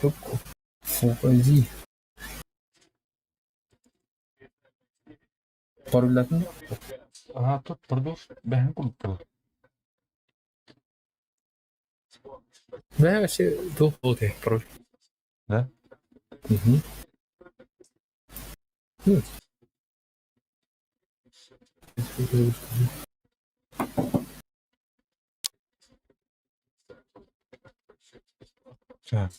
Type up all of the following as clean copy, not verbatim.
Фузи. Пароллатын Ага, тут продолж бэһин курдук. Бэһэ вообще туох буолуой пароль? Да? Мгм. Ну, Так.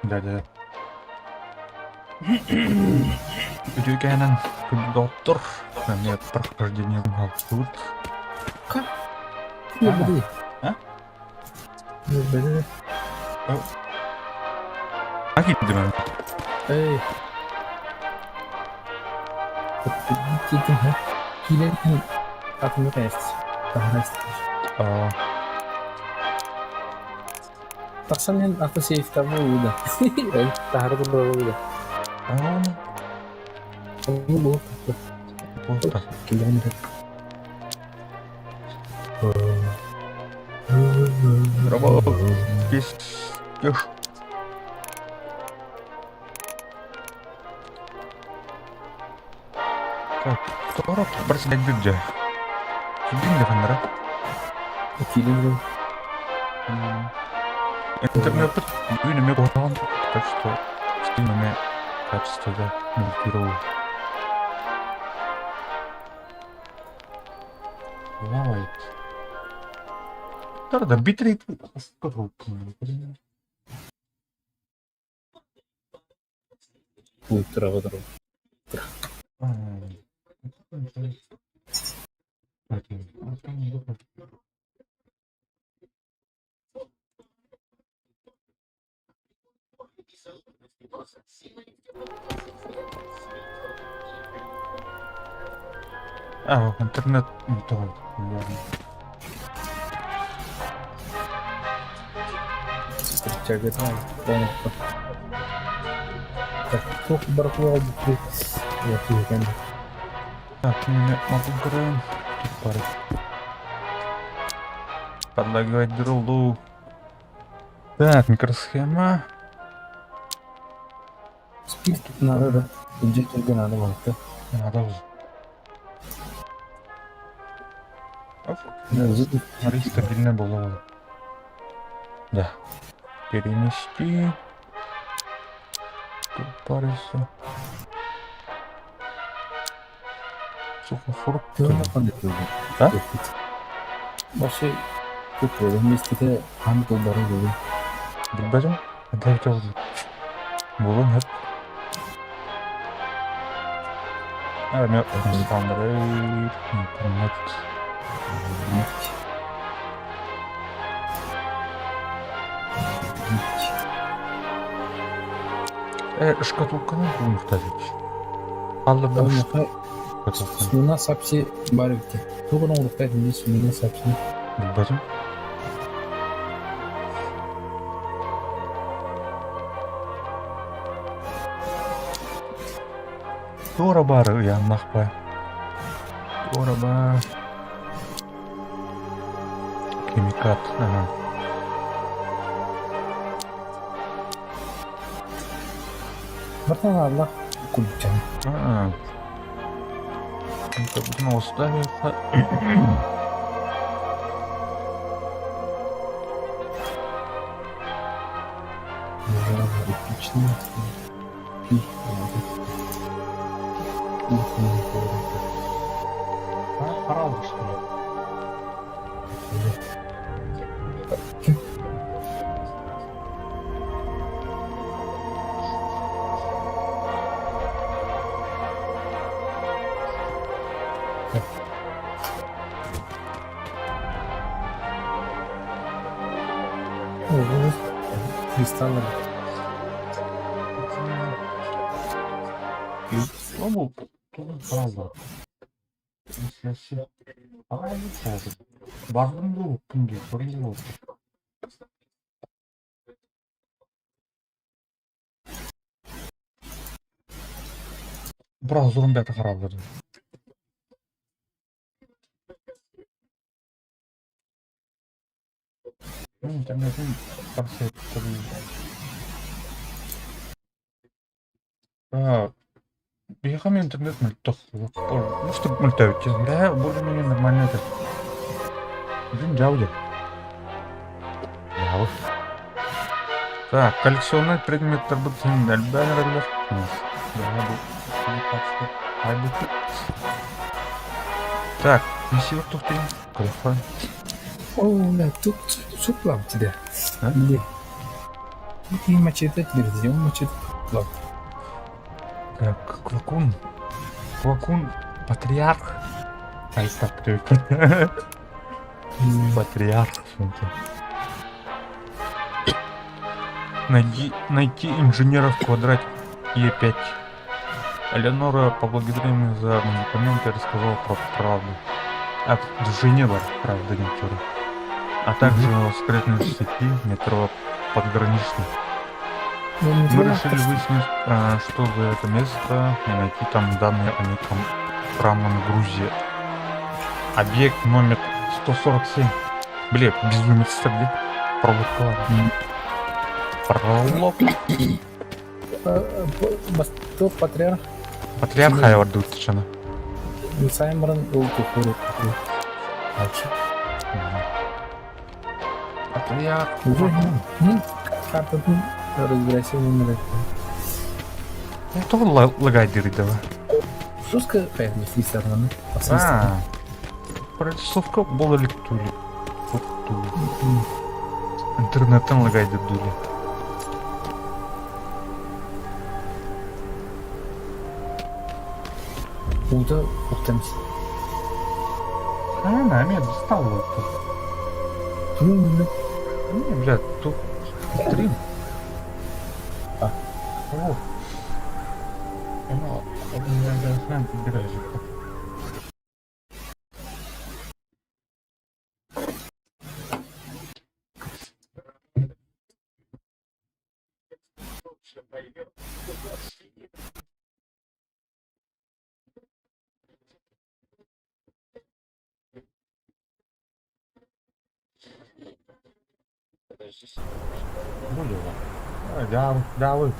Да-да. Үтүөкээнэн доктор эмиэ прохождение алтыбыт. Как? Не А? були. А киирдим Эй. Киирэн атымы кайст. Аа. Тахсан иһэн автосейфтаабы ууда. Таһары турбалабыда. Аа. Ону бу. Буолта. Киллэрин Роба пиздеж. Так, тоҕо барсыгайдыр дьэ. Киирдиҥ да ханнара? Киирин Интернеппит бүгүн эмиэ куһаҕан, так что Steam эмиэ качествода мультировал. Лайт. Да, битрейт А, интернет не то. Туох барахлаҕа бүппүт киһитэн Так, меня могу көрөйүн. Бары. Подлагивать друлу. Так, микросхема. Спирт надо да. Илдьэ надо балыкта. Надо. Оп. Смотри, стабильно было. Да. Перенести. Тут париться. Сухофрукты. Да? Вообще, тут вместе хаан тылбары буолу. Билбэтим. Это Булун хөп. А, мен интернет. Шкатулканы булмухтазыч. Алла буш. Суна сапси бар эбит. Тугун оҥоруктаах билии суна сапси. Билбэтим. Туора баары ыйааннахпа. Туора баар. Химикат. Ага. Бартан аллах кулчан. Аа. Это оставится. Эпичный. Харал, что ли? Ого, кристаллы. Ол харалдар. Бардым дуу, күндү, бұрын Браузерым бәті харалдыр. Интернетим барса. А, биһиэхэ эмиэ интернет мөлтөх. Ну, что мөлтөөбүт честно. Да, более-менее нормально это. Блин, дьаудя. Дьаабы. Так, коллекционный предметтарбыт син элбээн эрэллэр. Дьаабы. Так, миссия тохтуйун. Телефон. О, бля, тут суплам тебе. А? Где? И мачете твердил, мачете. Ладно. Так, Квакун. Квакун патриарх. Ай, так, Патриарх. Найди, найти инженера в квадрате Е5. Элеонора поблагодарила меня за медикаменты и рассказала про правду. А, жене правда, не вчера. А также о секретной сети метро подграничной. Ну, Мы решили выяснить, что за это место, и найти там данные о неком странном грузе. Объект номер 147. Бля, безумец, бля. Провокатор. Пролог. Бастыл патриарх Патриарх Хайвардутчана. Саймран Ултухуру. Патриарх. Уже картатын разбирайся номер. Тоҕо лагайдыр дела. Жестко поехали фристайланы. А, прорисовка буола илик тули. Интернеттэн лагайдыр дули. Уута уктамс. А, на, меня достало это. Ну, Не, блядь, тут стрим. А. О. Ну, я знаю, подбираюсь. Дьаабы, дьаабы.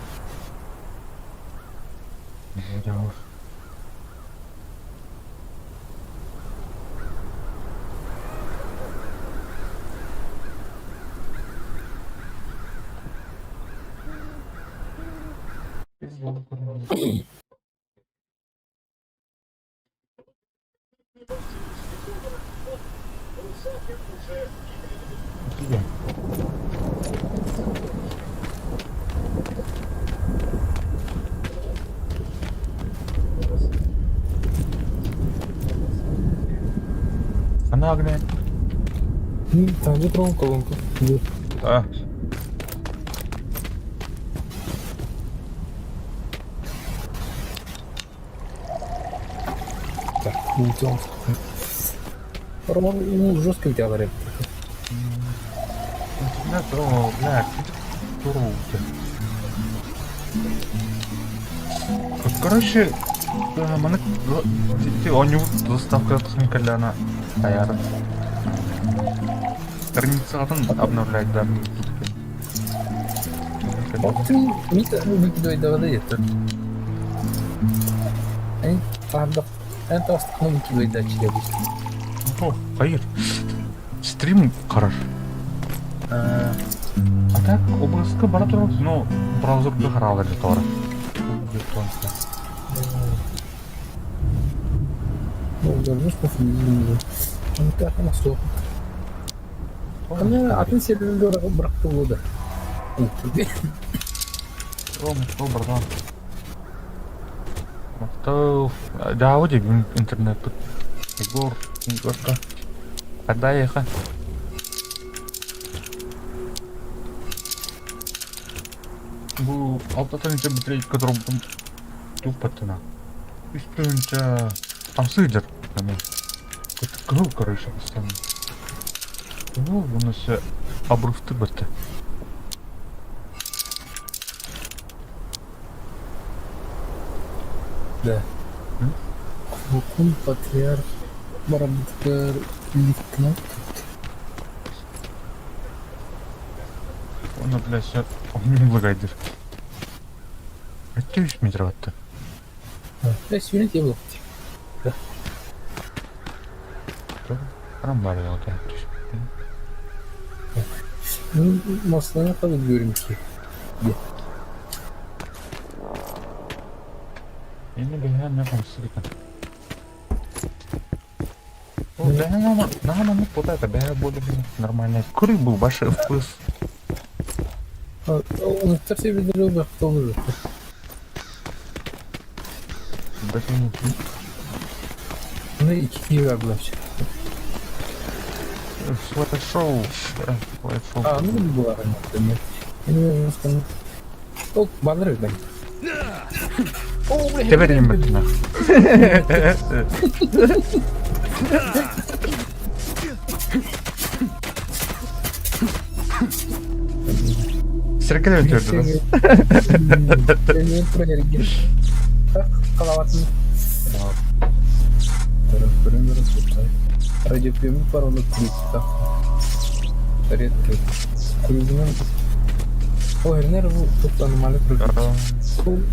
Она огня. Там же колонку. А. Так, улетел. Роман, ну, жестко у тебя варит. Интернет, о, бля, туруты. Короче, маны оонньуу заставкатын кэллэҕинэ хайаары. Страницатын обновлять да. Вот ты Мита выкидывай до воды это. Эн правда, это основном выкидывай до обычно. О, хайыр. Стрим хорош. А А так, OBS-ка бара турар, но браузерга хараалар же тоора. Ну, даже что не Он так на стоп. Она атын серверлер быракты болду. Рома, что, братан? Мактау. Да, вот интернет. Егор, Егорка. Когда еха? Бу алтатынча битрейт которым тупаттына. Үстүнчэ хамсыдыр. Кыл, короче, постоянно. Ну, у нас обрывты бытты. Да. Кукун патриарх барабыткар ликнат. Оны, бля, все. Он не лагайдыр. 3 метр батта. Сүүнэ тиэ буолуох. Арам бар ya. Маслана kabul ki. Yine бэһээн не хамсыгытан. О, бэһээн нама ну вот это бэһэ более нормально. Куры был большой вкус. Унуттар себелери бактолur. Бэһээн. Bunu iki kişi verdiler. Слайд-шоу. Слайд-шоу. А, ну была раньше. Ол балыр ben. Теперь не бэтна. Сіркелен түрді. Қалаватын. Радиоприемник пароны крутится. Редко. Круизмен. О, Эрнер бу тут аномалия крутится.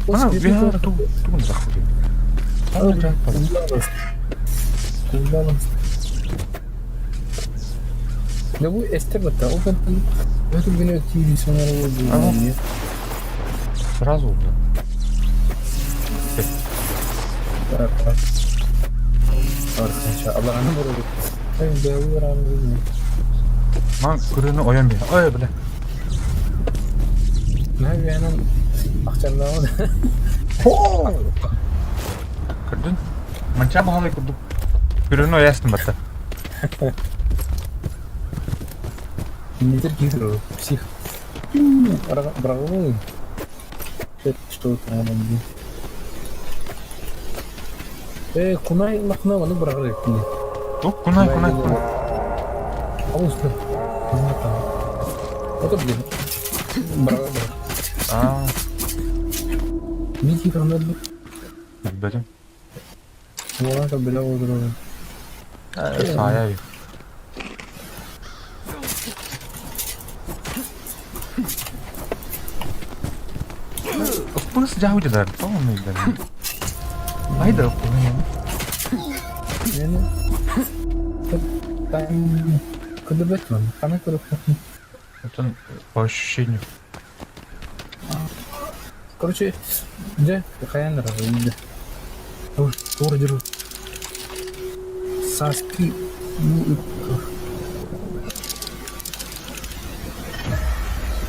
А, бия ту ту заходи. Ya bu Ester hatta o ben ötüm beni ötüyor insanlar oldu. Сразу уже. Allah rahmet eylesin. Ben bu rahmet Ман көріні оян бе. Ой, бля. Ne yapıyorsun? Akşamdan Көрдүн? Манча бағалай көрдүк. Көріні оястын батта. Лидер гидро, псих. Браво. Что там? Кунай лахна оны бырагыр эппини. Тук, кунай, кунай, кунай. Алыс да. Это блин. Браво, браво. А, Мики канады. билбэтим. Уолан биле олдуру. Саая. Пыс жаудилар, тоңмайдар. Айда Yani там кыдыбет man. Кана көрөп. Это по ощущению. Короче, где какая нравится? Ой, ордер. Саски. Ну,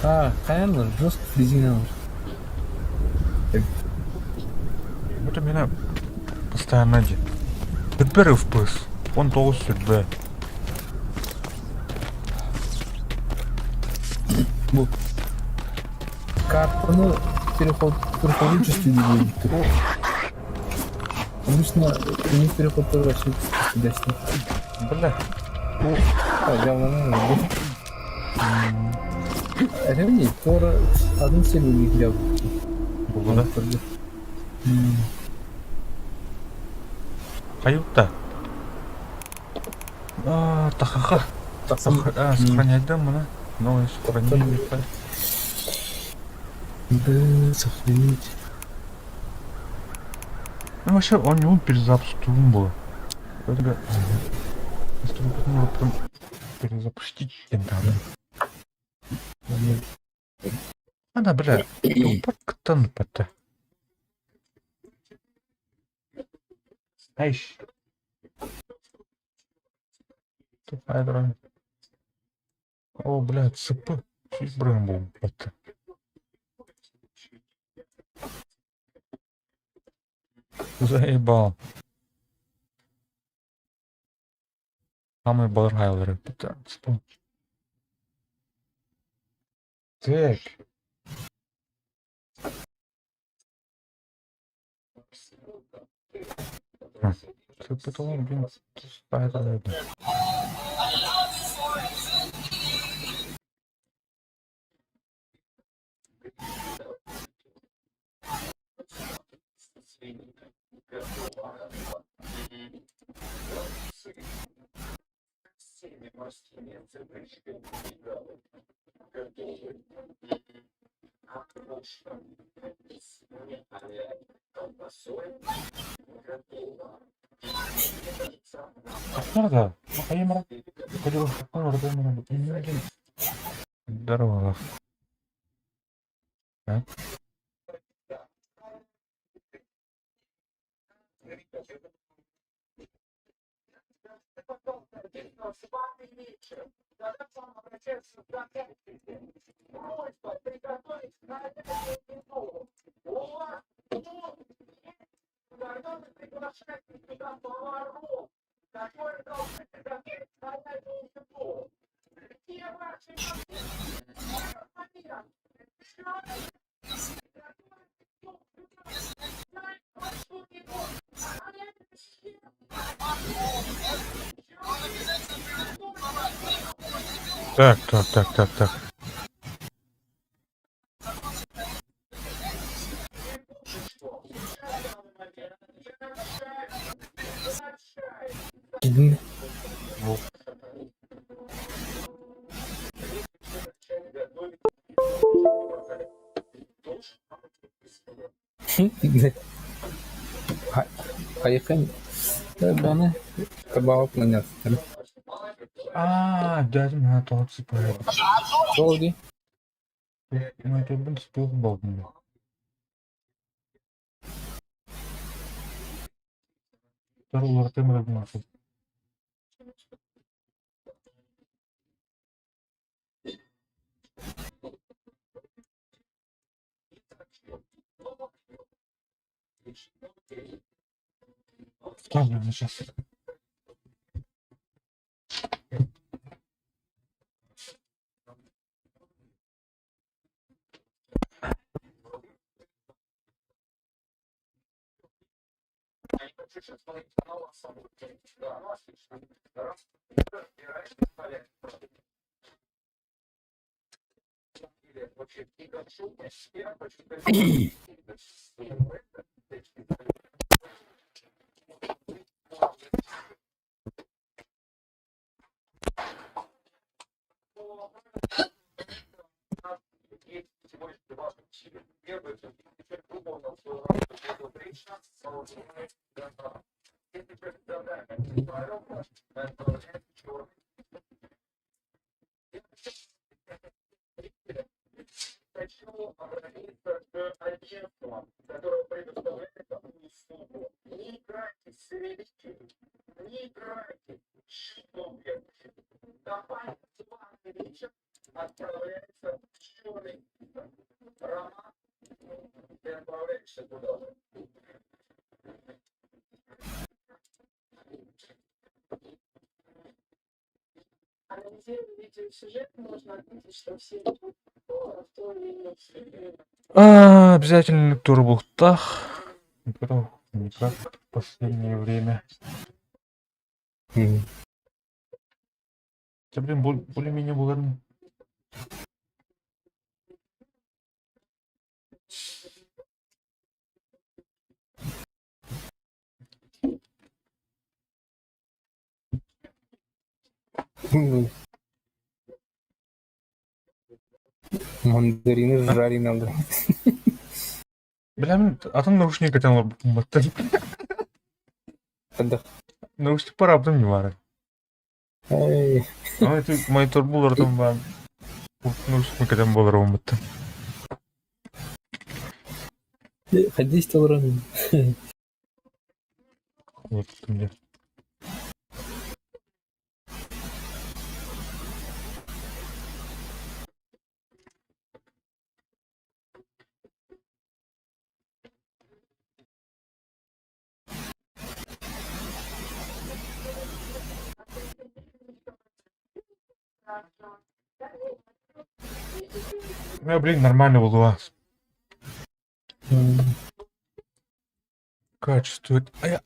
А, каянлар, жестко резиналар. Это меня постоянно де. Теперь в пыс. Он толстый сүрбэ. Бу. Картаны переход переходы чувствуют. Обычно у них переход тоже вообще чудесный. Бля. А, явно Ревни, тора один целый взял. Булду да? Каюта. А, тахаха. Сохранять да, мына. Новое сохранение. Да, сохранить. Ну вообще, он не перезапуск был. Это потом перезапустить надо. Ана, бля, упаткан пата. Айш. Тупая дрон. О, бля, ЦП. Брым был, пата. Заебал. Самый Балрайлер. Пата, ЦП. Так. ЦП блин, ставит. Да, Здорово. А? Так, так, так, так, так. Кидин. Хайыхын баны табаҕа планеттары. Аа, дядя меня тоҕо цепляет. Сол дии. Мин суох буоллум. Сейчас. А, обязательно турбухтах. Никак в последнее время. Да, блин, более-менее было. Мандарины жареные надо. Бля, мин атын наушник этэн олорбуппун. Тогда. Наушник парабытым не баар. Эй, Монитор булар баар. Наушник этэн буолар буолбуттар. Ходи столрон. Вот мне. Ну, блин, нормально было. Качество. А я...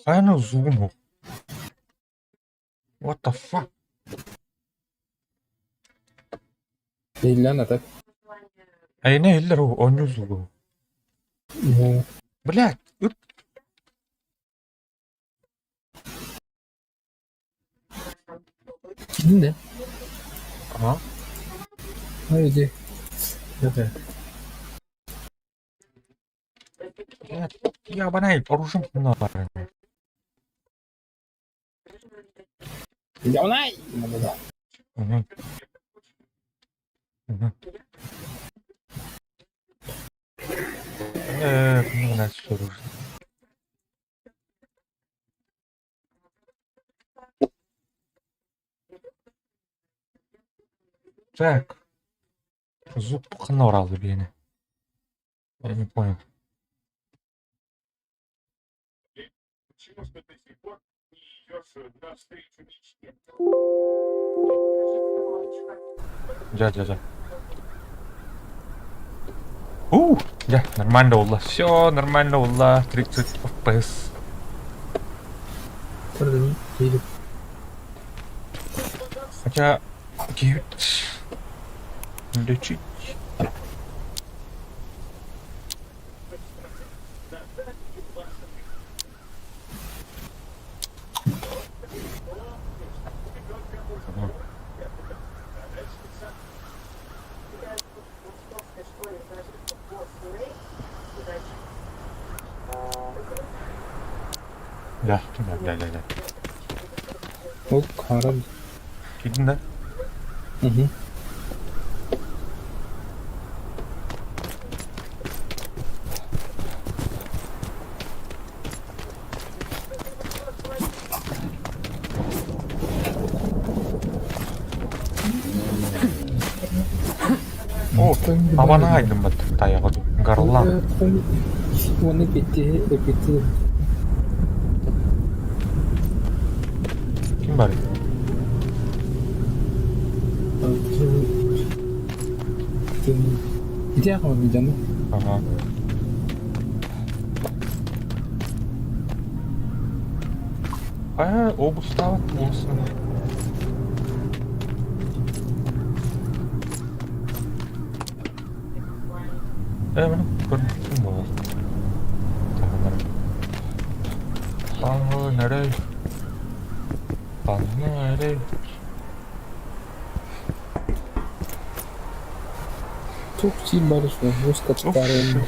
Хайа зуму. What the fuck? Ильяна, так? Айна иллэр оонньуу зугу. Блядь, ыт. Киирдин да? Ага. Ой, иди. Это. Я банай, оружием надо. Давай! Угу. Угу. Ну, у нас всё оружие. Так. Зуб ханорал бene. Я не понял. Дьэ, дьэ, дьэ. У, дьэ, нормально буолла. Все нормально буолла. 30 FPS. Хотя, 9 лечить. Да, да, да, да, да. Ол харам. Киирдин да? Угу. О, абана айдым бат таяғы гарлан. Оны кетти, кетти. Ким бар? Ити ахма видеону. Ага. А, обустава болсын. Э, міне көрініп бол. Паңы нәрей. Паңы нәрей. Тух си барышны, мускаттарын.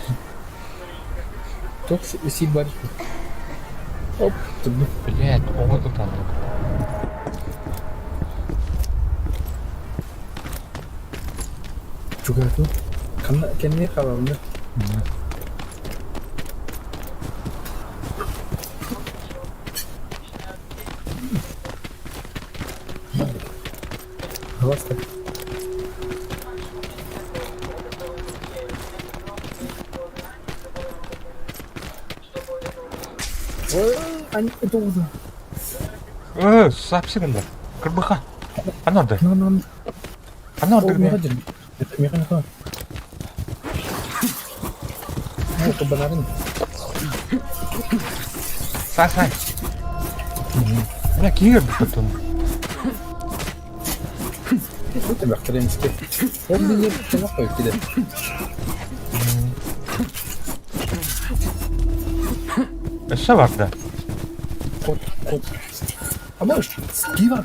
Тух си барышны. Оп, Блять, оҕо ытаннык. Чугату. Канна кенне халалны. Глазка. Они это уже. Э, сапсиганда. Кырбыха. Анорды. Ну, ну, Анорды. Меха, Ну, кабанарын. Сай, сай. Бля, киир потом. Бахтаринский. Он мне плохой кидает. Өссө барда. Кот, кот. А можешь? Скива.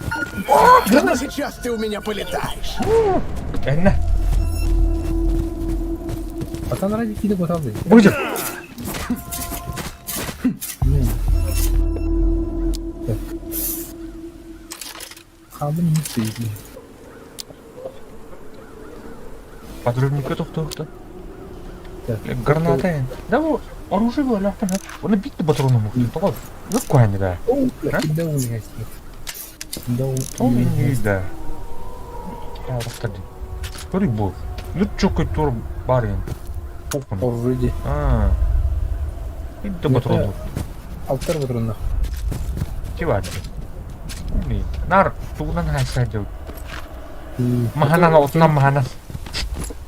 Да сейчас ты у меня полетаешь. Энне. Атан ради киде готовы. Будет. Так. Хабын не стоит. Подрывник тохтоохто. Так. Граната. Да, оружие было, Оны битті патроны мухты. Тоға, көп да. О, бля, киде у меня Да, Ол не да. Көрі бұл. Нүт чокой тур бар ен. Похуй. Оружие. А. Битті патроны. Алтар патронах. Тиварды. Умный. Нар, тугунан хайса деп. Маханан отынан маханан.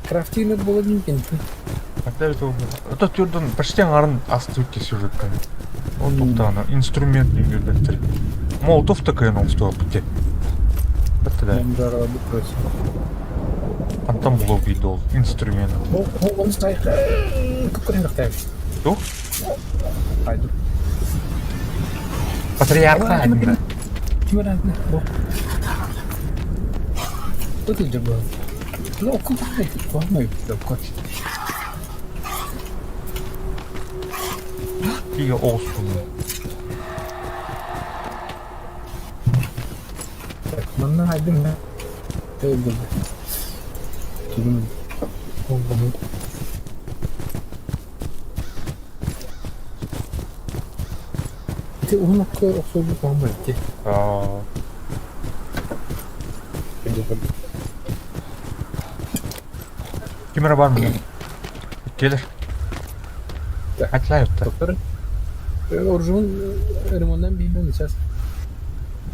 Крафтинг было не Когда это Это түрден почти аңарын асты өтке сюжетка. Он тоқтағаны инструмент не Молотов такая оңстоа бітте. Бітті да. Антон було видео инструмент. Он стоит. Какой Тух? Хайду. Патриарха. Ыт илдьэ Ну, куһаҕан Тиийэ оҕустулар. Манна айдым Түгүн Ити уһун окко охсуолбут маһым ити. Аа, Ким эрэ бар мына? Келер. Атлаевта. Доктор, оружун ремонтан биһимэн сейчас.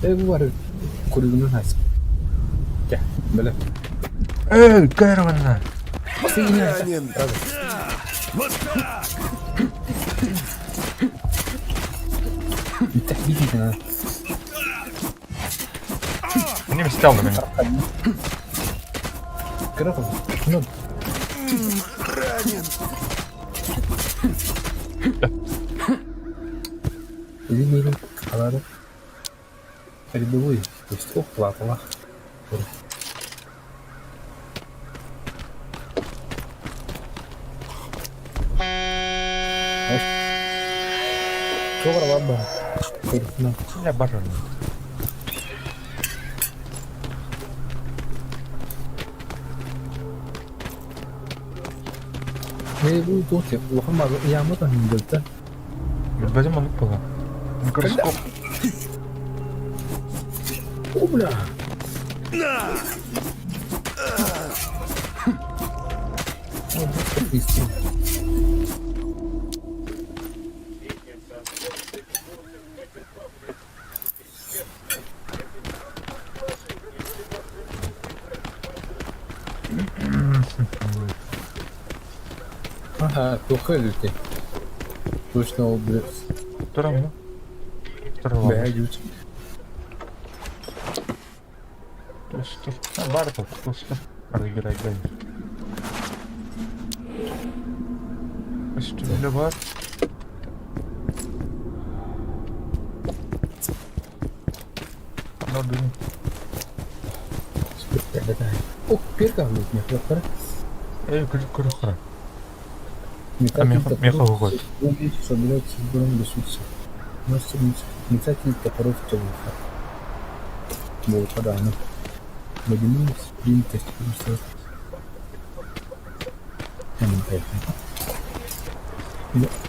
Бу бар куригунан хайс. Кэ, бэлэ. Эй, кэр манна. Ранен! Вот так! Бүттэ Мне стал на меня. Кыра Ну, Ранен! или алары рядовой, то есть ох, плакала. Туох баар баар. Я бажан. Бу туох улахан яма таһын Билбэтим оннук буолла. Микроскоп. О, бля! На! О, истин. Ага, туох өлүтэ. Точно ол бля. Второй, ну. Второй Бля, лампа. ют. Тостер. А, бар тут, тостер. Разыграй, играй. Костюм бар. Надо. О, перка блядь, не Эй, күр күр. Метатель меха выходит. Собирается с гором ресурсов. Мастер метатель топоров темных. Вот, да, ну. Водяной спринт, просто.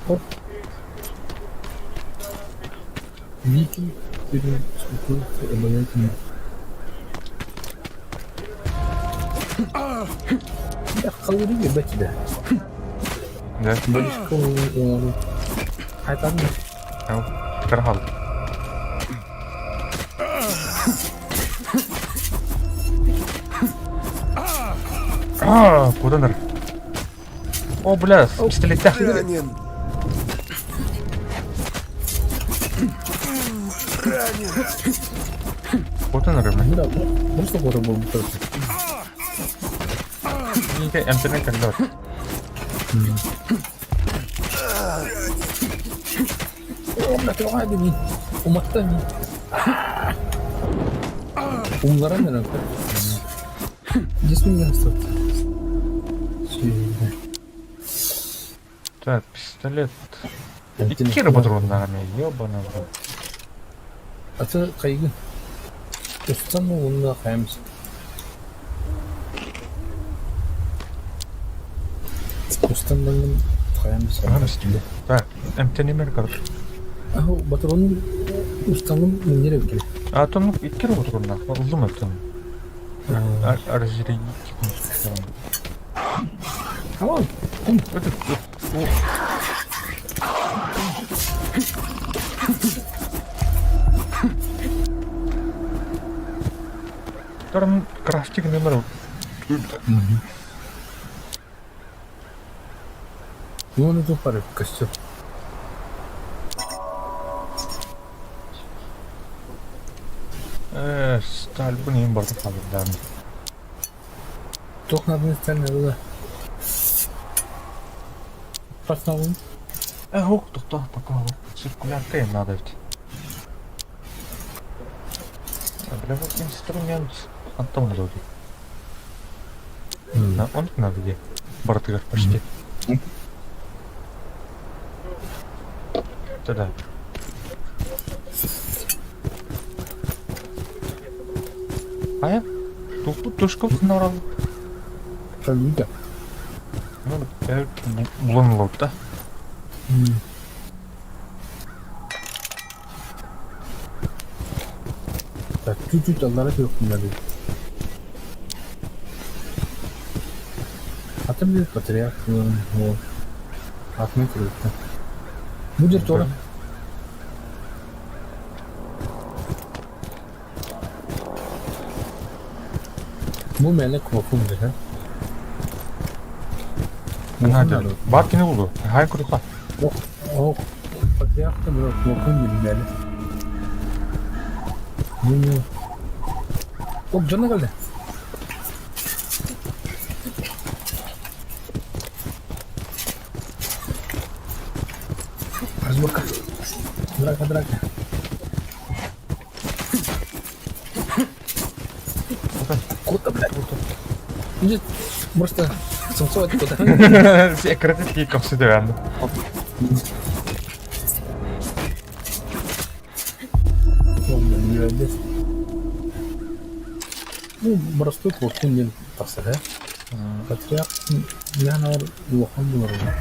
Оп. Викинг успокоится обаятельно. Я халуры ебать тебя. Да. Болишко Хайтан. Каргал. А, куда нар? О, бля, с пистолета. Ранен! Ранен! Куда нар, бля? Ну да, просто куда был бы Интернет когда? О, бля, ты мин. Уматта мин. Умлара мен. Здесь меня остается. Так, пистолет. И кира патрон нами, ёбаный. в рот. Аты кайгын. Устан онна каймыз. Устан бангын каймыз. Так, МТ короче. Аху, патрон устаным минере бикеле. А то ну, иккир патрон на, ылдым это. Разрядить. Tamam. Это Там крафтик номер. Ну, он это пары костер. Сталь, блин, бар да. Туох надо сталь надо. Пасналын. Ох, тоқта, пока циркулярка им надо ведь. А, бля, вот инструмент. Антон надо. Оннук надо дии. Барытыгар почти. Да-да. Хайа? Тушков норал. Калига. Ну, булан ылабыт да. Так, чуть-чуть аллара түһүөхпүн Атын bir патриарх ол атынан көрбүттэр. Бу дьэр туора. Бу мээнэ куоппун диэн. Надя, бар кини булду. Хай курдука. Ох, патриарх та бу куоппун диэн мээнэ. Ну, Ох, дьоно кэллэ. Разборка. Драка, драка. Куда, блядь? Нет, просто самсовать куда. Кратит капсидеран. Ну, боростуой куоппун диэн тахсар ээ. Патриарх мээнэ улахан буолар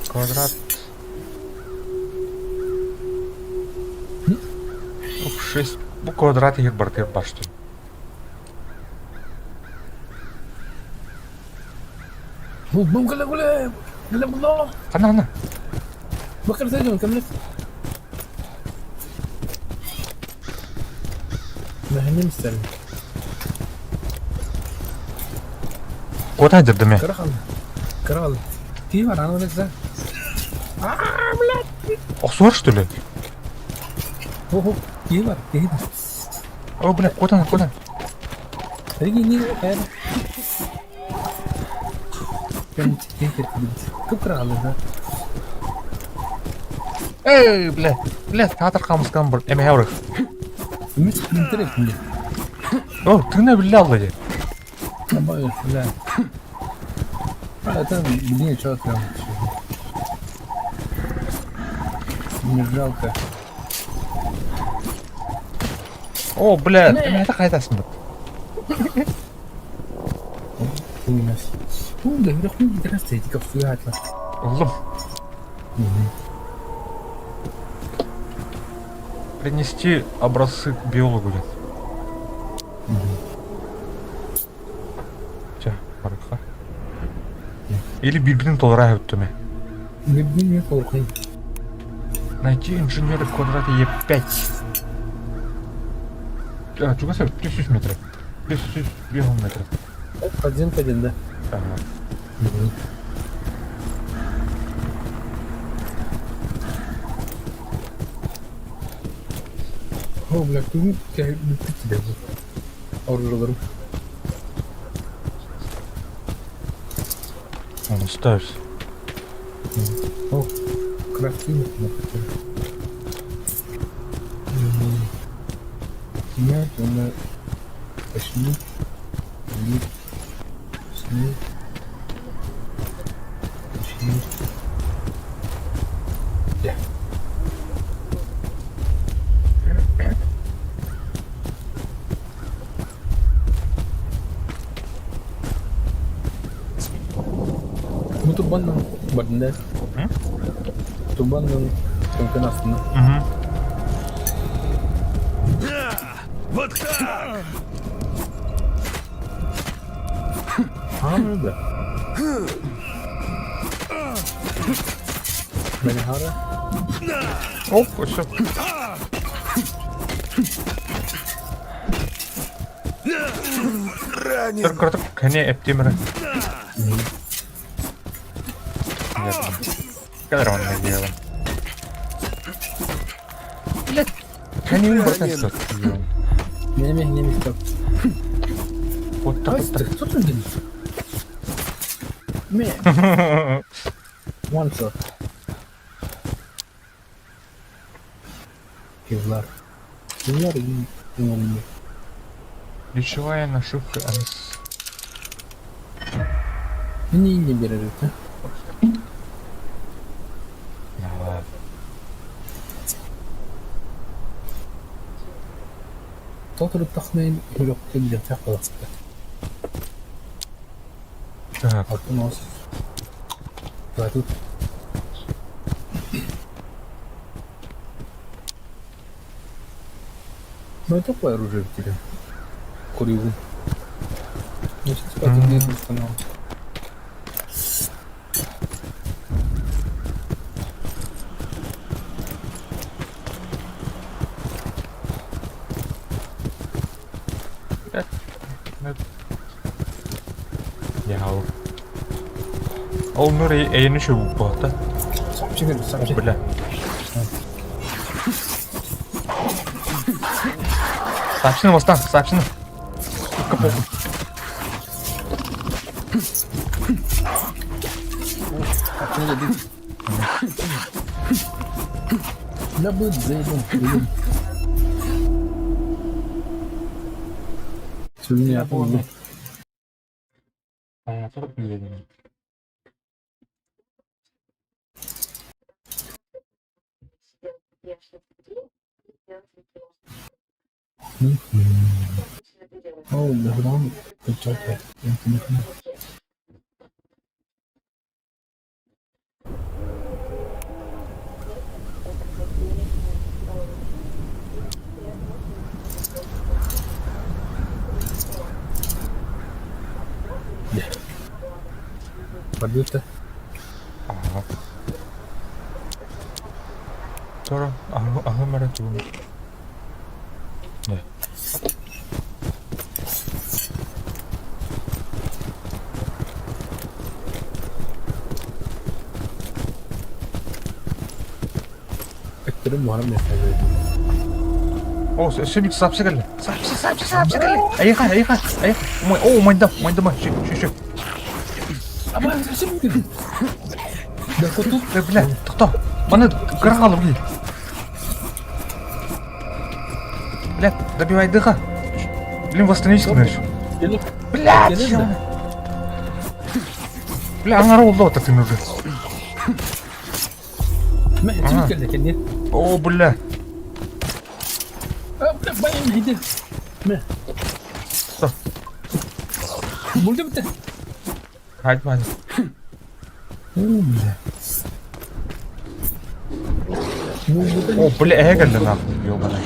Квадрат. Шесть. Бу квадрат иһир барытыгар баштын. Бу бу кэлэ кэлэ кэлэ буллаҕым. Ханна ханна? Бу кэлэ дьон кэлэ. Мэһэним истэрин. Куота дьырдыме. Кыра хаалла. Кыра хаалла. Киһи бар аны да. Аа, блядь. Охсуһар что ли? Хо-хо, киһи бар, киһи бар. О, бля, куотан, куотан. Эри Кып-кыра хаалла. Эй, бля, бля, театр хамыскан бар. Эме хаврых. Үміт интерес. О, тына билля алла дии. Бля. Это мне что прям. Не жалко. О, бля, эме это қайтасың бит. Ыллым. Принести образцы к биологу диэн. Чэ, барыха. Или биирбитин толору өттүмэ. Найти инженера в квадрате Е5. А, чугас 300 метров. 300 метров. Один к один, да? Ага. О, бля, күн бүппүт Оружолорум. Он ставь. О, крафтинг. Нет, он пошли. Сни. Пошли. Да. Бу турбаннан бардын да? Турбаннан көмкөн астына. Угу. Вот так! Хаара да. Мени хаара. Оп, все. Ранен! Кыртык кәне эптемірі. Кадр он не делал. Блядь, кәне братан Неме неме стоп. Вот так вот так. Кто тут делает? Ме. One shot. Кевлар. Кинилэр иҥэриннэ. Ключевая нашивка МС. Мин ииннэ биэрэр этэ. Тоторуттахна үрөххө билиэхтээх буолахсыта. Так. Алтын ос. Тут. Ну это такое оружие в тебе. Курю. Ну сейчас потемнеет канал. Яу. Ол нур эйини шөбүппуохта. Сапчы сапчы. Бля. Сапчыны бастан, сапчыны. Сука, похуй. Да будет заебан. Сүрүн Ол быһылаан кыччат Барбыта. Ага. Тора, аһым эрэ тугун. Эктерим муharrem О, сөбүт сапсы кэллэ. Сапсы, сапсы, сапсы кэллэ. Айыха, айыха, айыха. Ой, о, майда, майда, ши, ши, ши. Тут, Бля, тохто. Маны кыра хаалым блин. Бля, добивай дыха. Блин, восстановись, знаешь. Блядь! Бля, она ролла так ты уже. О, бля. Бля, баян иди. Мә. Что? Булды бит. Хайт, мань. О, бля. О, бля, эгелли нахуй, ёбаный.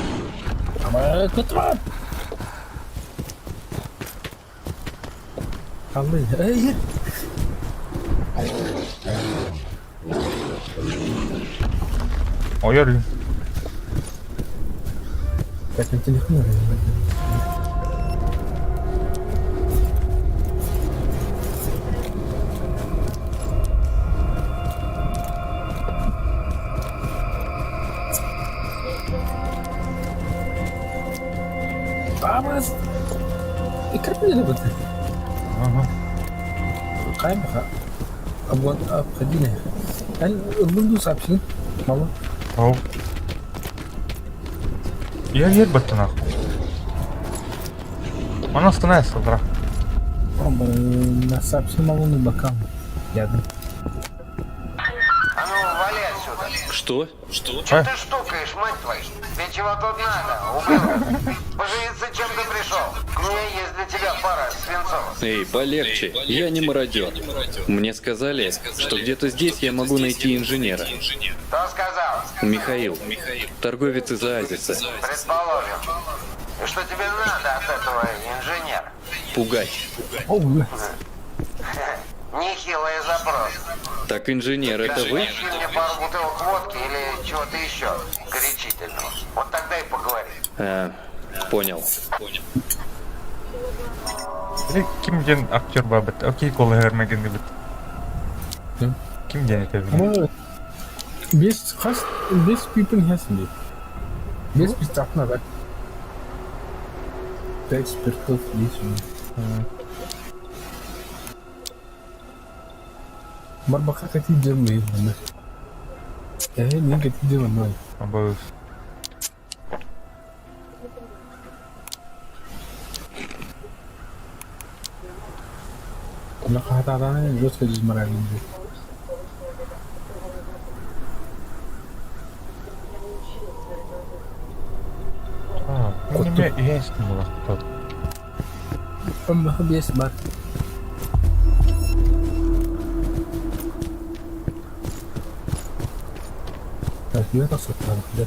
Ама көтөр. Аллы. Эй. Ой, Так, на телефон. Абас. Икрепили вот. Ага. Қайбаха. Абуан обходили. Ылбынду сообщил. Мало. Ау. Я ер бітті нахуй. Она становится, дра. На сообщил мало на бокам. Рядом. А ну, вали отсюда. Что? Что? Че ты штукаешь, мать твою? Тебе чего тут надо, ублюдок? Поживиться чем ты пришел. У меня есть для тебя пара свинцов. Эй, полегче, я не мародер. Мне сказали, что где-то здесь я могу найти инженера. Кто сказал? Михаил, торговец из оазиса. Предположим. И что тебе надо от этого инженера? Пугать. О, бля. Нехилый запрос. Так инженер, это вы? Ищи мне пару бутылок водки или чего-то еще горячительного. Вот тогда и поговорим. А, понял. Бля, ким диэн актер бабыт? Окей, колы мэгин бит. Ким? Ким диэн это Ama Бес хас бес пипен хесин Бес пистакна бак. Пять спиртов есть у них. Барбака какие дермы. Э, не какие дермы. Абы. Хатаатаҕына жестко дезморализует. А, неме есть было. Биэс бар. Так, я так да.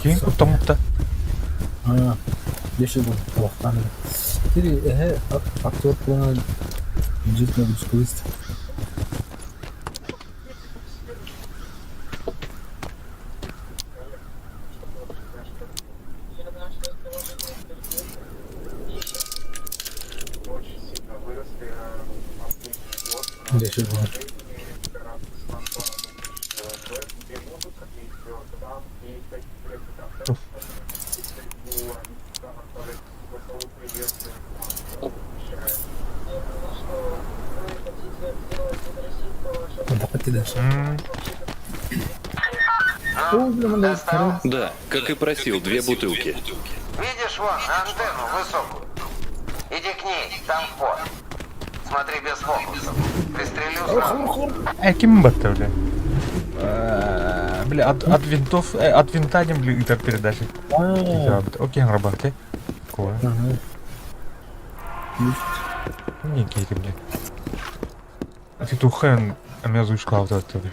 Киин куттаммыта. Деши бу туохтан. Тири эһэ актер плана жить на русскоист. Деши бу. Достал? Да, как и просил, две бутылки. Видишь вон антенну высокую? Иди к ней, там вход. Смотри без фокусов. Пристрелю сразу. Ким батта, бля? Бля, от винтов, от винта не, бля, это передача. Окей, работай. Кое. Не кейти, бля. А ты тухен, а меня звучка вот это, бля.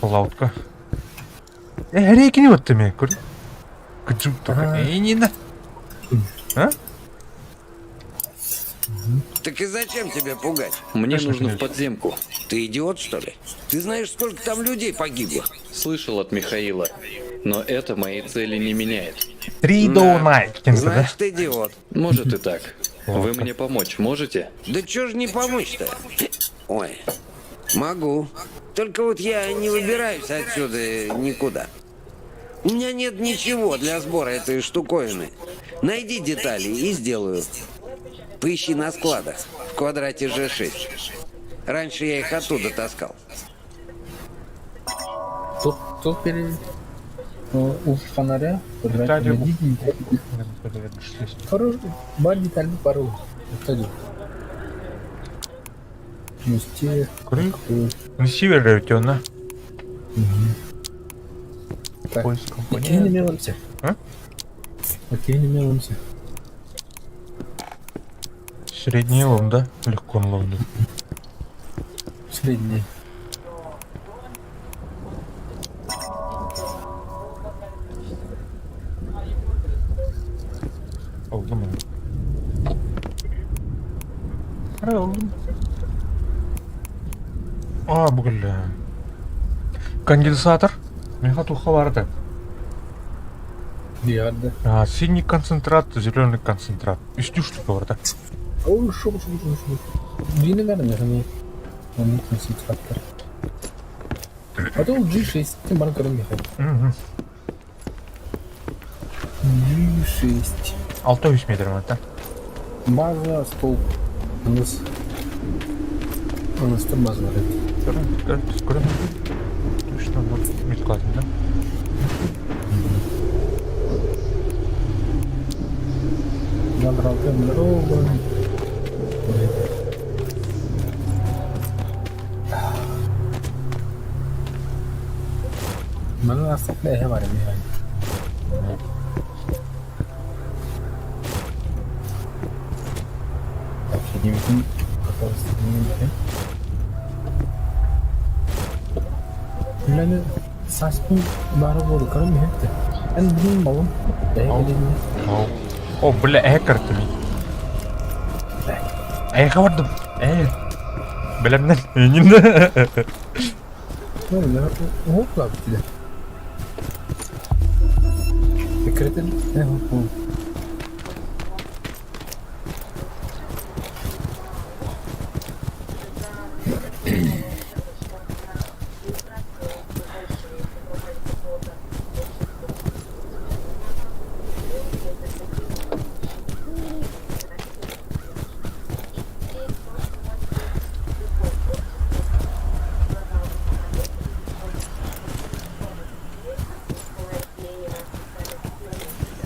Лаутка. Рейки не вот ты мне, кур. Кджу только. Не на. А? Так и зачем тебя пугать? Мне Конечно, нужно в конечно. подземку. Ты идиот, что ли? Ты знаешь, сколько там людей погибло? Слышал от Михаила. Но это моей цели не меняет. Три доунай. Да? Значит, идиот. Может и так. Вы мне помочь можете? Да чё ж не помочь-то? Ой, могу. Только вот я не выбираюсь отсюда никуда. У меня нет ничего для сбора этой штуковины. Найди детали и сделаю. Поищи на складах в квадрате Ж6. Раньше я их оттуда таскал. Тут перед у фонаря Детали Бар детали пару. На севере на. Так. Поиск Окей, не меломся. А? Окей, не меломся. Средний лом, да? Легко он ловит. Средний. Oldu mu? Oldu mu? А, бля. Конденсатор. Меха варды. Диарды. А, синий концентрат, зеленый концентрат. Үстүү штука бар да. Ой, шо, шо, шо, шо. Дини верно, не концентратор. А то G6, ты маркер Михаил. Угу. G6. 6 метр да. База, столб. У нас там база лежит. Скоро. Точно, вот меткладно, да? Набрал темно. Mana aslında ehe var yani. Şimdi Yani saçma bari oldu karım hepti. Ben bunun malım. О, бля, экер ты. Эй, хавардым. Эй. Билемнен. Не Ne oldu? Hopla bitti. Фикретин. Ne hop.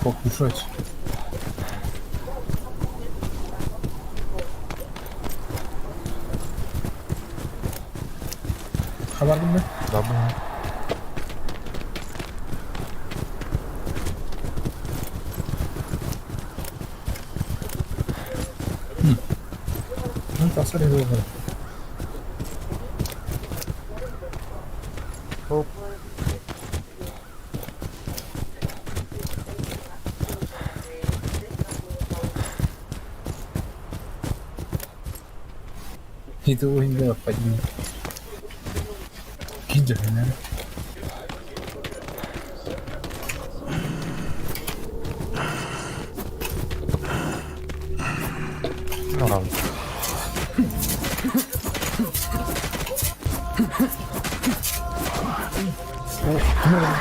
Покушать. Хабардым да? Да, было. Ну, тахсар иһэ Оп. Это уйда подним. Киджа, наверное. Ну ладно.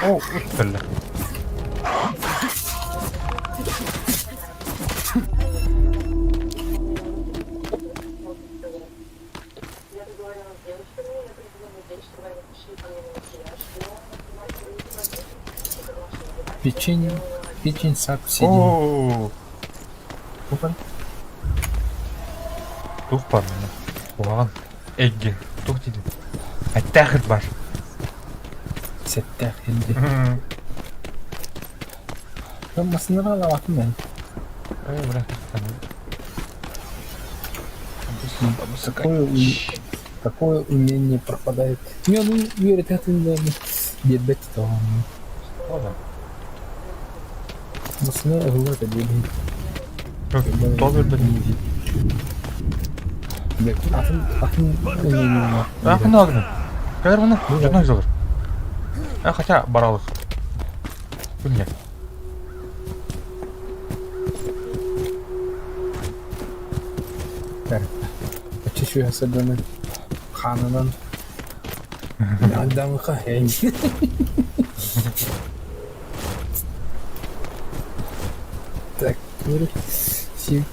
О, бля. Печенье, печень сап сидим. О, Опа. тух бар мына. Куһаҕан. Эгги. Тух диди. Әттәхит бар. Сэттээх инди. Массыынара алаҕатын мен. Эй, бля. Такое, такое умение пропадает. Не, ну, верит, это биэрбэт тоҕо. Ладно. Массыына ыһыллар это диэбин. Тоже бля. Атын, атын умение. А, куда надо? Кайр мына. Жана жолор. А, хотя баралык. Күнне. Чешуя саданы ханынан. Адамыха. Так, си,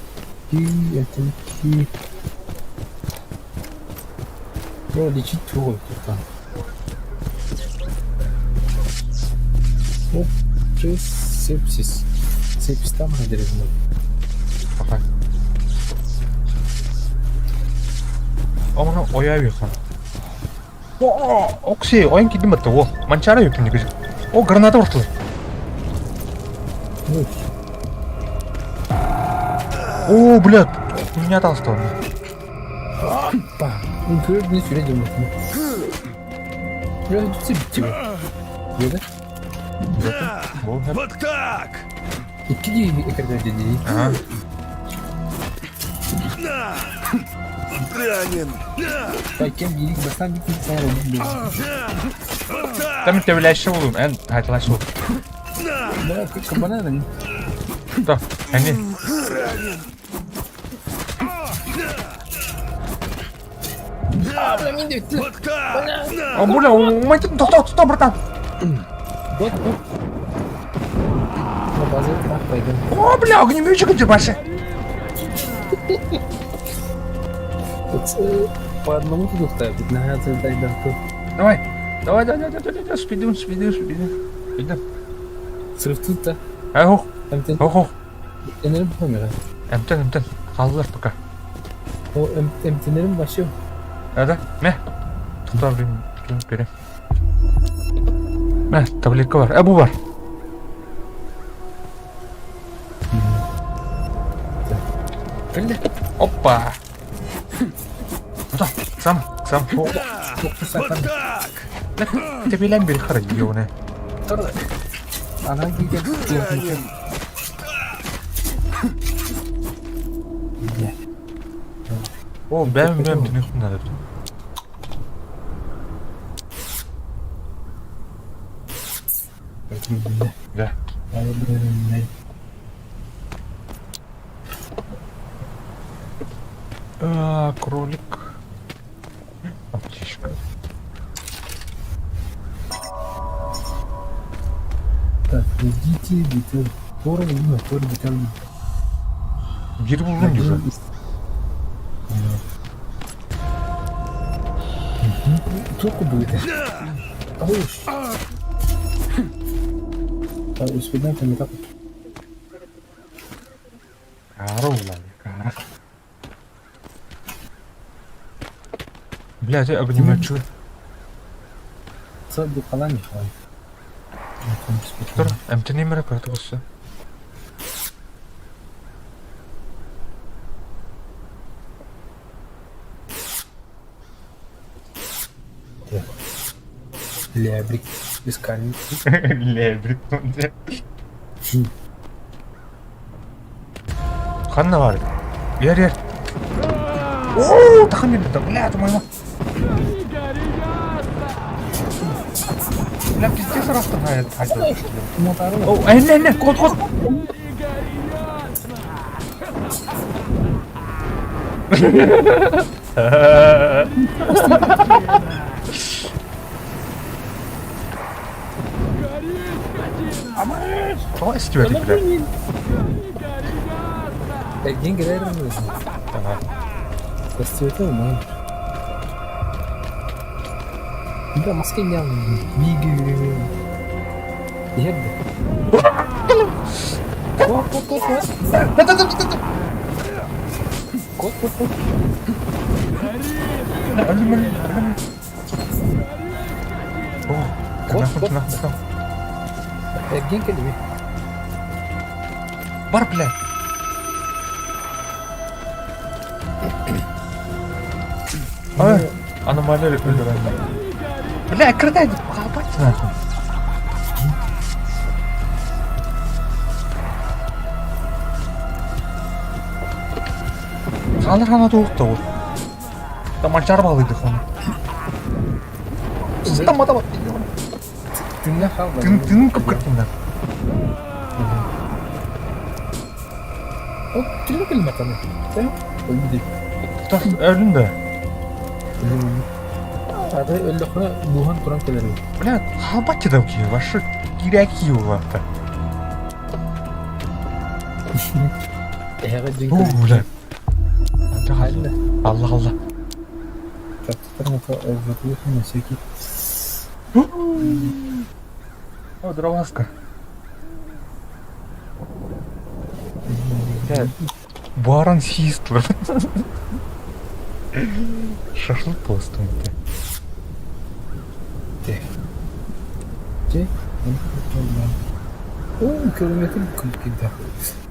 это ки. Ну, лечить твой тут. Оп, сепсис. Сепсис там разрезано. Пока. Омоно ояюхан. О, окси, оен кидим бат о. Манчара юкин гүз. О, граната ортылы. О, блядь, у меня там что? Па, ну ты не сүрэ Я тут тебе. Еда? Вот так! Икки экерде Ага. На! Ранен! Кем биrik бастан бит сен Вот так! Там тебеләші болдым, ән айтылашы болдым. Да, кабана Да, әне. А, бля, мен де Вот так! О, бля, умайтын, тоқта, тоқта, братан. Вот, вот. Ну, база так пойдем. О, бля, огнеметчик где башы. По одному тут ставить, на тогда. Давай, давай, давай, давай, давай, давай, спидим, спидим, спидим. Спидим. Срыв тут-то. Ай, ох, ох, ох. Эмтенерим помер. Эмтен, эмтен. Қалдылар пока. О, эмтенерим вообще. Да, мә. Тоқта, блин, берем. Мә, таблетка бар. Ә, бу бар. Кілді. Опа. Тоқта, сам, сам. Вот так! Тебелән бери қара, еуіне. Тұр. Ана күйген. О, бәм, бәм, түнек надо. Да. А, кролик. Аптечка. Так, идите, дитя. Тор, видимо, тор, дитя. Бир булдым уже. Только будет. Ой. Успедаем там не так. улаан. Блядь, я обнимаю. Тур, эмтэнии мэрэ кыра таҕыста. Лебрик, искальник. Лебрик. Ханна баар? Ер ер. Оо, тахан бля, бля, моему. Бля, пиздец раз О, не, не, кот, кот. Тоҕо истибэтик бля? Эргин кэлэр Көстүбэтэ умайын. Бля, маска Биги Иһэр да. Кот, кот, кот, кот. Кот, кот, кот. О, Эргин кэлиби. Бар, бля. Ай, аномалия өлөрөн. Бля, кырдай, халбать нахуй. Хаалар хана туох ол. Тамар чарбалыйдык оны. Тама тама. Тыҥҥа хаалла. Тын тын кып кыртында. О, тыҥҥа кэлмэтэ. Өлбүт. Тас өлүн да. Аты өллөххө буһан туран кэлэр. Бля, халбать да ки, ваши киряки улатта. Эһэҕэ дьиҥ О, бля. Allah Allah. О, дроваска. Бля, баран систлер. Шашлык просто. О, километр килде.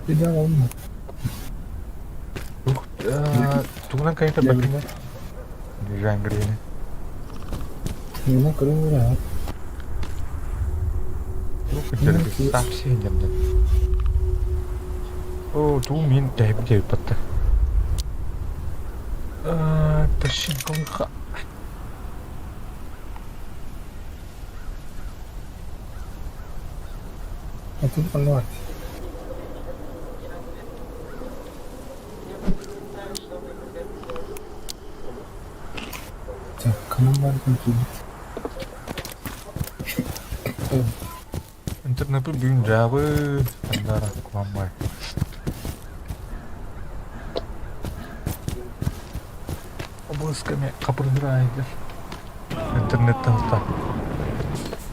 Бida olma. Тугунан кайта бакына. Жангрени. Мына көрүңөр. Сообщение. О, ту мин дәйб дәйб батта. Тащин колыха. Атын аллар. Так, кому бар компьютер? Интернеты бүгүн жабы. Андара куламбай. Обласками капырдырайдыр. Интернеттен алта.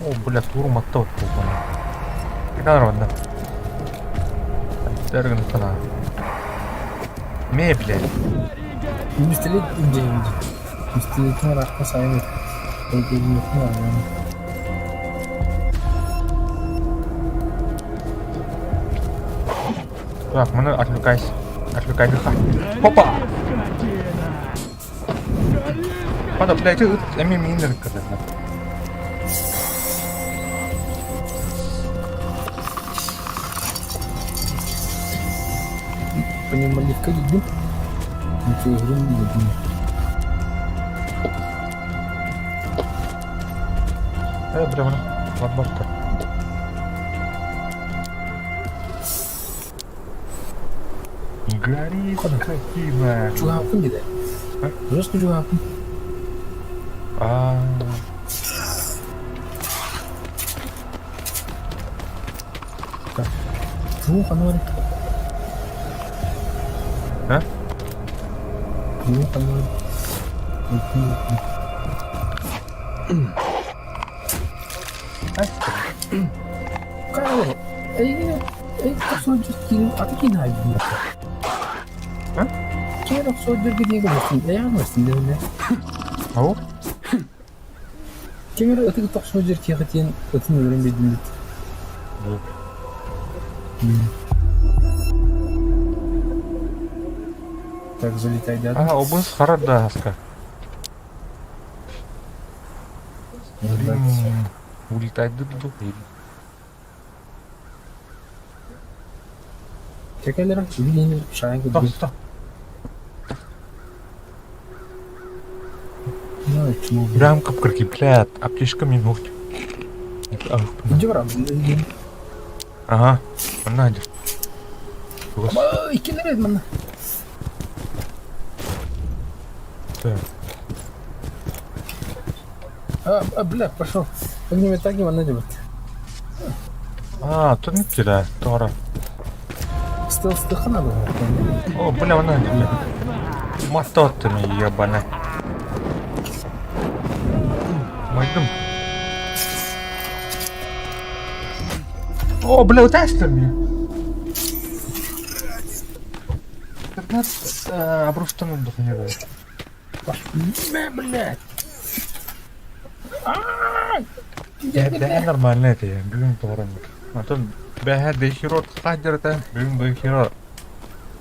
О, бля, туру матта вот болған. Кидан ронда. Дәргін тана. Ме, блядь. Пистолет деньги. Пистолеттің араққа сайын Өлгенметін арман. Так, мы отвлекайся. Отвлекай духа. Опа! Пада, блядь, эми минер когда. Понималивка дедим. Ничего не дедим. Бля, мына лабарка. Гори, скотина. Чугапын деди. Жестко чугапын. А. Чугу ханвар. А? Чугу ханвар. Кайла. Эй, эй, Киэр охсуо дьөргүтиигэ бастын, эйэҕин бастын диэнэ. Ау? Ким эрэ ытык тохсуо дьэртиэхэ диэн ытын өлөрөн биэрдим дит. Так, залетай, да? А, обус харар да аска. Улетать дух. Чекэлэрэ билиини шайан Стоп, курдук. стоп. Ну, чему Прям капкарки, блядь, аптечка мне ногти. Иди барам. Ага, надо. Иккилэр манна. Так. А, а, бля, пошел. Огнемет манна делать. А, тут не кидай, Тора. Стелс надо. О, бля, она не, бля. Мотор ты мне, ебаный. Майдым. О, бля, утащи мне. Интернет обруштанын духне. Бля, блядь. Да, нормально это я, бүгүн тоҕороннук. Антон бэһэ дехирот хадерта, бүгүн дехиро.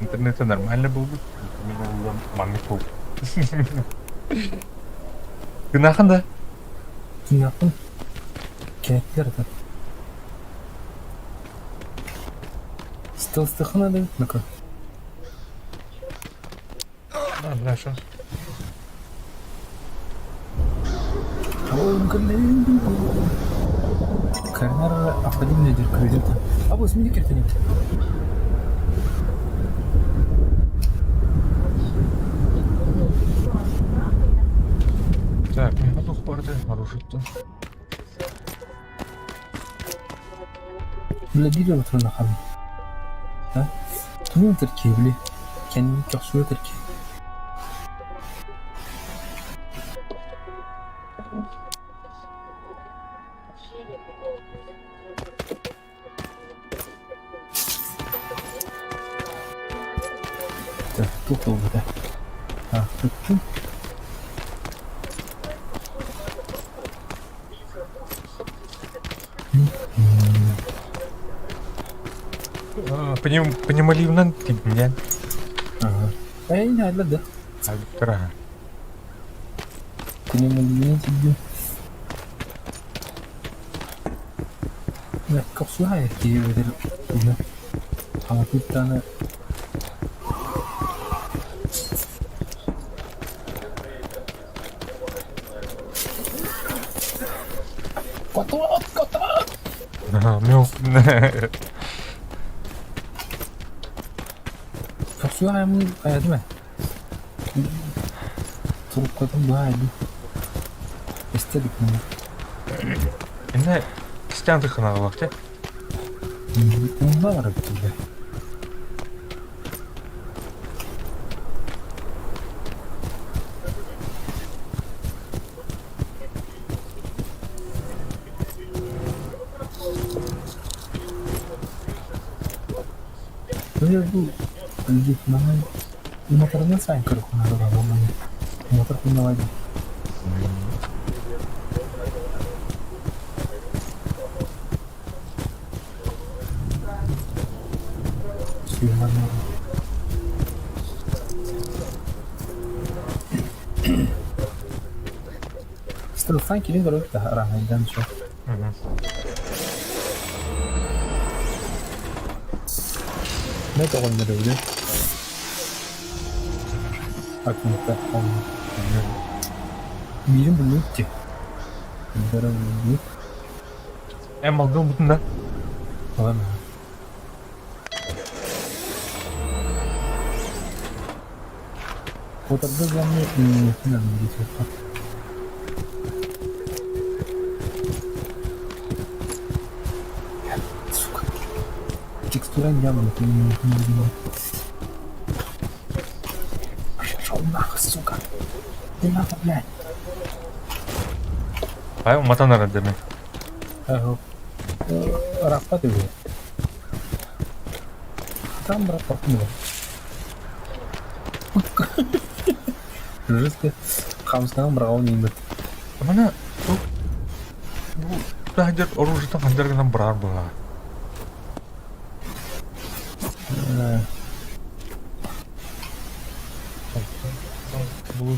Интернет нормально был бы. Мен улам мамы пол. Гынахан да? Гынахан. Кәтлер да. Стелстыхына да ну-ка. А, бля, что? Карнар ападим дир кредита. А вот смени кертени. Так, мне надо барды оружие-то. Бля, видео вот на хам. Да? Тунун теркибли. Kendini çok terki. Так, тут да. А, тут. Пневмоливнан тибнен. Ага. Эй, не, да. Альтра. Пневмоливнан тибнен. Корсуha киеведер уна. Хамапуттана Котот, котот! Ага, мел. Корсуha хайадма. Туруккатын баadi. Эстедик Инне кистян тыхына те. Онда бар бит. Бу mana motordan сайн көрөх надо Мотор хуйнавайды. Стелсан килин көрөк да арахайдан шо. Не тоҕоннор öyle. Aklımda Birim bu ki. Bunları Эм алгын бутун да. Ладно. Вот тогда главное не надо будет. Сука. Текстура явно не не Пошел нахуй, сука. Ты нахуй, блядь. Ай, матанара деме. Ага. Раппа ты Там раппа было. Жестко хамсанан быраҕан иҥмит. Маны бу бу таһдьар оружиетын хандар гынан быраар быһаа. Бу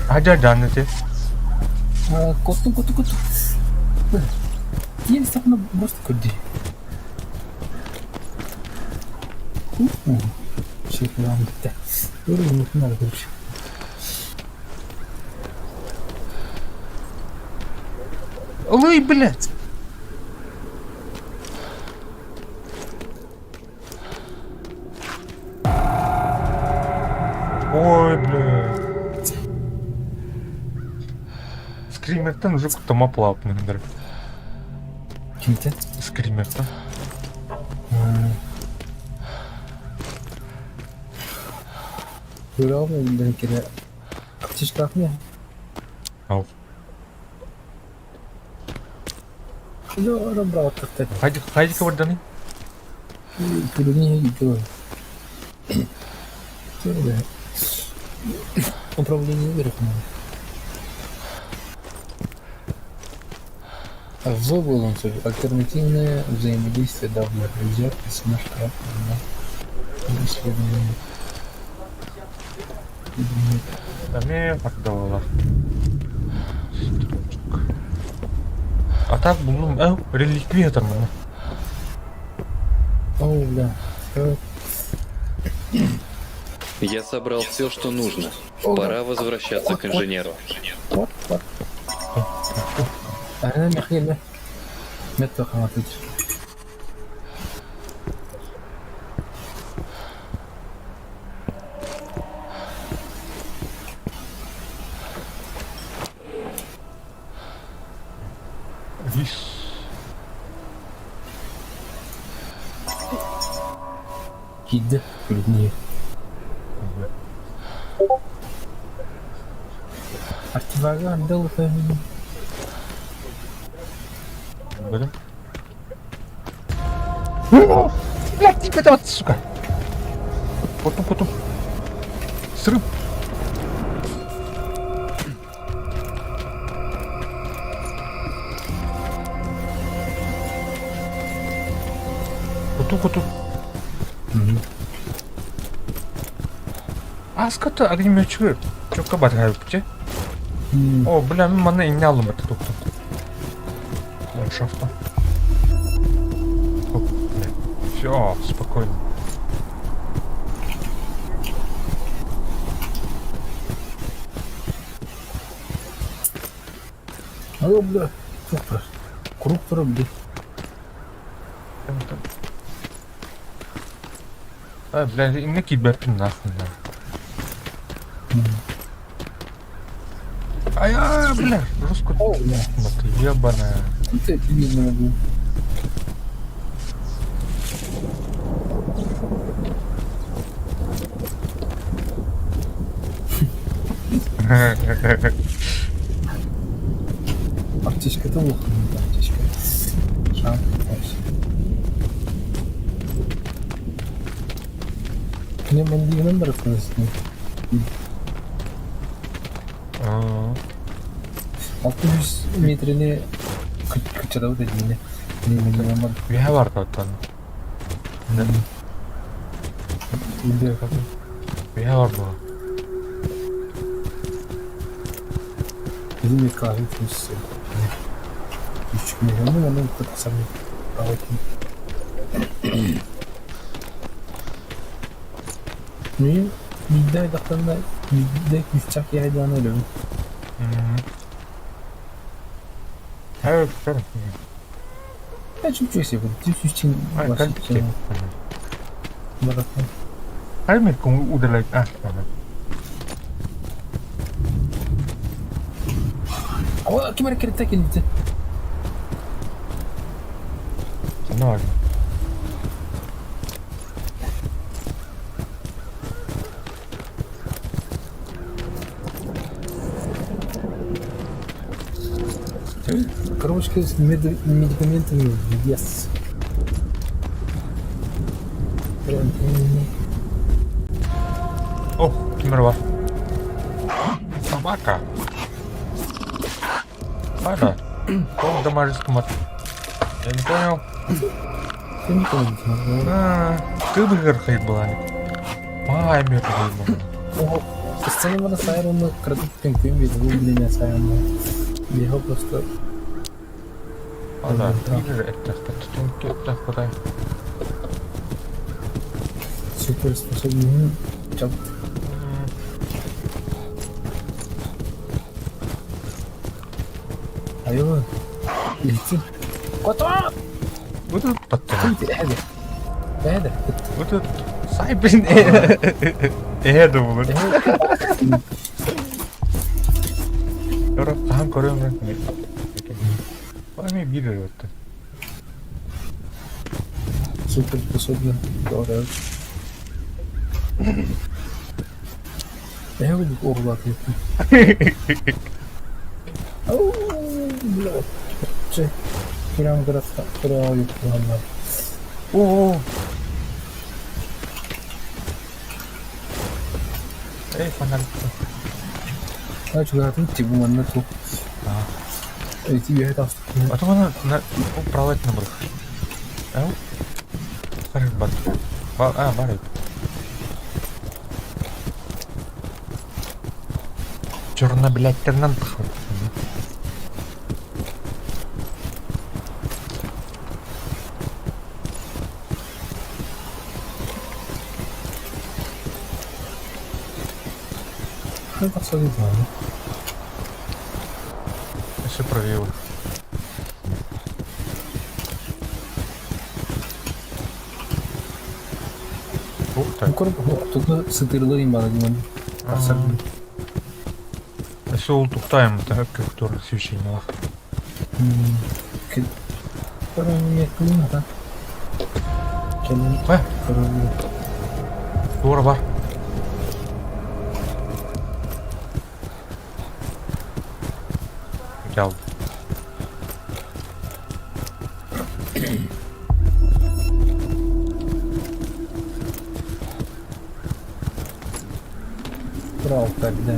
Адьа дьааны ти. Куттум, куттум, куттум. Тиэн сахна просто көрдүй. Шекелам бітті. Өр короче. Ой, блядь! Ой, блядь. Скримертан уже куттама плапнындар. Кимтен? Скримертан. Көрө кире аптечкалаах не? Ау. Лора брааттар. Хайди хайди кабарданы? Пулюни идет. Управление верхом. В балансе альтернативное взаимодействие давно взять персонаж штраф на исследование. Эми бардалар. А так булум э реликвия там. О, бля. Я собрал все, что нужно. Пора возвращаться к инженеру. Вот, вот. أنا مخيل متى خاطر Вис. Киде күлүнү. Артивага андал фамилия. Будем. Блядь, типа это вот, сука. Потом, потом. Срыв. Куту, куту. Аската огнеметчик. Чөккө батгайыпчы. О, бля, мен мана инне алдым это токтом. Ландшафта. Оп, бля. Все, спокойно. О, бля. Супер. Круг бля. А, бля, инне киберпин нахуй, да. Ай, ай, бля, жестко. О, бля. Вот ебаная. Тут я не могу. Аптечка это плохо, аптечка. Шанс, Мне мандигынан бар А, 600 метрини кычырабыт эдине. Не мандигынан бар. Я бар там. Где Я бар была. Bizim kahve kimse. Küçük meyhanı ve ne kadar Niye? Midde ayaklarında midde küçük yaydan öyle mi? Evet, evet. Я чуть-чуть себе, ты чуть Ай, кальпик. Баракан. Ай, мен кому удалять. А, ага. О, ким эрэ киртэ кэлбитэ. Ханна бардым? Коробочка с медикаментами в вес. О, ким эрэ бар. Собака. Ладно. Он дамажит мат. Я не понял. Я не понял. Кыбыгырхай была. Маай Сцена сайрон кратик кем видел сайрон. Его просто Ана, биир эттэхпэ суперспособный чат. Айва. Илти. Кото! Бу тут паттана. Эһэдэ. Эһэдэ. Бу тут сай блин эһэ думал. Ora хаһан көрөм Эми биир эрэ Суперспособный. Doğru. Эһэ курдук оҕулаатыйыппын. Ау, блядь. Чэ, прям графта, прям О! Эй, фонарь. А чугаатын тибу манна ту. Эти я это А то она на управлять на брых. Ау? Харих бат. А, бар. Черно, блядь, тернан тахат. Ну, посмотри, ладно. Все провел. Ух ты. Туга сытырлар бара диман. Все ултуктаем, так как который освещение. Тура бар. Gel. Право тогда.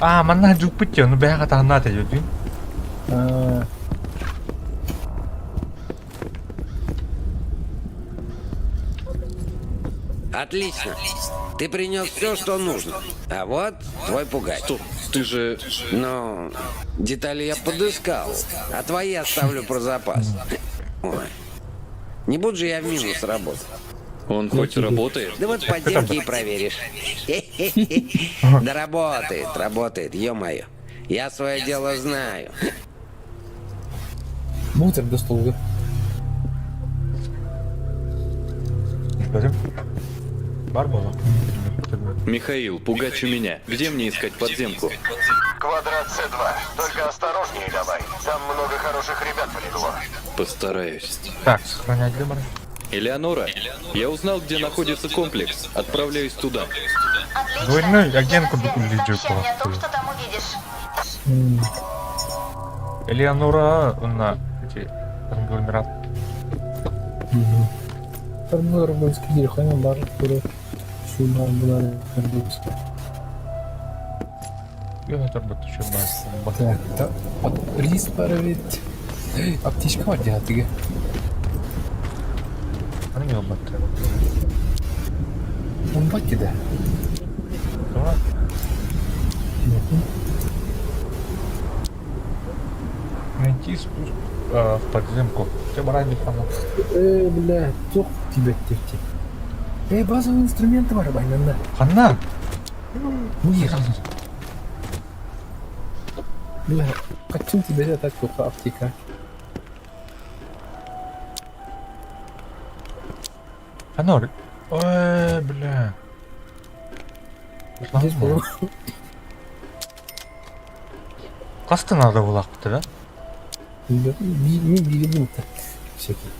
А, манна жуппыт ну бэха таһнаат эдүн. Отлично. Ты принес все, что нужно. А вот твой пугач. Стоп, ты же... Ну, детали я подыскал, а твои оставлю про запас. Ой. Не буду же я в минус работать. Он хоть работает? Да вот подземки и проверишь. Да работает, работает, ё-моё. Я свое дело знаю. Мутер до столга. Бар было. Михаил, пугач у меня. Где мне искать подземку? Квадрат С2. Только осторожнее давай. Там много хороших ребят полегло. Постараюсь. Так, сохранять выбор. Элеонора, я узнал, где находится комплекс. Отправляюсь туда. Отлично. Двойной агент Я на связи. кудук Сообщай мне о том, что там увидишь. Элеонора на эти конгломерат. Бар туры шуна булар Я это бы еще бар. Так, та рис паровит. Аптечка бар диатыгы. Аны не бат. Он бат да. Да. Найти спуск в подземку. Те барани фана. Бля, тух тебе тефти. Базовый инструменты бар байнанда. Ханна. Мир. Бля, хочу тебе так туха аптека. Ханна. Ой, бля. Здесь было. Хаста наада буолаахпыта да? Мин биири булта. Всякий.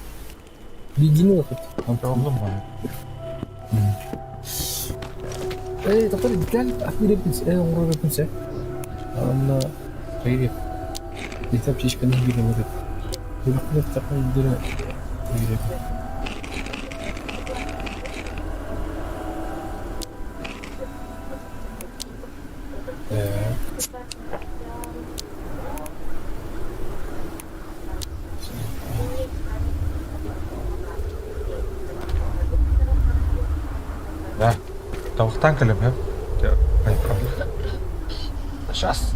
Биирдиини ылахыт. Оллум маны. Эй, тоқтор кэл атыырыппын э оҥороруппун сэ. Анна хайыр. Ити аптечканы биир ыларып. Үрүккүлэр тахайдыра хайырып. Э. Да. Табахтаан кэлэм һэ. Сейчас.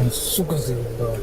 Ой, сука, заебал.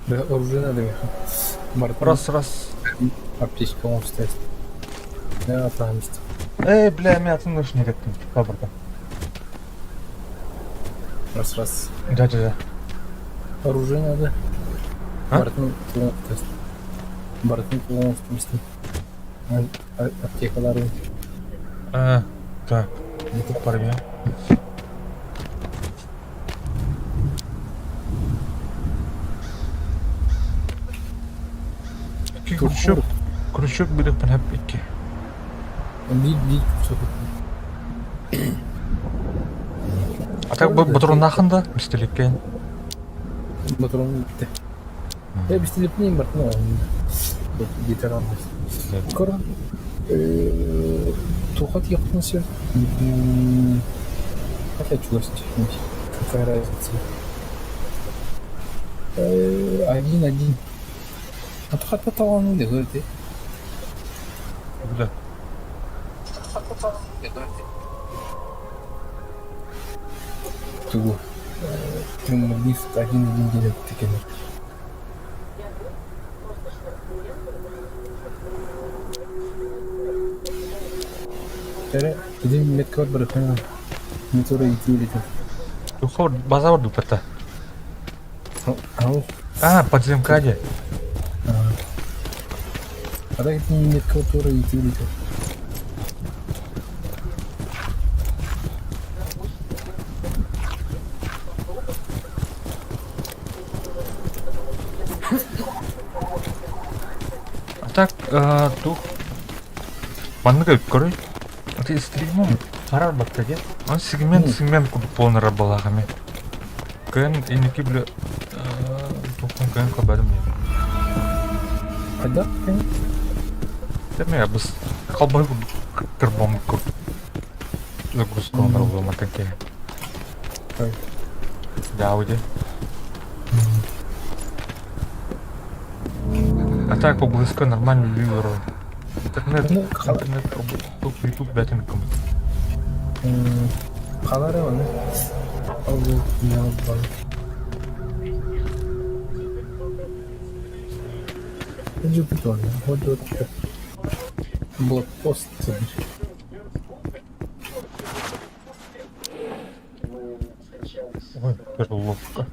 Оружие надо миэхэ. Барытын Раз, раз. аптечка оҥосто. Да, атаамыст. Эй, бля, мен атын душне кеттим. Фабрика. Раз, раз. Да, да, да. Оружие надо. А? Барытын оҥосто. Барытын оҥостубустум. Аптекаларын. А, так, парня. Крючок, крючок будет панапики. Биир биир курсу. А так бы патроннаахын да, бистэликкэн. Патрон бүттэ. Э, бистэлиппин бартын оҕонньор. Диэтэр албас. Көрөн туохха тиийиэхпин сөп? Хотя чугас Какая разница? Один-один. А то хата таланын дегерди. Куда? Тугу. Триммердист один-один диэн эппит Эрэ, ити меткабар барыахпын метро иитиилитин. Тухор базар дупата. Ау. А, подземкаде. А так ити меткабар туора иитиилитин. А так, тух. Маннык көрүй. Ты стримом харар батта де. Он сегмент сегмент курдук полный балагами. Кэн иники бля тухун кэн хабарым не. Хайдах кэн? Теме абыс халбай курдук кырбом курдук. Загрузка онор буолматан ке. Дауди. А так поблизко нормально виберу. Интернет, Ну, интернет, тут YouTube бэтинком. Халара оны. Ол не албан. Жупитон, вот блокпост. Ой, перловка.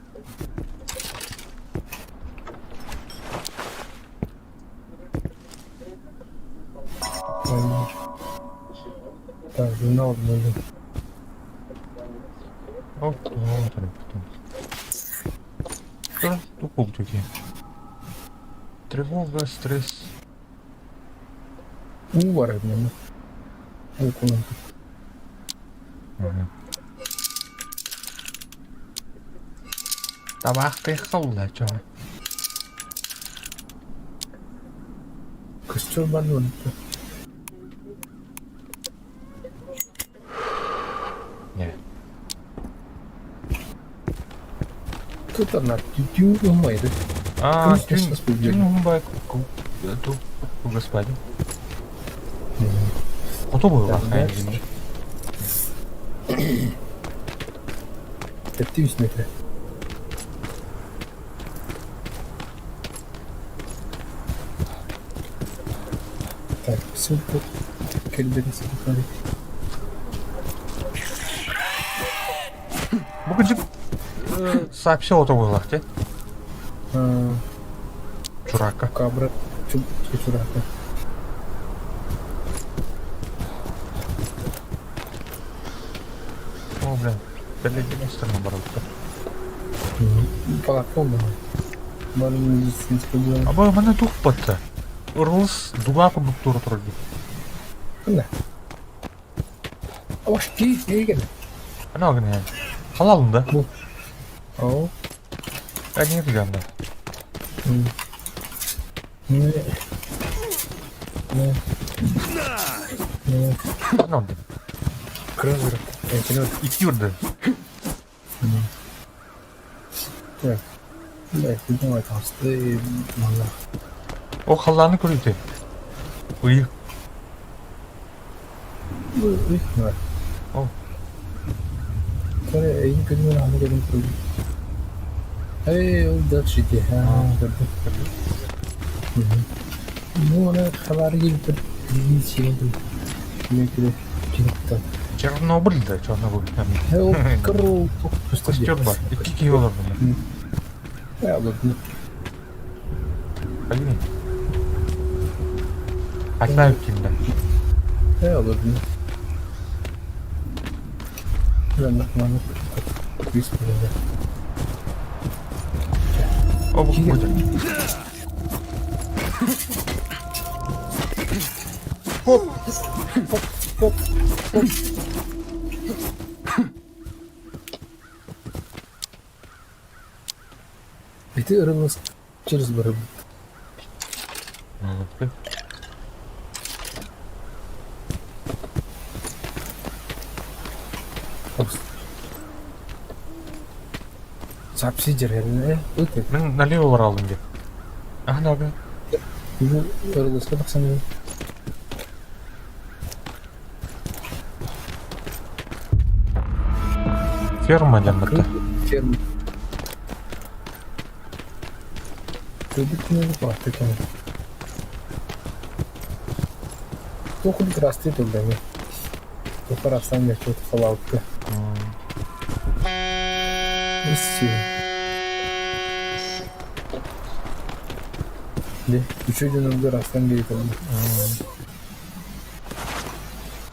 Так, журнал обновлен. О, потом. Тупо Тревога, стресс. Увар обмен. Укунан. Табақты қалла чоң. Костер бар оны. Не. Тут она тютю умайды. А, тюн, тюн умбай, ту, господин. Кото был Тәтті метр. Так, ссылку кэлбэрин смотри. Бүгін сообщил это было, те? Чурака. Кабра. Чурака. О, блин. Телеграм барылды. Палатка был. Бары медицинский дело. Аба, мана тух батта. Ырылыс дуга курдук тура турды. Да. Ош, ки, ки, Ана огне. Халалын да. О. Әне дигәндә. Не. Не. Не. Ана онды. Крызыр. Ити үрді. Так. Да, давай толстые, мана. О, халланы көрүтө. Уй. Уй, да. О. Торе, эйин күнүн аны көрүн көрдүм. Ээ, ол дальше иди. Аа, көрдүм. Ну, она хабары киирбит сиэн Чернобыль да, Чернобыль. Ол кырыл Костер бар. Икки киһи олордум. Олордум. Хайы. Одна кимда. Олордум. О, будет. Хоп, хоп, хоп, хоп. Ити ырылыс через барыбыт. Сапсидер, ыт. Мен налево баралым деп. Ага, да. Бу ырылыска тахсан Ферма диэн бытта. Ферма. Кредит платит. Тух растет туда. Тух растание что-то халавка. Де, еще один растан говорит.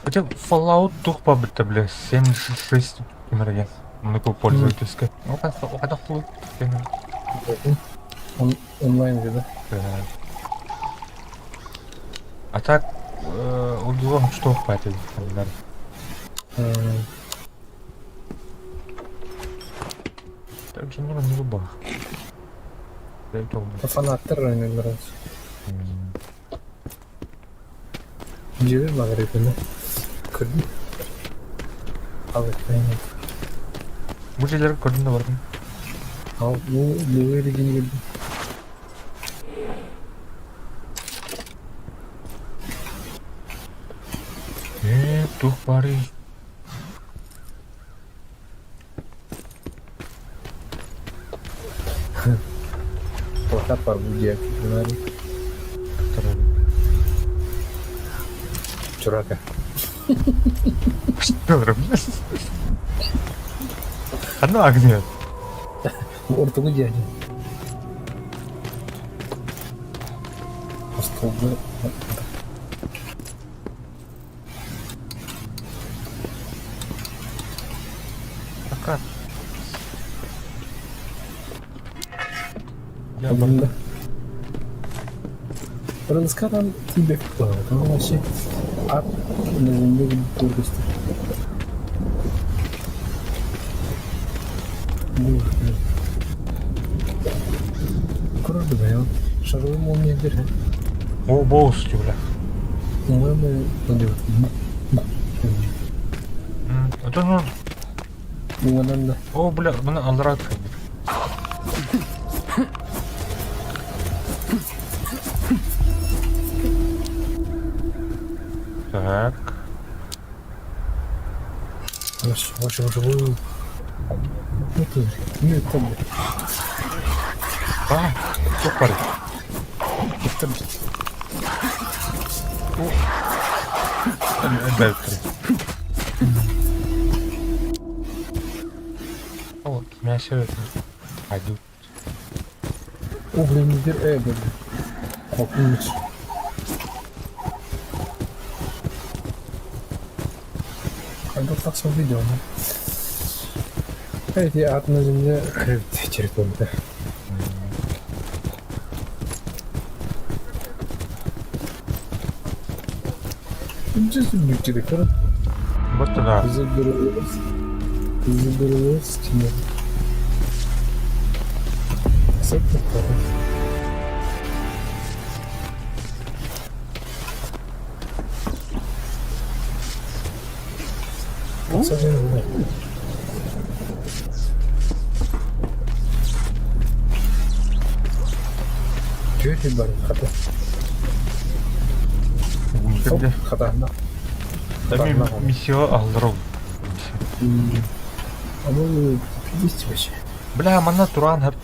Хотя Fallout тух бабыта, бля, 76 кемерге. Много пользовательская. Он онлайн да? А так, удилом что хватит, например. Так же нужно не зубах. Фанаттар нравится. Дьиэ баҕар Көрдүм. Алыкпайын. Бу дьиэлэр көрдүм да бардым. Ал бу бу эригин көрдүм. Ээ, туох баарый? Плакат бар бу дьиэ Чурака. Что Одна огня. Ортогу дядя. Остолбы. Пока. Я Обында. Рылыскадан тибек вообще ат на земле тургости. Көрді бе, шаровой молния дер. О, боус, бля. По-моему, Это ну... Ну, О, бля, мына алрак. Так. Хорошо, хорошо, хорошо. Нет, там. А, что парень? Вот, мясо это. Пойду. О, блин, блин. Попумыч. Когда так все видео, Эти ад на земле территория. Вот туда. Заберулось. Түөрт бар хата. Хата. Там миссия алдров. А мы 50 вообще. Бля, мана туран.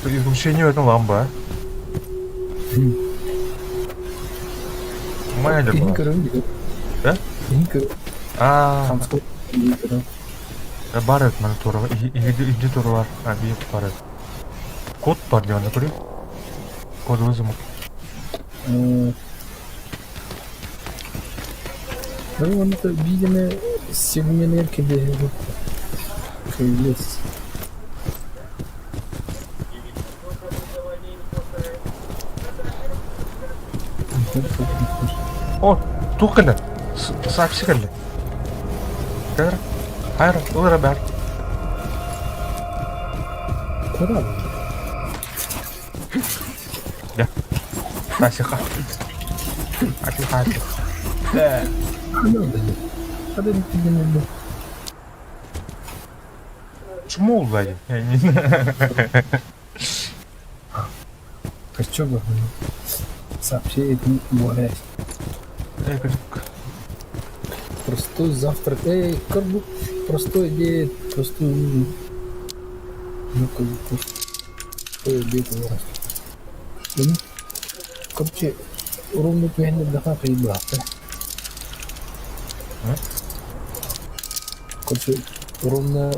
Исключение в этом ламба. Майя Киһи была. көрөн билэр. Да? Киһи көр А, хамска киһи көрөн. бар эт маны тура. Иди тура бар. Объект бар эт. Код бар диэн көрүй. Кодовый замок. Ну, он это, видимо, сегментер кебе Есть. О, туох кэллэ? Сапси кэллэ. Кэр, хайр, ылара бэр. Куда? Дьэ. Асиха. Асиха, асиха. Почему сзади? Я не знаю. Хочу бы сообщить море. Простой завтрак. Эй, как бы простой обед, простой ужин. Ну, как бы простой обед у вас. Короче, ровно түһэн эрдэххэ хайбаахта. Короче, ровно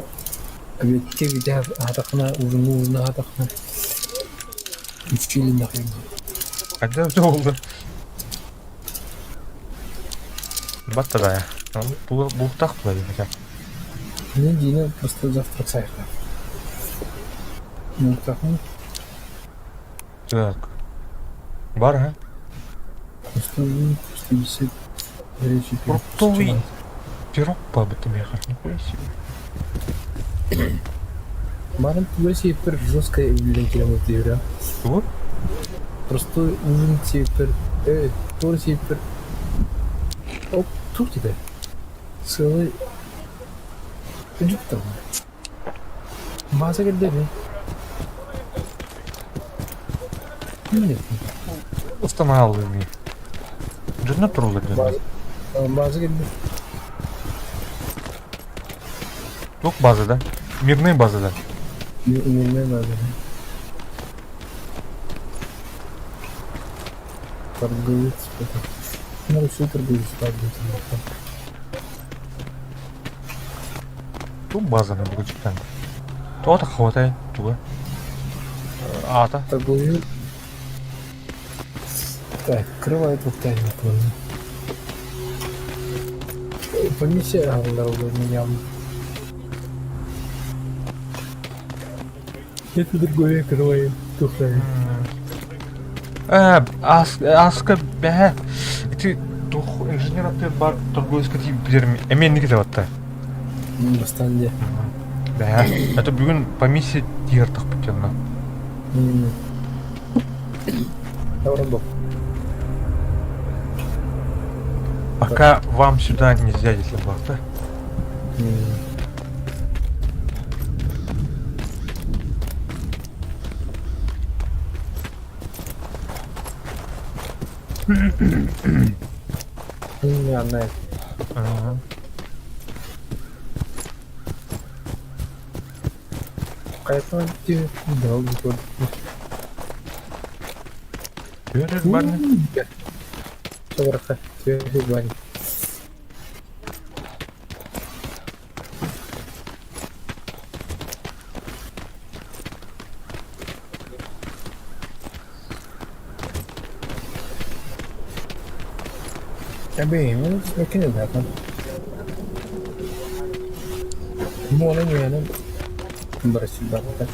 обедке бүтэ аһатаххына, ужиҥҥа ужина аһатаххына үчүгэй Хотя все болды. Батта да. Бултах була хотя. Мне Дина просто завтрак сайха. Ну, так, ну. Так. Бар, а? Просто, просто висит горячий пирог. Фруктовый пирог по меха. Нихуя себе. Баран туга сиэппэр жесткая үллэн киирэн Чего? Простой ужин сиэппэр туора сиэппэр оп туох диэтэ сыалай үдүк Бааса кэллэ Нет. Устанавливай. Дьонно турулар дьонно. Бааза кэллэ. Туох база да? Мирная база да? Мирная база. Торговец. На Руси торговец падает. Туох базаны бүгүн Тоҕо хватает туга? Аата. Торговец. Так, открывает вот тайну Комиссия меня. Это другое открывает тухтами. Э, аска бэһэ ити тух инженер аты бар торговец тиийбит эмиэ инники батта. Бастаан дьэ. Бэһэ. Это бүгүн по миссии тиийэр тахпыт Добро. Пока вам сюда нельзя, если бар, да? Не, она. Ага. Поэтому тебе долго год. Түөрэр барны. Собраха, түөрэр барны. Эбэй, ну, смекни да, там. Муона үөһэнэн бросить барбыта.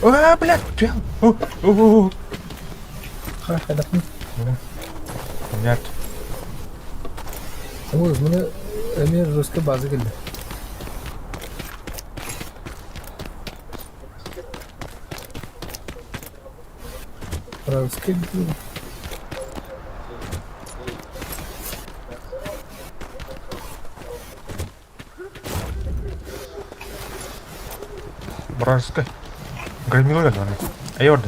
А, блядь, түһэн. О, о, о. Ха, хайдахын. Нет. Ой, маны эмиэ жестко база кэллэ. Вражеский Вражеская. Громила да. Айорды.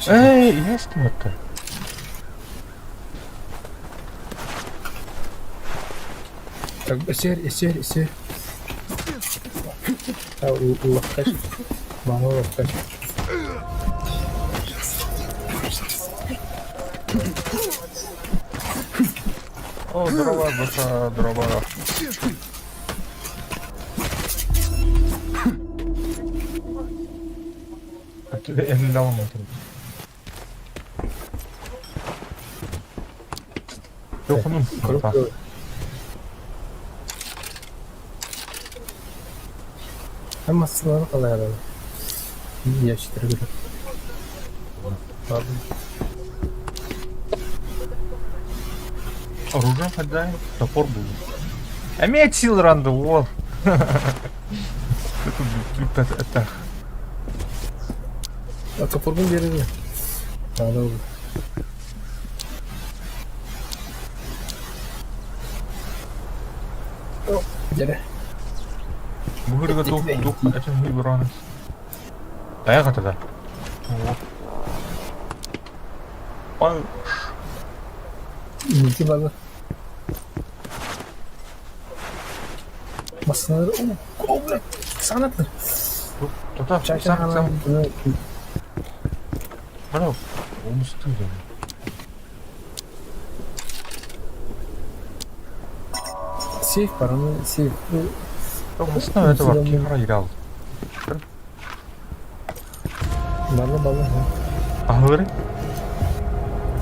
Эй, есть это. Так, сэр, сэр, сэр. Ловкач. Мама ловкач. О, дрова, душа, дрова. Круто. Массалары қалай алады? Ящиктер керек. Ладно. Оружие отдай, топор был. Имеет сил ранду, вот. Это. А топорбун береді. Надо oldu. Дere. Бугырга тух тух этим выбран. Таяга тогда. Ой. Нити балы. Массалары. О, блядь. Санатлар. Тута, сам, сам. Бля, умустым. Сейф бар, аны сейф. Умустым это бар, кем играл. Балы, балы. Ахыры?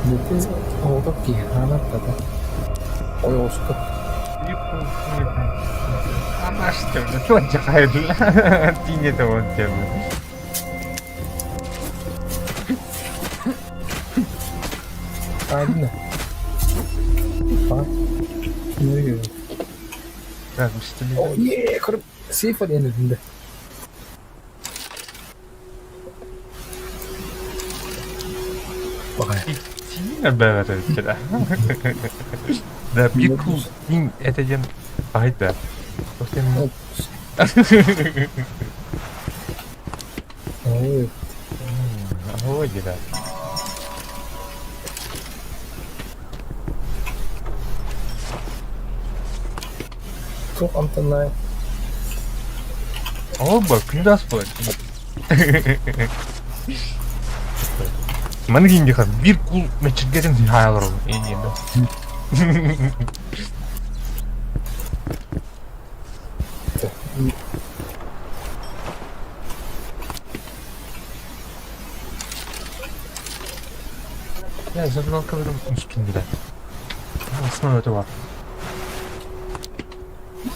Нити олдок ки, анат тата. Ой, осука. Она что, блядь, чихает, Тинет он тебе. Айдына. А? Не görüyorum. Так, быстрее. О, е, кырып сейф бар енді. Бақай. Тина бәрі кeda. Да, bir kul din etegen ayda. Сен Ой, Ой, да. Çok амтанай. Оба, күндас болады. Маны кейінде хан bir кул мечергерин хаялар ол. Енді. Я зажигалка берем үстінде. Основа это бар.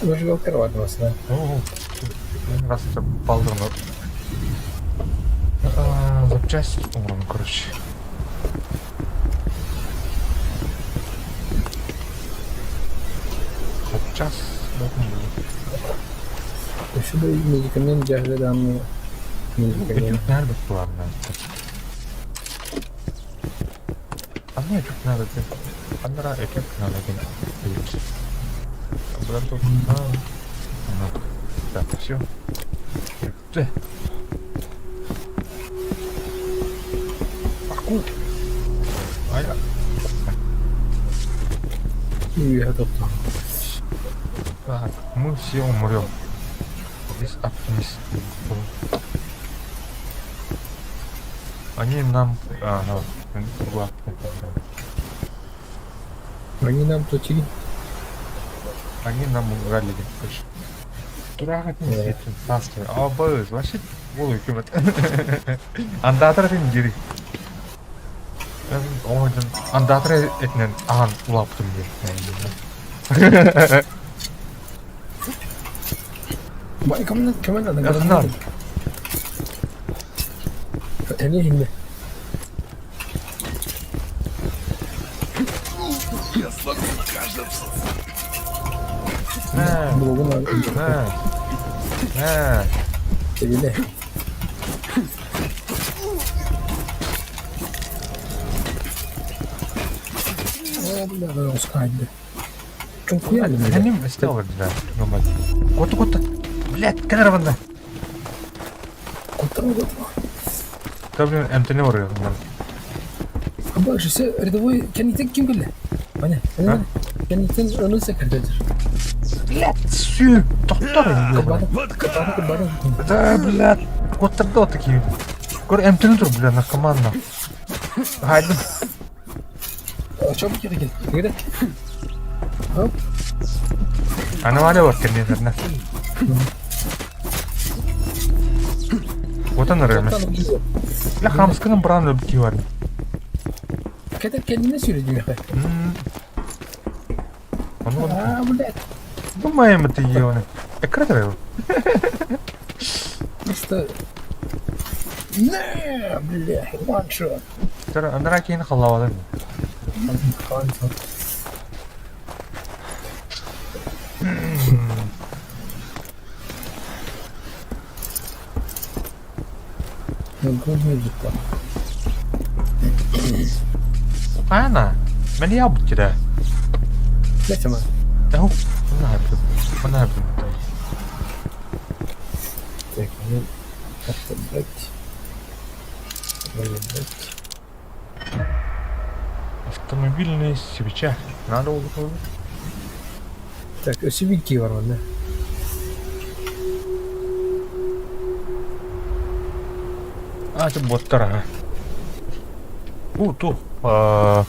Зажигалка бар басында. О, раз это балдырны. Запчасть, ну, короче. Запчас, Еще бы медикамент жahlidan медикамент. Этюд nerede kullandı? Anne etüt nerede? Anne etüt nerede? Так, все. Аку. Ая. Я топтал. Так, мы все умрем. Здесь оптимист. Они нам... А, ну, Они нам платили. Они нам угадили. Турағатын сетін тасты. Абыз, вообще ол үкімет. Андатыр этин гири. Андатыр этинен аған улаптым дер. Бай, кімнен кімнен ана? Яқыннан. Әне хинде. Я смогу в каждом На, Блогун на, на. Тебе. О, бля, ускайды. Чуңкуяли Ханим стел да. Кот кот. Блядь, кадр банда. Кот кот. Та блин, МТН бар. Больше рядовой кэнниттэн ким кэллэ? Ваня, А? кэнниттэн ону секретарь. Блядь, сүү, тохтор ёбаный. Да, блядь, куоттарда такие. Көр эмтэнэ тур, бля, наркоман на. Хайдым. Чоп киһи кэл. Хоп. Аномалия бар кэннитерне. Отан ырыамы. Бля, хамскының бран өлбүт киһи бар. Кэтэр кэннинэ сүүрдүмэхэ. Ону А, блядь. Думаем, это ебаный. Экран Просто... Не, бля, one shot. Анараа киһини халлаабатын. One shot. Ана, мэлиябыт кирэ. Эһу, манна хайбытым. Так, ну, отобрать. Отобрать. Автомобильная свеча. Надо было. Так, өссө биир бар манна. А, это боттар, ага. У, ту. А...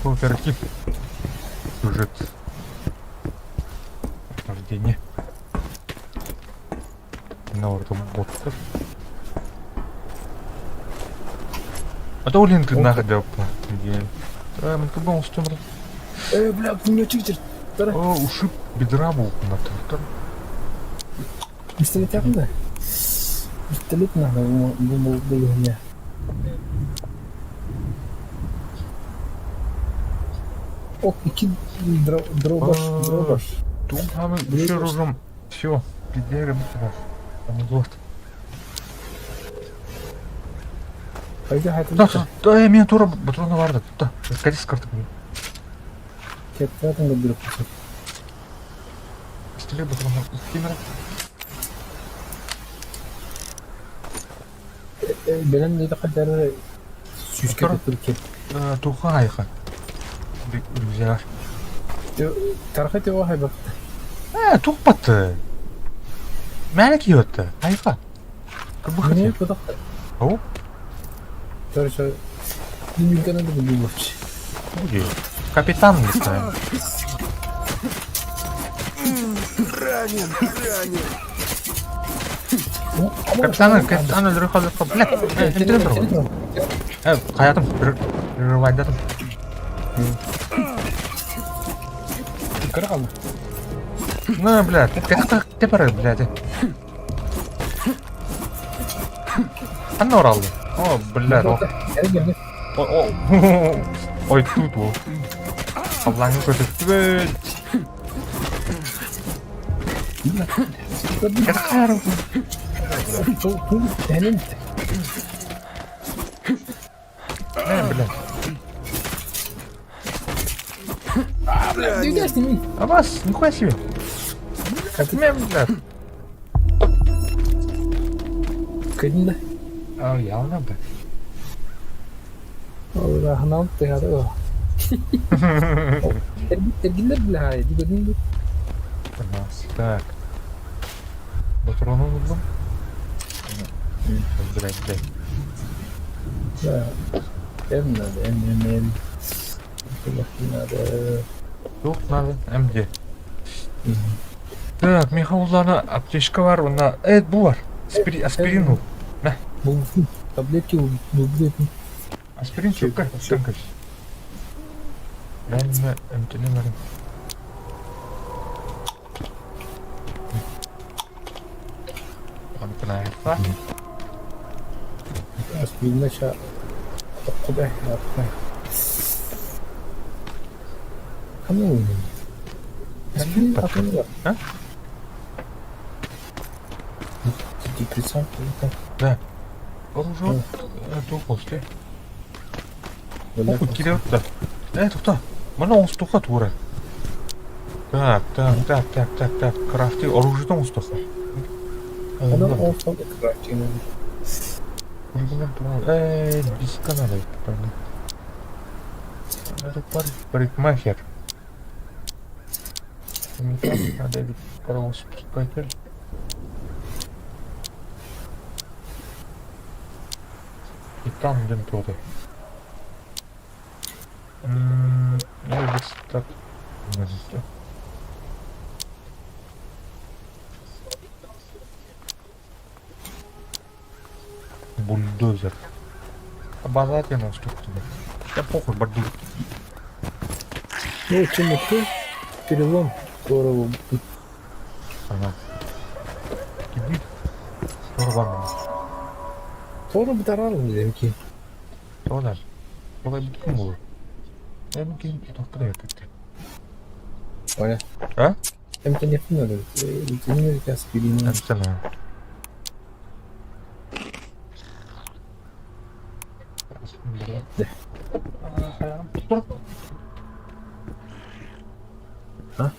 Кооператив. Сюжет. Рождение. На боттар. А то блин, ты нахуй да Мен кубом устум. Э, бля, у чик О, ушиб бедра был на трактор. Пистолет да? Пистолет надо был у меня. Ох, ики дробаш, дробаш. Тут мы еще ружом. Все, пидерим. Вот. Хайда Да, да, я меня тура патрона варда. Да, катись карты. Кеттатын көрдөрөп Пистолет патрона. Кемера. Бэлэн это хадары сүүскэ турке. Туха айха. Рюкзак. Тарха тео хайба. Э, тухпат. Мэлек йотта. Айха. Не куда? Ау? Короче, не надо было вообще. Капитан не знаю. Ранен, ранен. Капитан, капитан өлөрө халыкка. Блядь, элден Э, хаятым, прерывайдатым. Кыргал. Ну, блядь, как тепер, блядь. Анна оралды. О, блядь, о. О, Ой, тут во. Аблаңы көтөттүбөт. Кахар. Э, блядь. Блядь, А вас, нихуя себе. Мен, блядь. Кадина. А, явно, блядь. والله هذا. ترجلنا بلا هاي دي Так. Патроны нужно. Блядь, блядь. Да. М надо, М, М, М. Надо. Тут надо, МД. Так, Михаил аптечка бар, онна... бу бар. Аспирин На. Таблетки булбу. Аспирин чөккө, чөккө. Мен МТН барым. Аспирин наша قبح Кому Аспирин А? Депрессант Да. Оружие туох те. Опыт кире да. Э, тоқта. Мына оңтүстікке тура. Так, так, так, так, так, так. Крафты оружиеден оңтүстікке. Она оңтүстік крафтинг. Э, диска надо, правда. Это парикмахер. Надо ведь паровозпускатель. И там где то Так. Бульдозер. Обязательно структура. Да похуй, бордюр. Ну, чем ты? Перелом скоро. Ага. Кибит. Рваный. Скоро бутарал, блин, Тодар. Олай бүткөн болор. Эми кийин тохтой кетти. Оля. А? Эмтенефин аспирин. Эмтене. Да. А?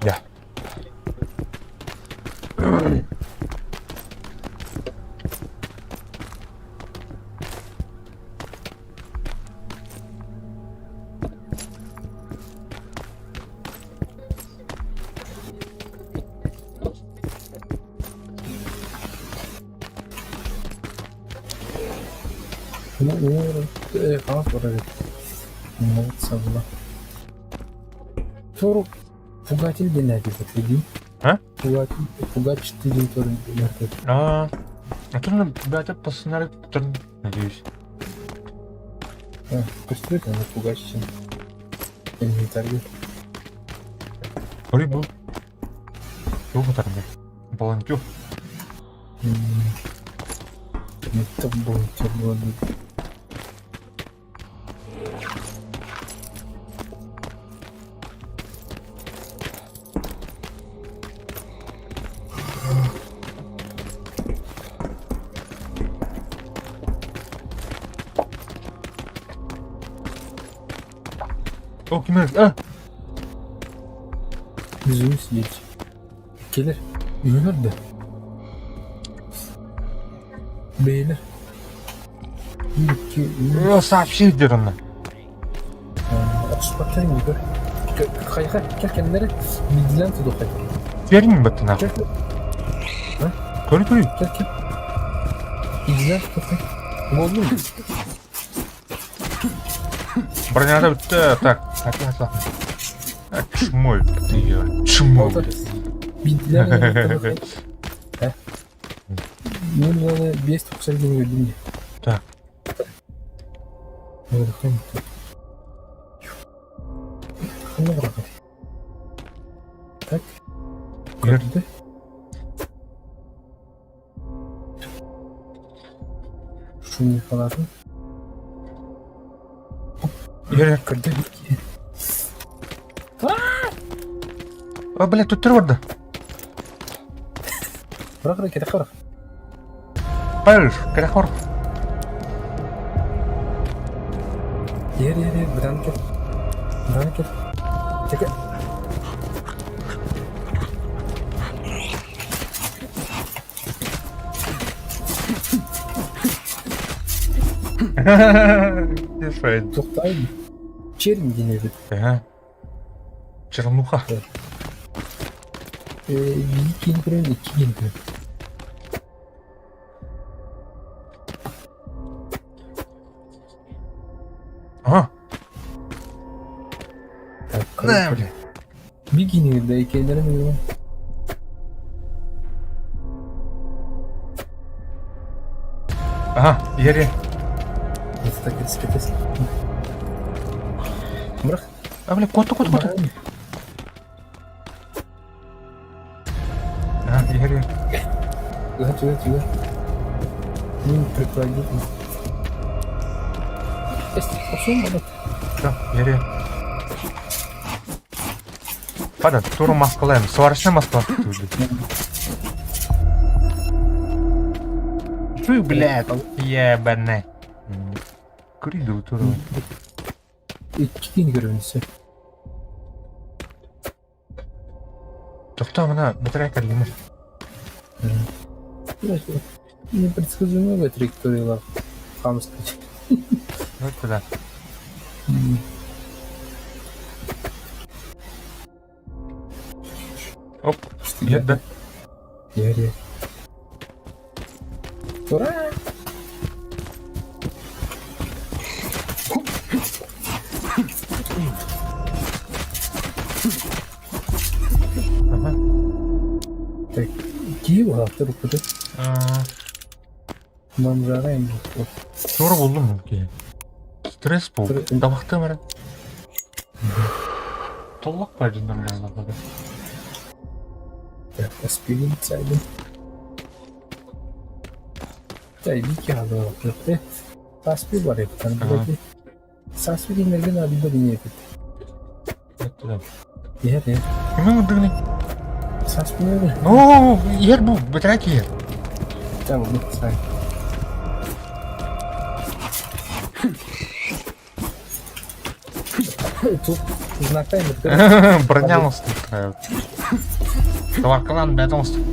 Я. Ну, Сорок пугатель дэнээти дии. А? Пугатель, пугач диэн туран дэнээти. А, а то бята по сценарию, надеюсь. А, көстүбэт аны пугач син. Инвентарьга. Рыбу. Туох тарда? Волонтер. Это волонтер был. О, кимер, а! Yüzümü сидеть. Келер. Үйгө да. Бейлер. Bir, iki, üç. О, сообщи дерна. Охсупаттар үйгө. Хайха, кел кеннери. Мидилен тудухай. Термин баттына. Кел, Көрі көрі. кел, кел. Мидилен тудухай. Болду му? Броняда бітті. Так, так, так, так. А, чмо ты, я, чмо. Мидилен тудухай. Э? Мен мынаны 5 90 ден көрдүм. Так. Так. Ер. Көрдү. Шуны алатын. Ер, Көрдү. О, блядь, тут бар да. Бырақ кете кара. Пайрыш, кәрәхор. Ер, ер, ер, бұдан кел. Бұдан кел. Теке. Дешевый. Тоқтай. Чернь денеді. Ага. Чернуха. Биі кейін көремін, екі кейін көремін. Ага. Так, На, блядь. Би кейін да екейлерін көремін. Ага, ер, ер. Это кетес кетес. Бірақ. А, блядь, кот, кот, кот. Ага, ер, ер. Туда, туда, туда. Ну, приклади. Есть, пошел, молодец. Все, ер, ер. Пада, туру маскалаем. Сварочная маска. Фу, блядь, ебаный. Куриду туру. Икки кейін көрөмүн все. Тохтоо, мына бэтэрээ кэллинэр. Непредсказуемая траектория хамская. Вот туда. Оп, нет, да? Я Ура! Ага. Так, киев автор куда? Манзара им. Тура булдум киһи. Стресс бу. Табахтым эрэ. Толлок бардын Так, аспирин цайдым. Чай, вики хадыла. Саспи бар эбит. Саспи кинилэргэ наадыйбат ини эбит. Иһэр, иһэр. Кими ырдыгыный? Саспи Оо, иһэр бу, бэтэрээ киһи. Ча, бу, сай. Тут знаками. Броня устраивает. Товаркалан бәтін уступ.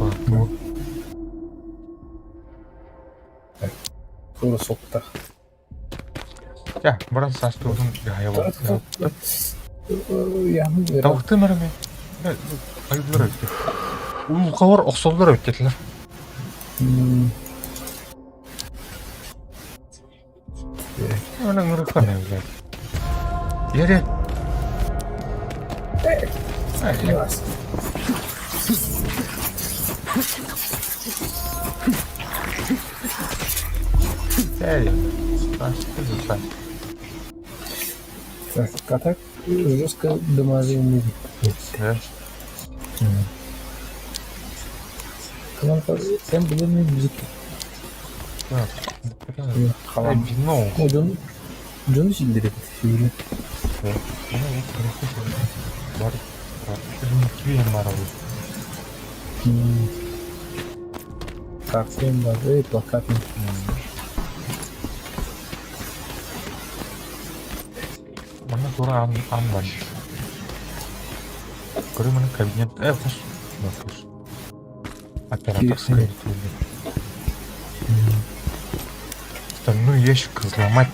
Тура соқта. Я, баран саспи узун гайва. Яны Тавықты мәрме. Айдылар өтті. Улқалар оқсолдар өттетілер. Оның ұрыққан әулет. Ере. Класс. Эй, саспи, Так, а так жестко дамажим. Да. Команда сен билер музыка. Так, Халам. вино. Дьон дьону силдерет сүүрэ. Бар. Киен бар. Картин бар, эй, плакат. Мана тура ан ан бар. Көрү мана кабинет. Э, хос. Хос. Операторская. Стальной ящик взломать.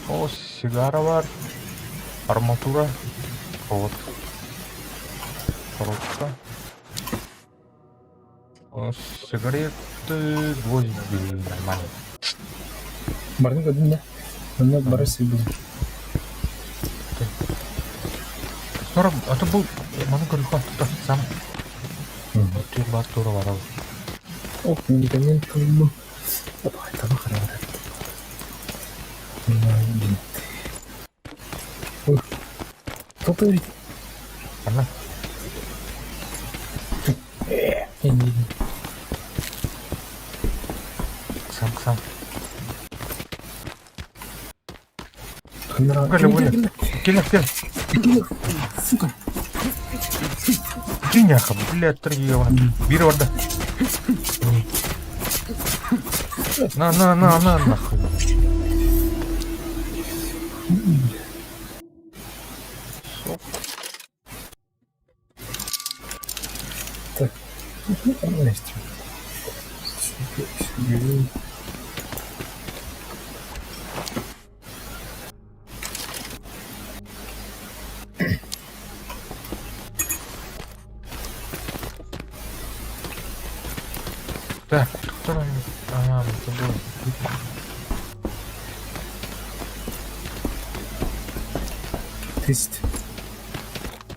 О, сигара бар. Арматура. Вот. Коробка. О, сигареты, гвозди. Нормально. Барын көрдүм да. Онно бары сыйбыл. Тура, а то был, маны көрүк тута сам. Түр бар тура бар. Ох, медикамент кылбы. Опа, таба карабар. Ой. Кто говорит? Ана. Не. Сам, сам. Камера. Кэлэ, кэлэ. Кэлэ, кэлэ. Сука. Диняха, блядь, торгиева. Бир барда. На, на, на, на, нахуй. Так. Ну, там есть. Так, кто там? Ага, это был. Тест.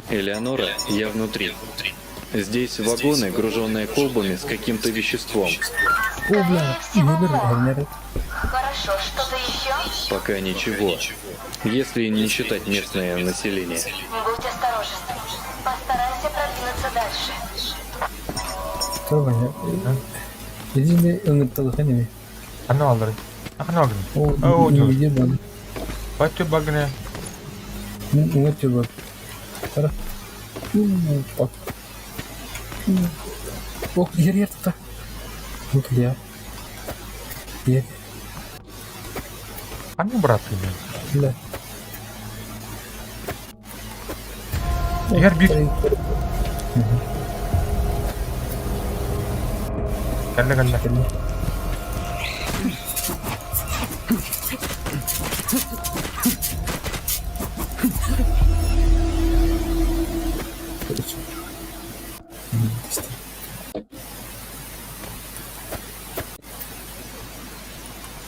Элеонора, я внутри. Здесь вагоны, груженные колбами с каким-то веществом. О, бля, всего. Хорошо, что-то еще? Пока ничего. Если не считать местное население. Будь осторожен. Постарайся продвинуться дальше. Иди ыңырталыхын эми. Аны алыр. Аны алыр. О, О, не бар. Баты багне. Мен ыңырт бар. Кара. Пак. Ох, ер ер тута. Вот я. Ер. Аны брат мен. Да. Ер бир. Кэллэ кэллэ. Кэллэ.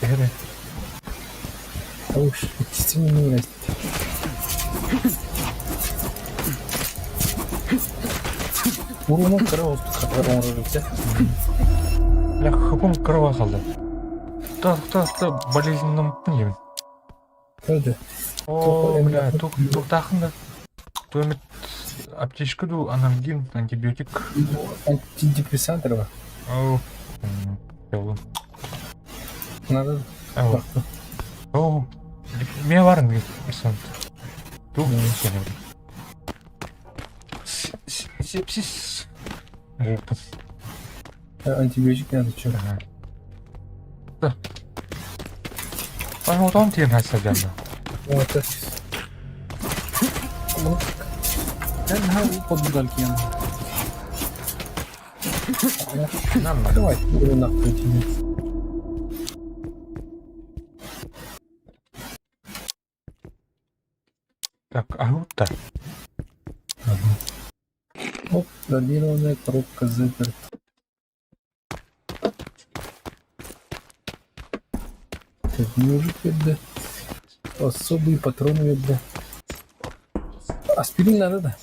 Эһэ Уж, иккисин Урунун кыра хатар оҥорор Бля, хапым кыра қалды. Та болезненным диэбин. Правда? О, бля, тук туктаахын да. Туэмит аптечка ду, анальгин, антибиотик. Антидепрессант ба? О, Ялын. Надо. О, мен бар антидепрессант. Тук Сепсис. Антибиотик надо что? Да. Аны отон тиен хайсадяна. Вот. Давай, нахуй тебе. Так, а вот Оп, бронированная коробка заперта. Так, ножик да. Особые патроны да. Аспирин надо, да?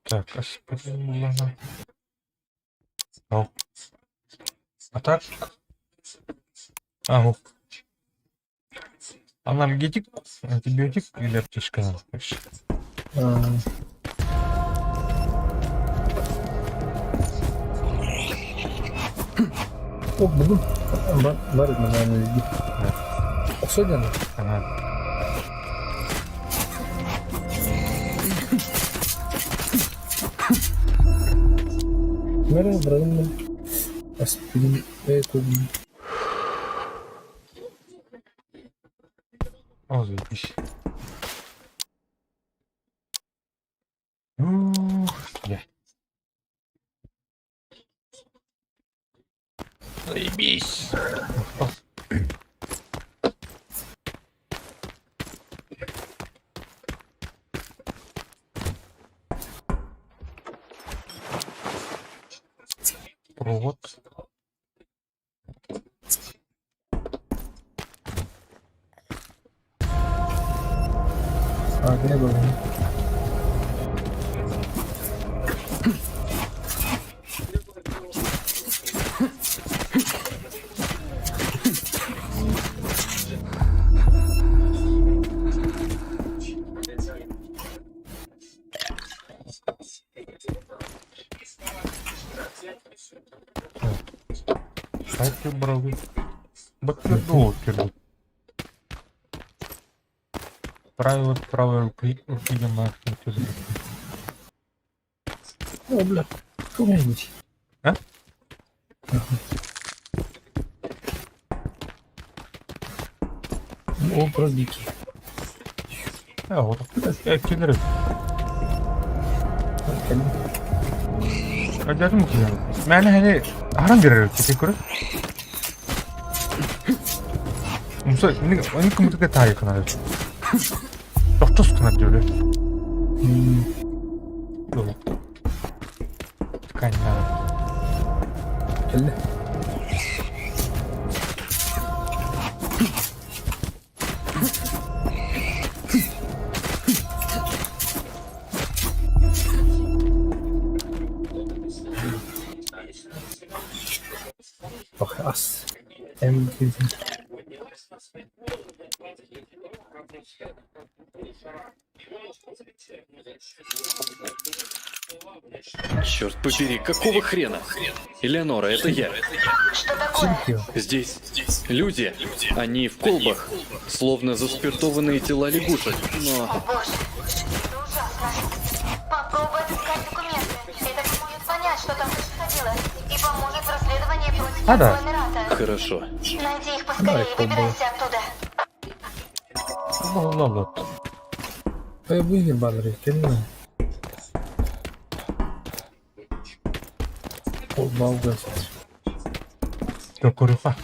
Так, аспирин надо. О. А так? А, вот. Анальгетик, антибиотик или аптечка? А... О, бүгүн бар наверное, Особенно. Ага. Наверное, бронированная аспирин. Это... О, заебись. Ух, я. Заебись. Провод. А, где был? Кстати, бровы. Бактердол пердут. Правило правой руки руки на О, бля. Куда-нибудь. А? О, просто дикий. А, вот. Я киллеры. Öldürdüm ki. Yani hani haram bir teşekkür. Musa, ini kumutaka tayi kanal. Doktor kanal diyor. Yok. Ткань Кэллэ. Ох, ас. М. Черт побери, какого хрена? Элеонора, это я. Что такое? Здесь люди, они в колбах, словно заспиртованные тела лягушек. Но О боже, это ужасно. Попробуй отыскать документы. Это поможет понять, что там происходило, и поможет в расследовании против А, да. конгломерата. хорошо. Найди их поскорее и выбирайся оттуда. Ладно, Выиграл бадри, кэллэ. О, балгас. Көрүөххэ.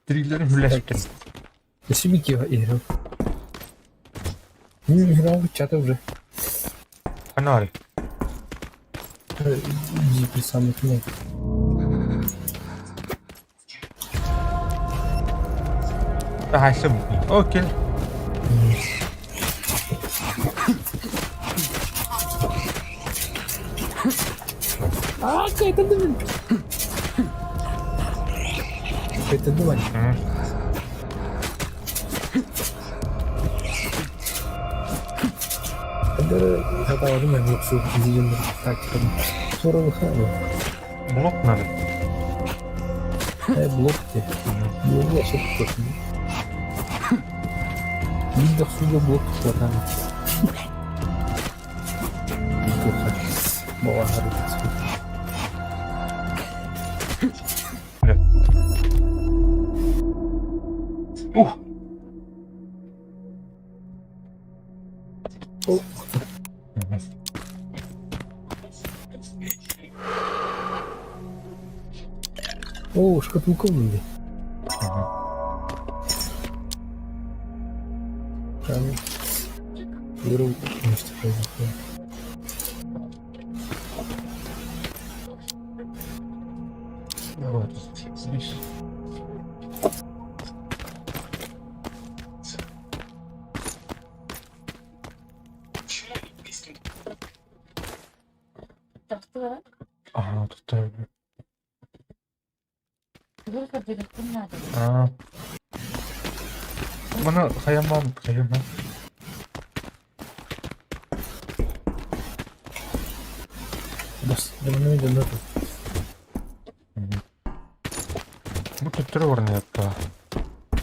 Тириилэрин үллэстим. Өссө видео иһэр. Мин играл чата уже. Канал. Дикий самый нет. Хаһаайсым. Окей. А, какая-то дымка. Какая-то дымка. Хатаабатым эмиэ уксуу дьиҥ тактикатын суоралыха Блок надо. Э, блок те. Блогу особо точно. Биир да охсууга блок тутуотаан. Балаһар Ух! О, шкатулка внутри. Там беру нечто произошло. Вот. Здесь. Ага, тут А. Маны хайаман, хайаман. Бас, да ну Бу төттөрү барыныахтаах.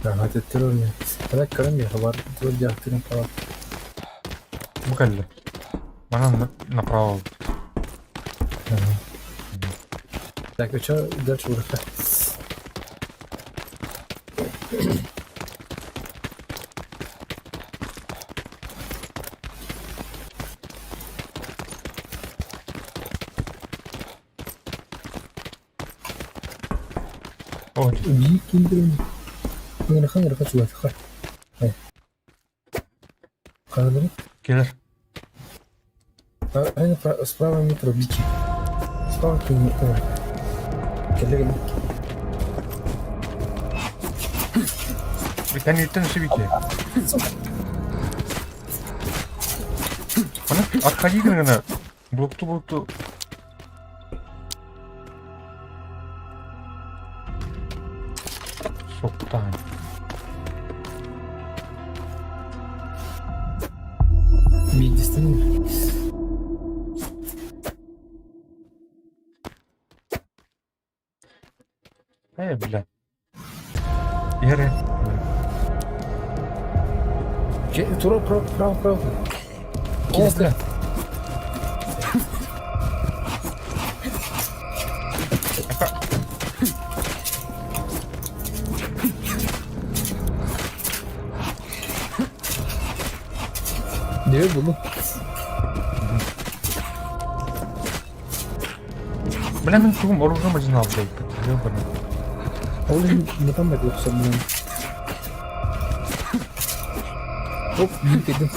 Ага, төттөрү Давай көрөн бар дьахтырын пала. Бу кэллэ. Манан направо. Так, а что дальше уже? О, Убей киндерин. Хаңыр хачуга хар. Хаңыр. кэлэр. Аны справа метро бики. Справа киндер. Кэлэр. Кэнниттэн сибики. Аны отходи гына. Блокту блокту. Соктаан. Биирдэстэн. Э, бля. Иһэр. Тура право право право. О, бля. Дьэ булу. Бля, мин тугум оружием одинал, блядь. Ёбаный. Ол не там это все, блин. Оп, биир кэйдим.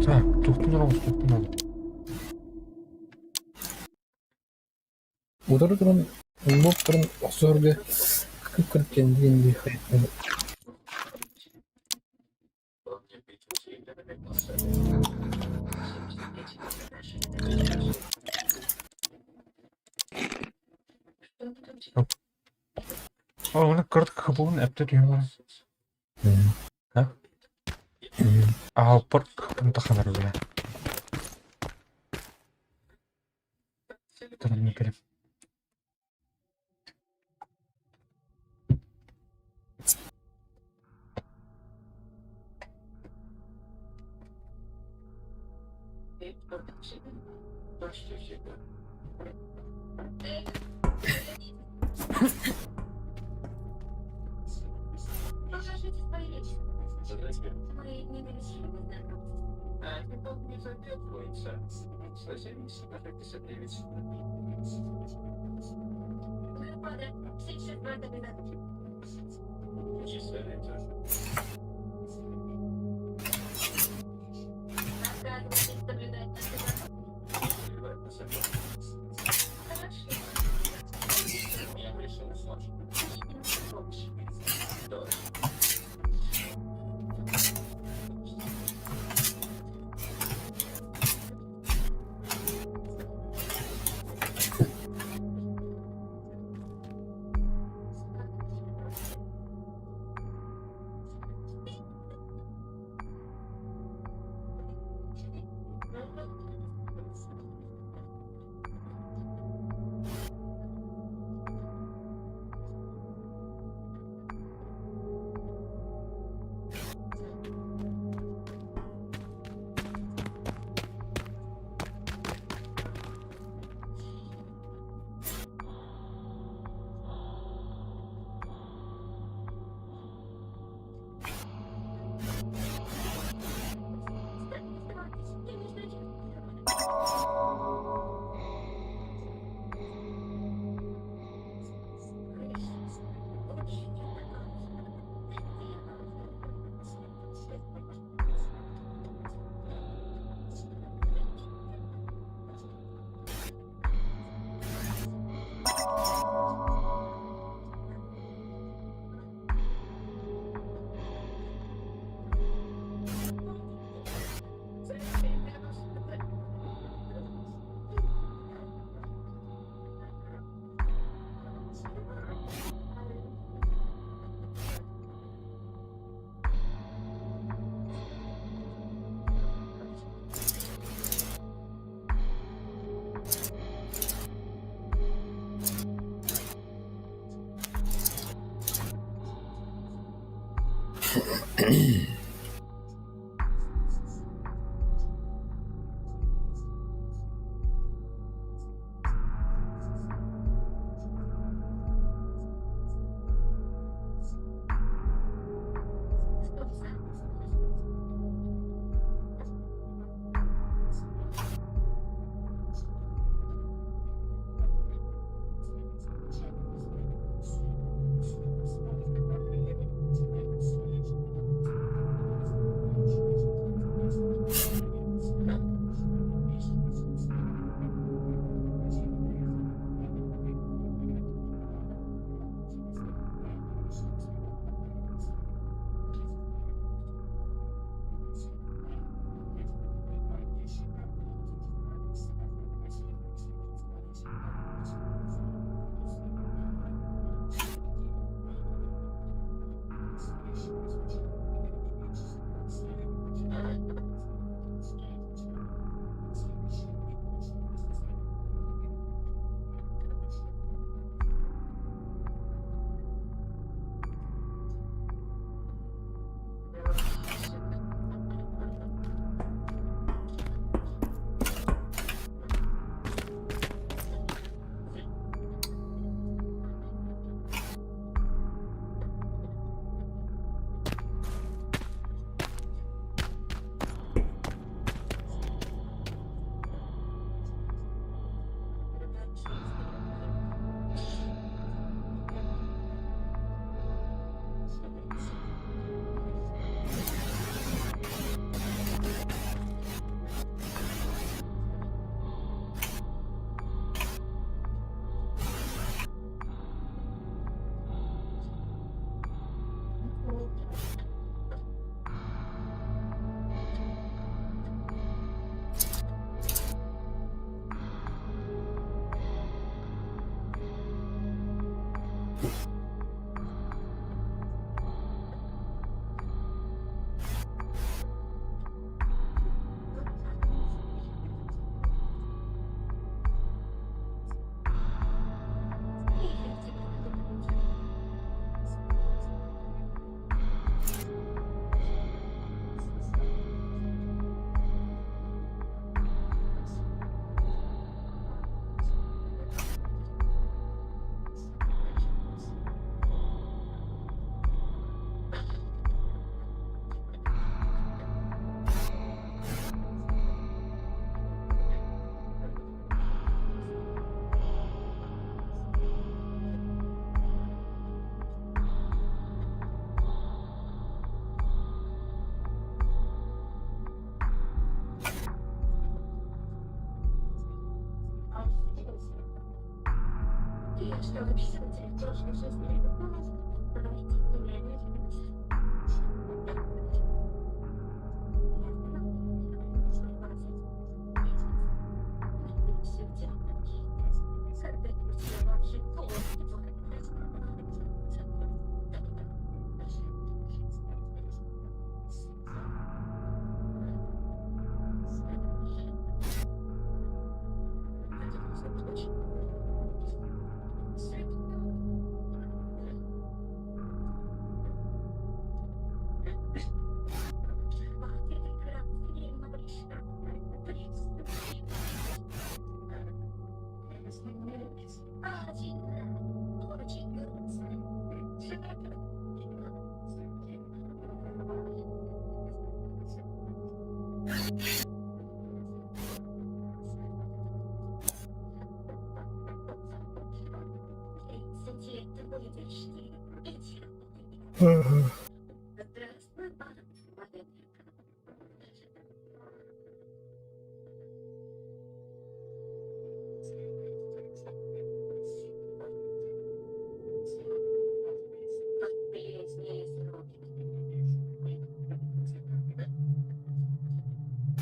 Так, туохпун оҥорон, туохпун оҥорон. Утары туран, лоп туран охсорго кып-кырып кэннигин О, уна кырдык хабуун эптэ түһэн Ха? Аалпар хапын таханар бля. Таран кэлим.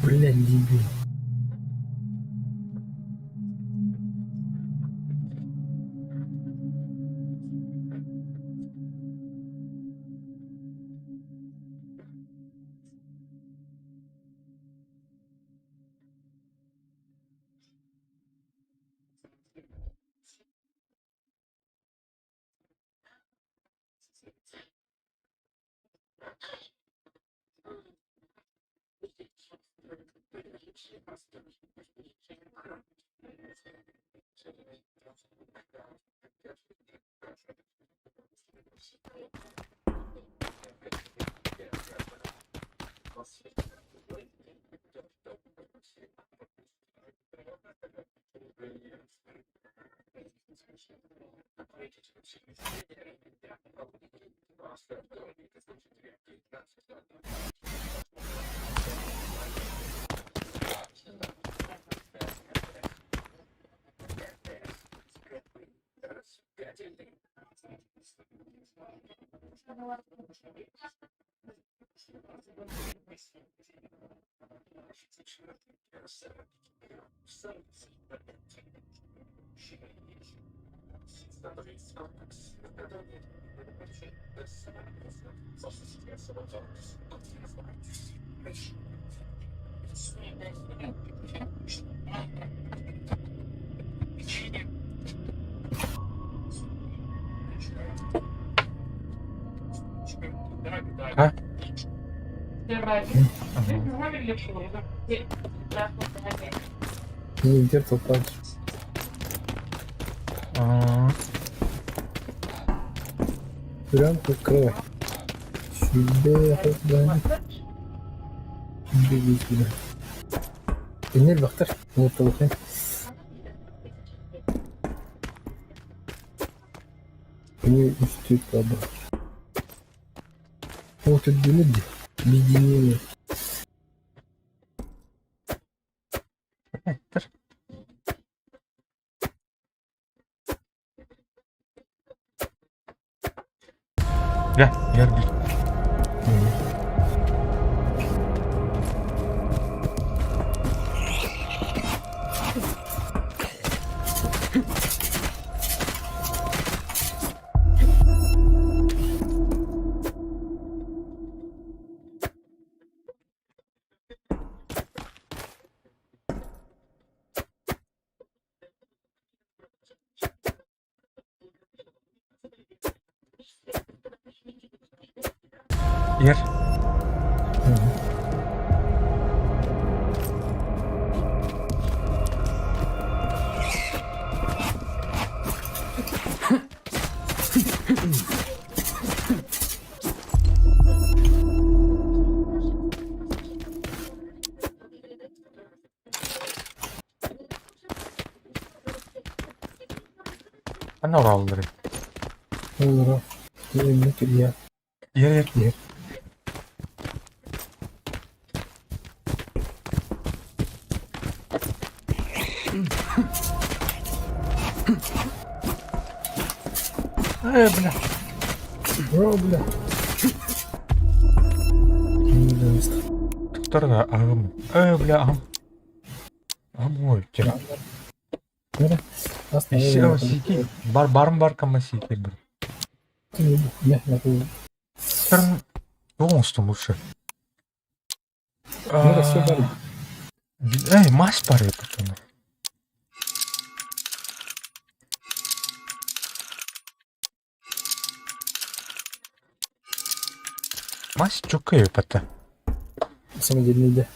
Блядь, дебил. А? Не где-то так. А, Прям открывай. Сюда, сюда. Беги сюда. Энер бахтар. Вот толкай. Не үстүт баба. Вот это люди. Объединение. Блядь, Я, Гергель. Ер. Ханна ораллары? Ура. Я. Ер, ер. Ер. Э, бля. О, бля. Туттар аҕам. Э, бля, аҕам. Аҕам ой, тя. Сики. Бар барым бар кама сики бар. Оҥостум лучше. Эй, мас бар это. Мас чукай пата. Самодельный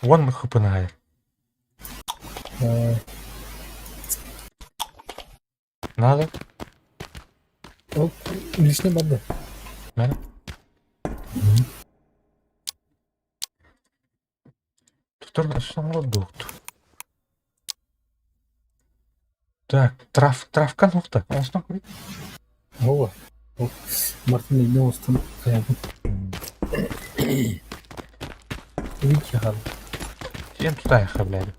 Вон хапынай. Надо? Ол лишний барда. Надо? Туттар доктор. Так, трав, травка нухта. Оҥостон көрүй. Ооба. Мартин эмне оҥостон Вики хаал. Сиэн тутаайха, блядь.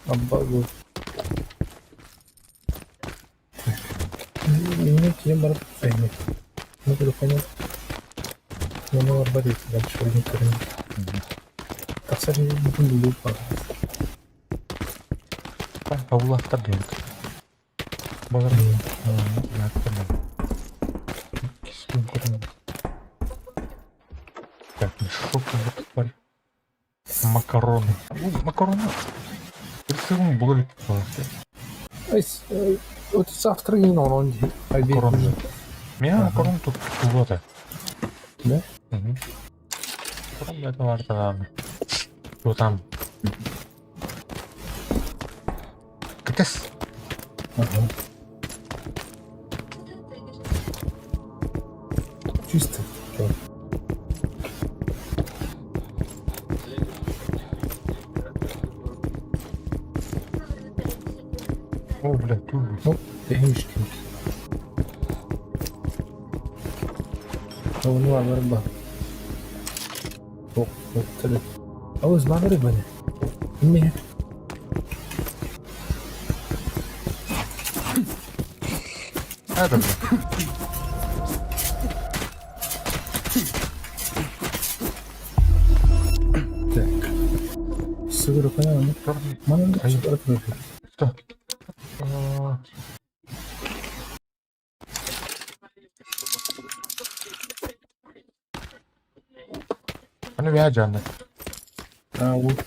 Абба Мне кем барып Ну, буду понять. Но мы барбарить дальше не Тахсар бүтүн лупа. Павлахтар диэн. Базар Так, мешок вот тварь. Макароны. Макароны. Сырым было Вот завтра не он Макароны. Меня макарон тут вот. Да? Угу. Макарон это варто. Что там? Катес. Ага. Чисто. О, бля, тут. Ну, технически. Ну, арба. О, вот Ауыз бағыры бәне. Неме? Это, бля. Так. Сыгры понятно. Мана Что? Аны вяжаны. А, вот.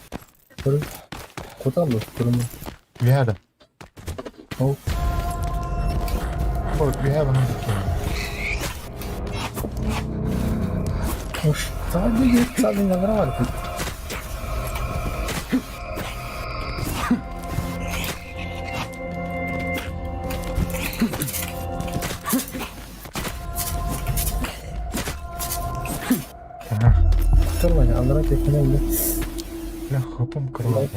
Куда был? Вяда. О. Ой, вяда. Ну что будет, сами набрали. Ага. Второе, Андрей технология. Бля, хопом крыло.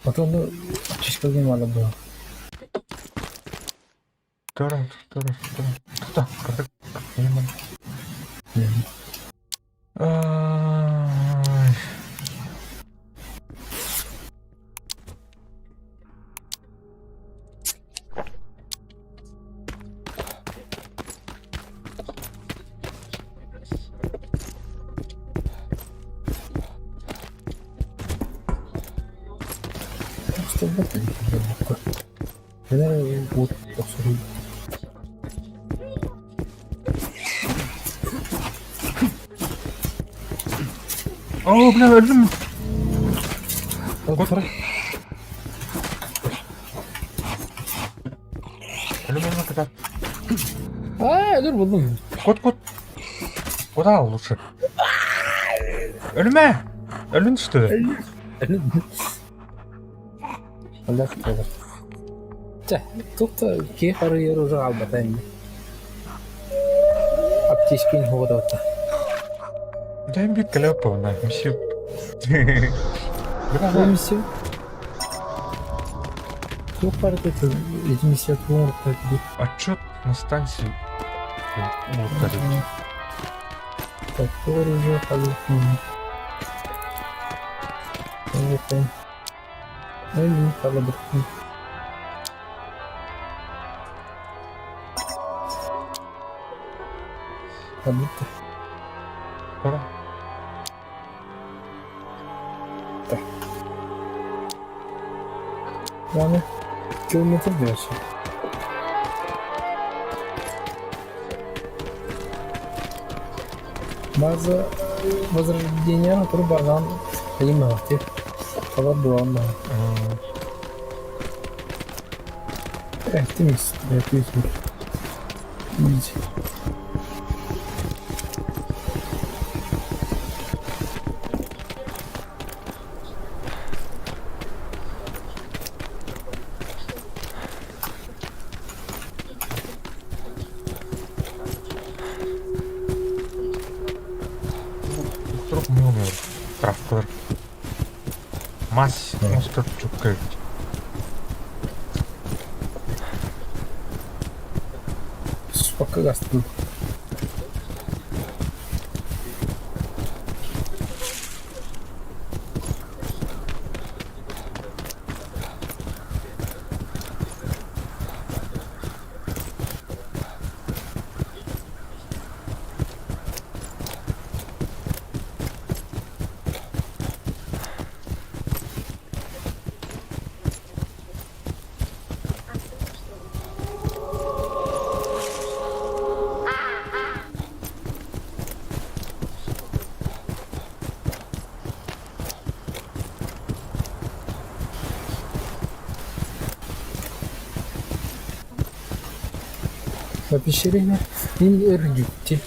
Потом, ну, чисто мало было. Тора, тора, тора. Туда, как Ай. Что в этом? Я, вот, обсудил. О, бля, өлдүм. Кот. Өлүм өлүм кытат. А, өлөр булдум. Кот, кот. Куда лучше? Өлүмэ! Өлүн что ли? Allah kadar. Чэ, тут киһи харыйар уже албатайын. Тискин хоҕотоотто. Дай мне кляпа, на, миссия. Бу миссия Туох баар этэй ити миссия тугу оҥорбута дии? Отчет на станции оҥортарбыт. Который уже Пора. Ладно, километр дальше. База возрождения турбазан понимаете. Таба була. Эх, ты мисс, ты Видите. Вдруг не умер. Травкалар. Мас оҥостор чукка эбит. Пока гастын. По пещере мин өргүтти.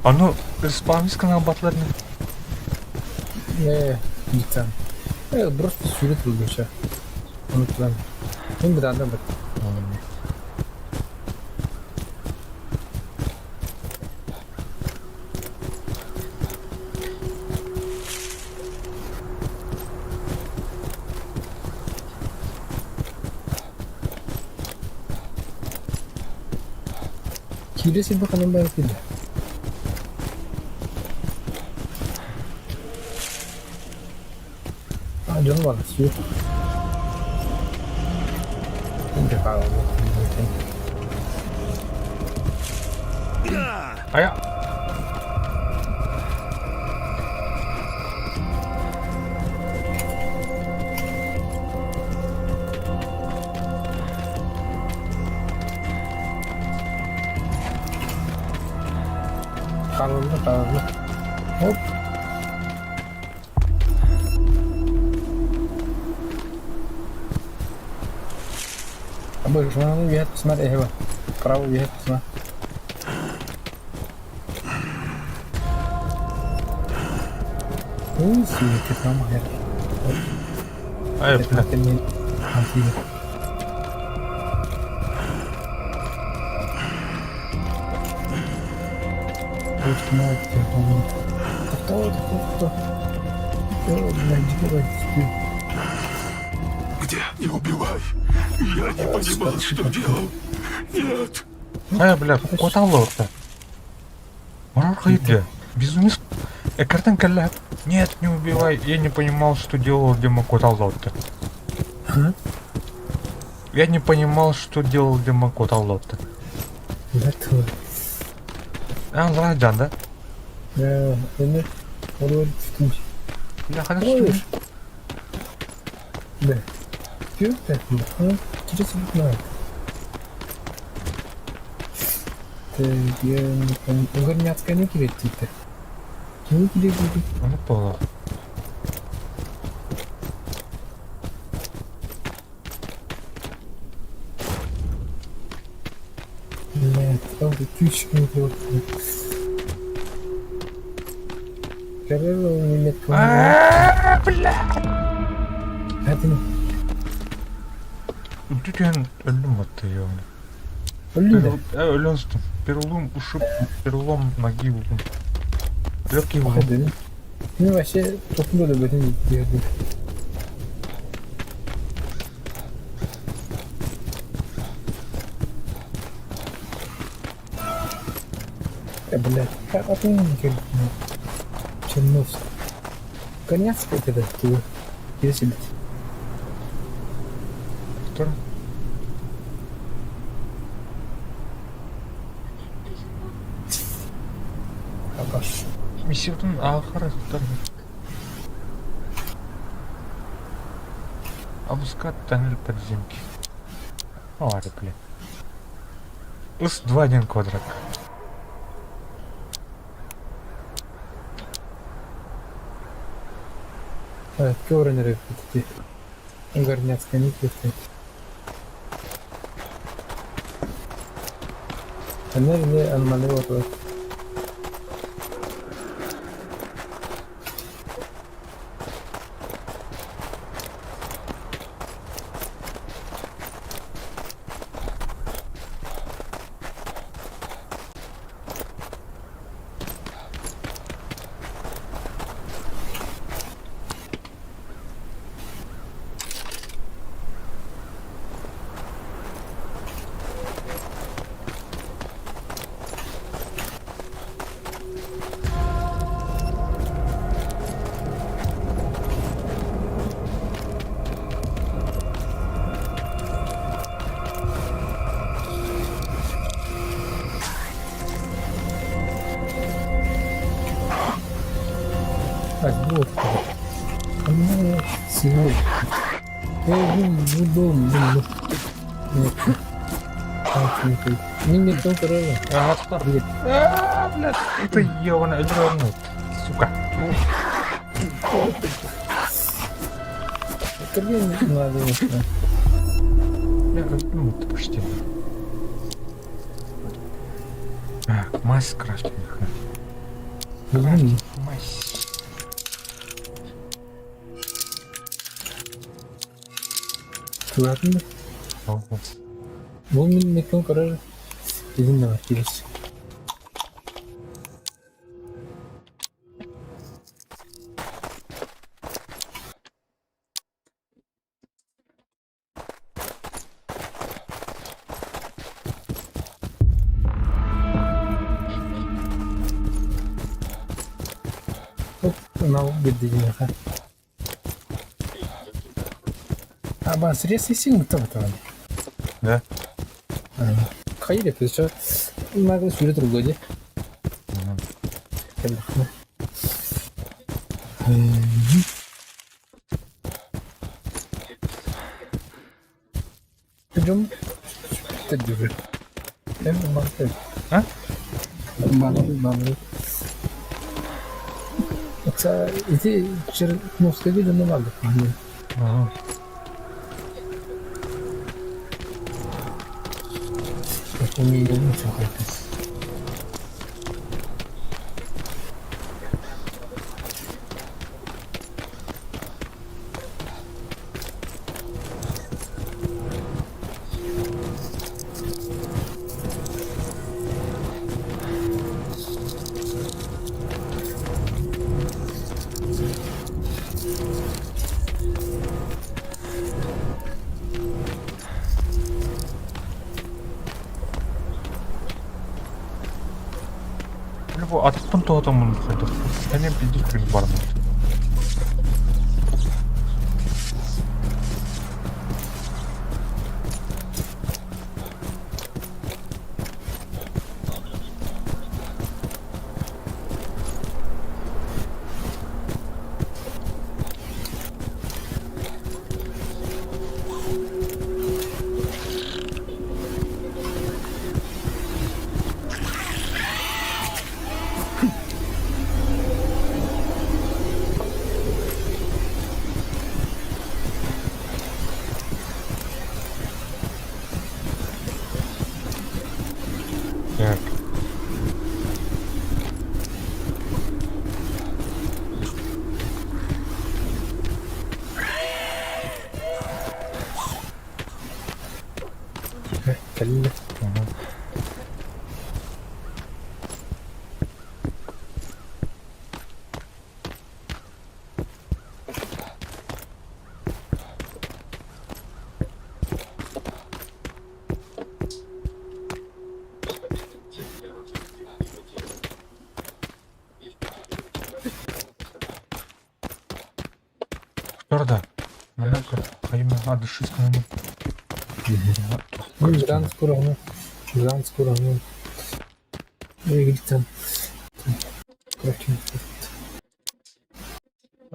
Аны спамисканы батларны. Э, дитям. Э, просто сюрет булгунча. Unuttulam. Мин быдаанда бит. Киирэ сирбэ ханан баар киирдэ. А, дьон бар, сүүр. Айа. Хаалла, хаалла. Оп. Абы, үөһэ тусмар эһэ бар. Право үөһэ тусмар. Ой, сүйекке там Ай, бля. Где? Не убивай. Я не понимал, что делал. Нет. Ай, бля, куоталлар Морар хайде. Безумец. Экартан калля. Нет, не убивай. Я не понимал, что делал Дима Куоталлотта. Я не понимал, что делал Дима Куоталлотта. А, ладно, Джан, да? Бля, хорошо. Да. Угорняцкая кириттиттэ. Кими кириттиттэ? Ону буолар. Нет, А, бля. Это не. Үлтүтүөн өллүм батты ёбаный. Өллүн да? Өлөн сытым. Перелом ушиб, перелом ноги булдум. Легкий булдум. Дедим. Мин вообще тохтум да өлбөтүн диэбитим. Э, блядь, как атын Черновск. Коньякская это тугу? Кире силбит. Который? Абаш. Миссиятын аахара сытар. Обыскать тоннель подземки. Ладно, блин. Ус 2-1 квадрат. Көрөн эрэ эбиппит ити. Горняцкая кииртэ. Энергия аномалия отур. Так, вот. Ну, сегодня. Бу дом, бу. Нет. Так, не Не не то короче. А, А, блядь, это ебаная дрон, сука. Блин, надо. Я ну, это почти. Так, мазь крафтинг. Мазь. Ладно. Бу мин мекон короче. Иди давай, кирис. Мынау биддиниха. Аба срез син тавтан. Да? Хайре, ты что? Могу сүрө тургу ди. Кэллэхнэ. Идем. Ты А? Маны. Это иди Черновская вида на надо. Ага. Я умею ничего хотеть. Бля, бу атахпын тоһотоммун хайдах. Эне пиздец кыргыз бармын. Так. Кэллэ. Ага. Торда. Манна хайма адышыс кынаны. Грант скоро, Грант скоро, Игритен.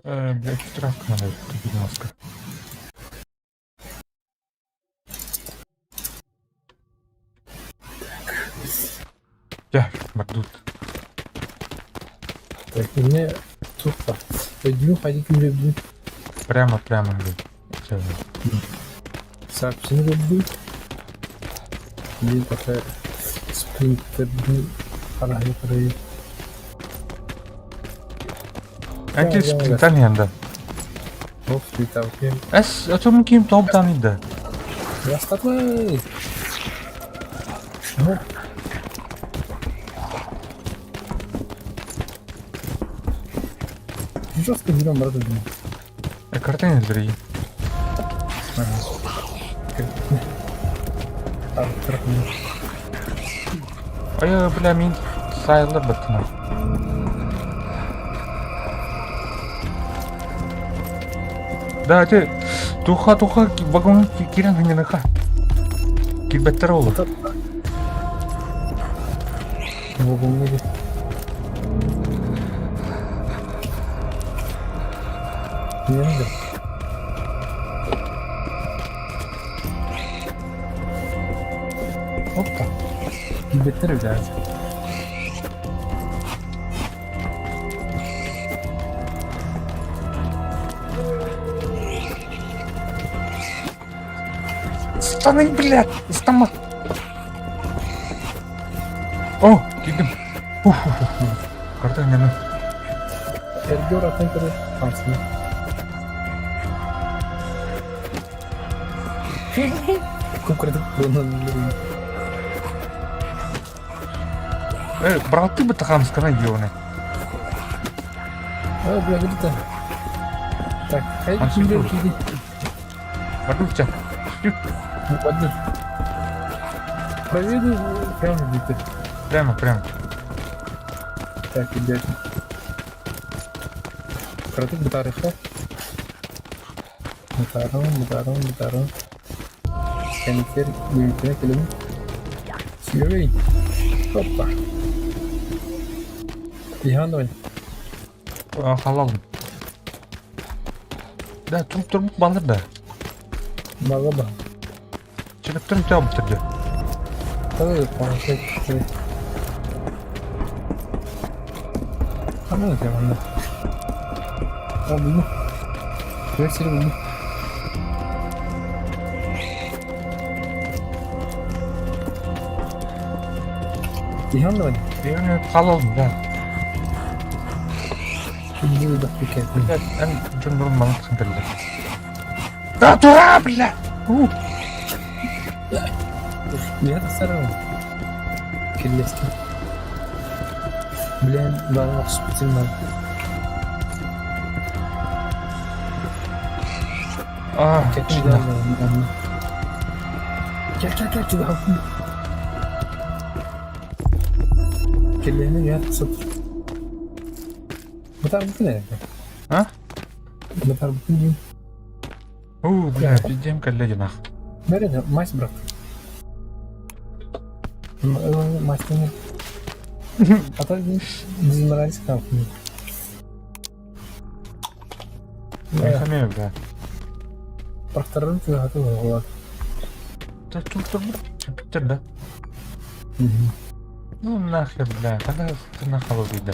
Блядь, травка надо, будь ласка. Дьэ, бардут. Так, мне тупо. Пойду, ходи к люблю. Прямо, прямо, блядь. Сообщение люблю. Блин, пока спринтер арахи парай. Эти спринтали да. Оф, спринтал. Эс, а то мы ким топ там да. Раскатай! Ну. Жестко берем, брат, Картины зри. Ой, бля, мин сайлар баттына. Да, те туха туха вагон кирен ханенаха. Килбеттер олу. Вагон Не надо. Опа. Килбеттер блядь. Станы, блядь, стама. О, килдим. Карта не Эргер атын көрөр хамсыны. Кукурдук бронун Браты бы тахамскана ёны. О, бля, где-то. Так, хай кимдер киди. Бардуча. Ладно. Проведу прямо где-то. Прямо, прямо. Так, ребята. Кратык бытарыха. Мутарым, мутарым, мутарым. Кәнекер, бүйүкүнө келем. Сүйөбөй. Опа. Ихан давай. Халалым. Да, туруп туруп балыр да. Бага ба. Чыгып туруп жабып турду. Давай, пожалуйста. Камера теманда. О, булду. Версия булду. Ихан давай. Эми халалым, да. Кимди да пикет. Блядь, эн жондорун мана тыкын Да, тура, бля! У! Я сарам. Келлести. Блин, бана спитиман. А, Кел кел кел кел Келлени я сат. Бутар бутун э. А? Бутар бутун дейм. У, бля, пиздем коллеги нах. Бери, мазь, брат. Мазь не. А то дезморализ нахуй. Мехамею, бля. Прохторын тыгаты болады. Да тут тут да? Ну нахер, бля, когда ты нахал да?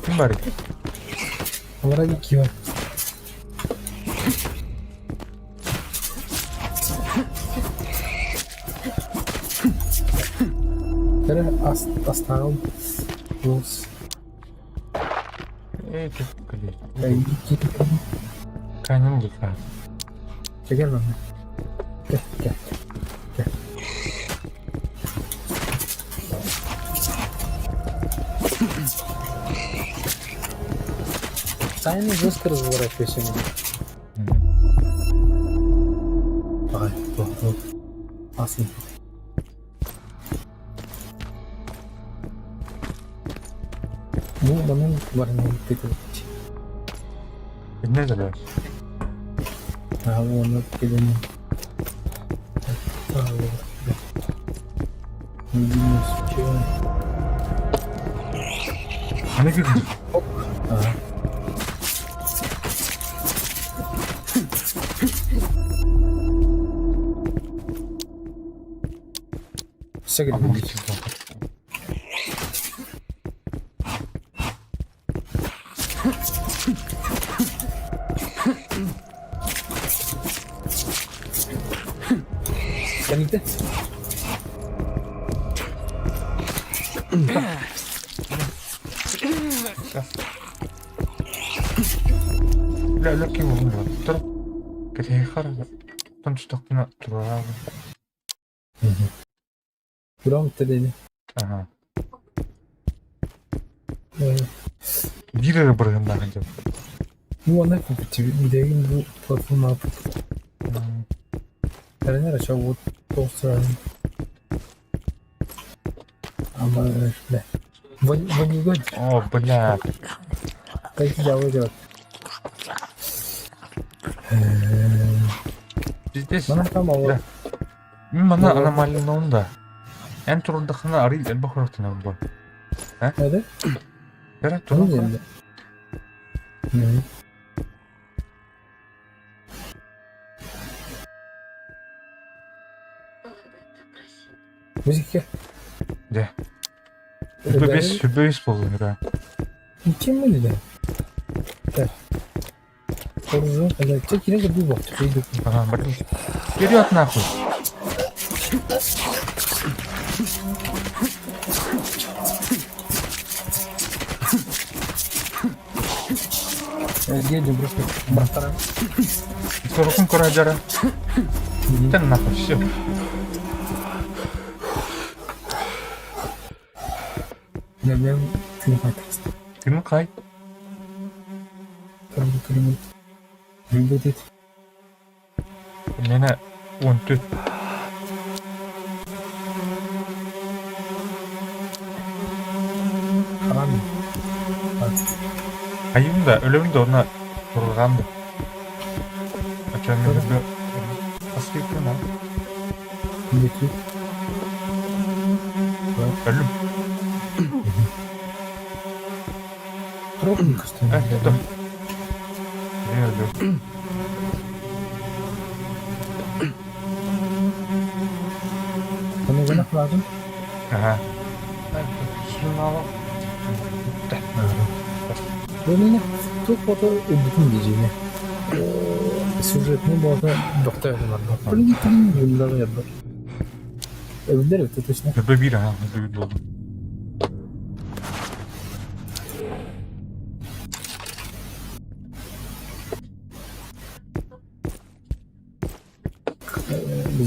Ким бар? Вроде кио. Оставил. Плюс. Эй, ты, блядь. Канин гика. Чекер бана. Кел, кел. Кел. Тайны жестко разворачивайся. Ай, вот, Классно. Бу манан баран иһиттэтибит. Иннэ да Аа уонна кэлин Аны кирдим. Ага. Кэнниттэн Бля, легкий болуҥ Тұр. Кэтэһиэххэ тон түстөхпүнэ тураабын. Громко дени. Аха. Биир эрэ бырыһыннаах дьон. Ну, она билигин бу платформа Эрэнэр ача вот тоҕус Ама бля. Вонюга. О, бля. Как дела делать? Пиздец. Мана там Бля. Мин манна аномалиянабын да. Эн турдаххына арыый элбэх уруктанабын буо. Эдэ? Эрэ туран Музыка. Дьэ. Сүрбэ сүрбэ үс буоллун ыраа. Ким мыльда? Так. Ага, блин. Вперед нахуй! Едем просто братара. Сорокун кураджара. Тен нахуй, все. Ким хай? Мена он тут. Айым да, өлөм да онна турган да. Ачан мен бе Аскеккен а? Өлүм. Э, да. Мен өлүм. Аха. Сюжетный болото доктор Эбиллер это точно. Өбө биир аха, өбө биир буолдум.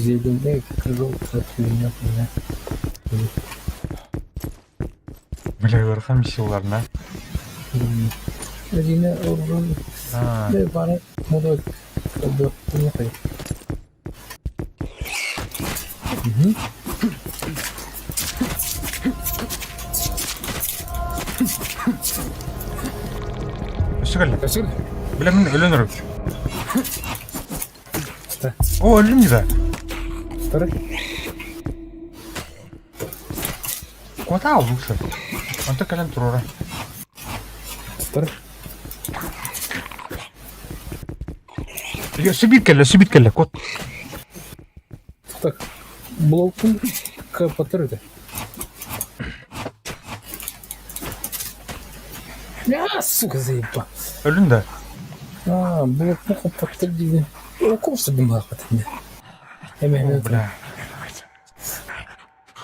Зеленый кружок хуйня хуйня. Бля, ыарахан миссияларына. Зеленый урон. Аа, Бары мода хуйня хуйня. өссө кэллэ. Бля, мин өлөн өрөбүт. Что? О, өллүм дии да. Второй? Куотаа лучше. Онто кэлэн туруора. Второй? Өссө биир кэллэ, өссө биир кэллэ, куот. Так, блокун капотырды. А, сука, заеба. Өллүн да. А, блокун капотыр диди. Окурса дымахат. О, бля.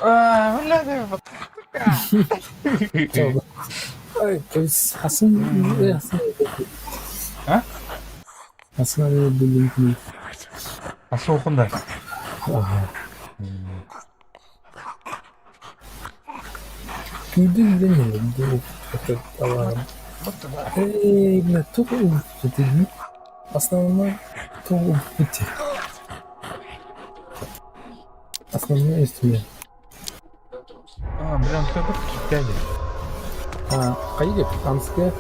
А, бля, да, вот. Ай, то есть Хасан, Хасан, А? Хасан блин. А суохун да. Ага. Күндүн ден Эй, бля, только Основной то пути. Основной инструмент. А, бля, он такой дядя. Хайа Амская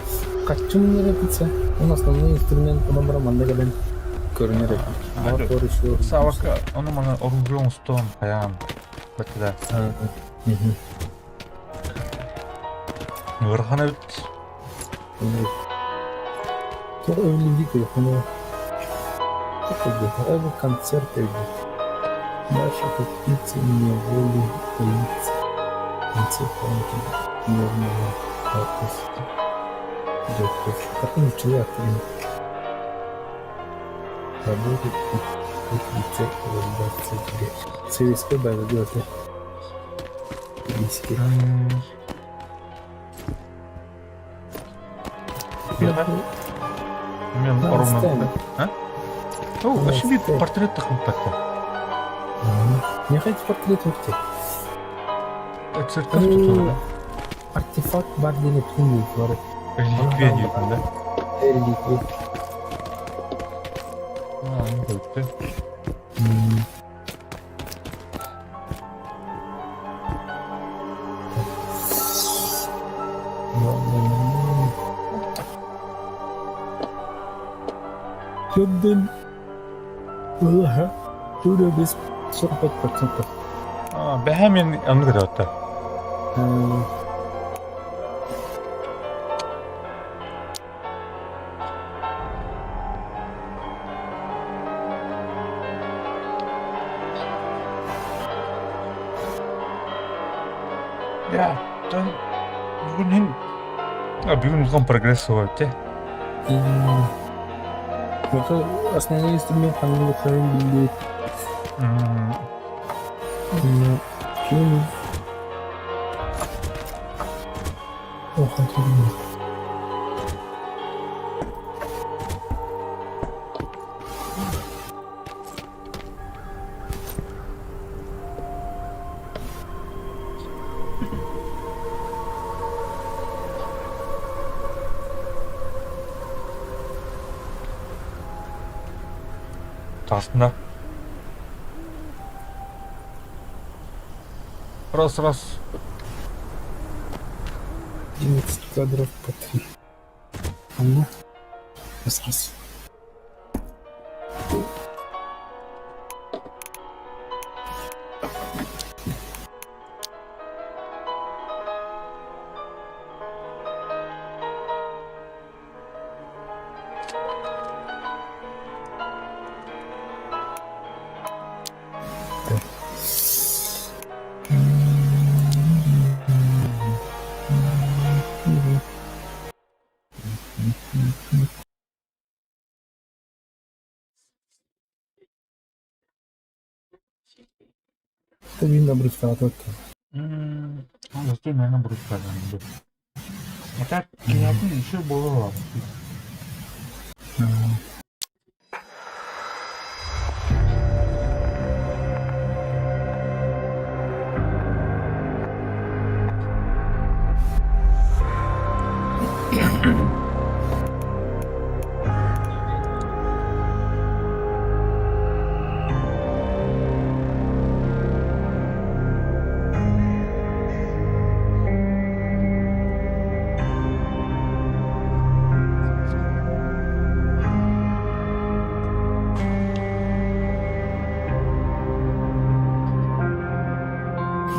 хаччым репица. Он основной инструмент номера манна кэлэн көрүнэр эбит. Мотор еще. Савака, ону маны оружие оҥостон хайаан баттыда. Ыарахан эбит. Туох эбилинди телефону Эбу концерт эбит. Дальше как птицы неволи таится. Концерт нормала Работает рецепт 22. Советская база Диски. Мен ровно. А? О, вообще портрет тахмыттакта. Не хоть портрет урти. Церковь тут, да? Артефакт бар диэн эппин бар. Реликвия диэтин да? Реликвия. А, ну көттө. Төрдүн ылаһа тура 45%. Бэһэ мен оннук этэ Я, тон бүгүн хин бүгүн улахан прогресс суох эбит Это основной инструмент ханнык хайын билбит. Ким Ох, отлично. Таасында. Раз, раз. 11 кадров по 3. А ну, раз, раз. Это видно брусчатка. Зато, наверное, брусчатка. А так, кинятын еще было.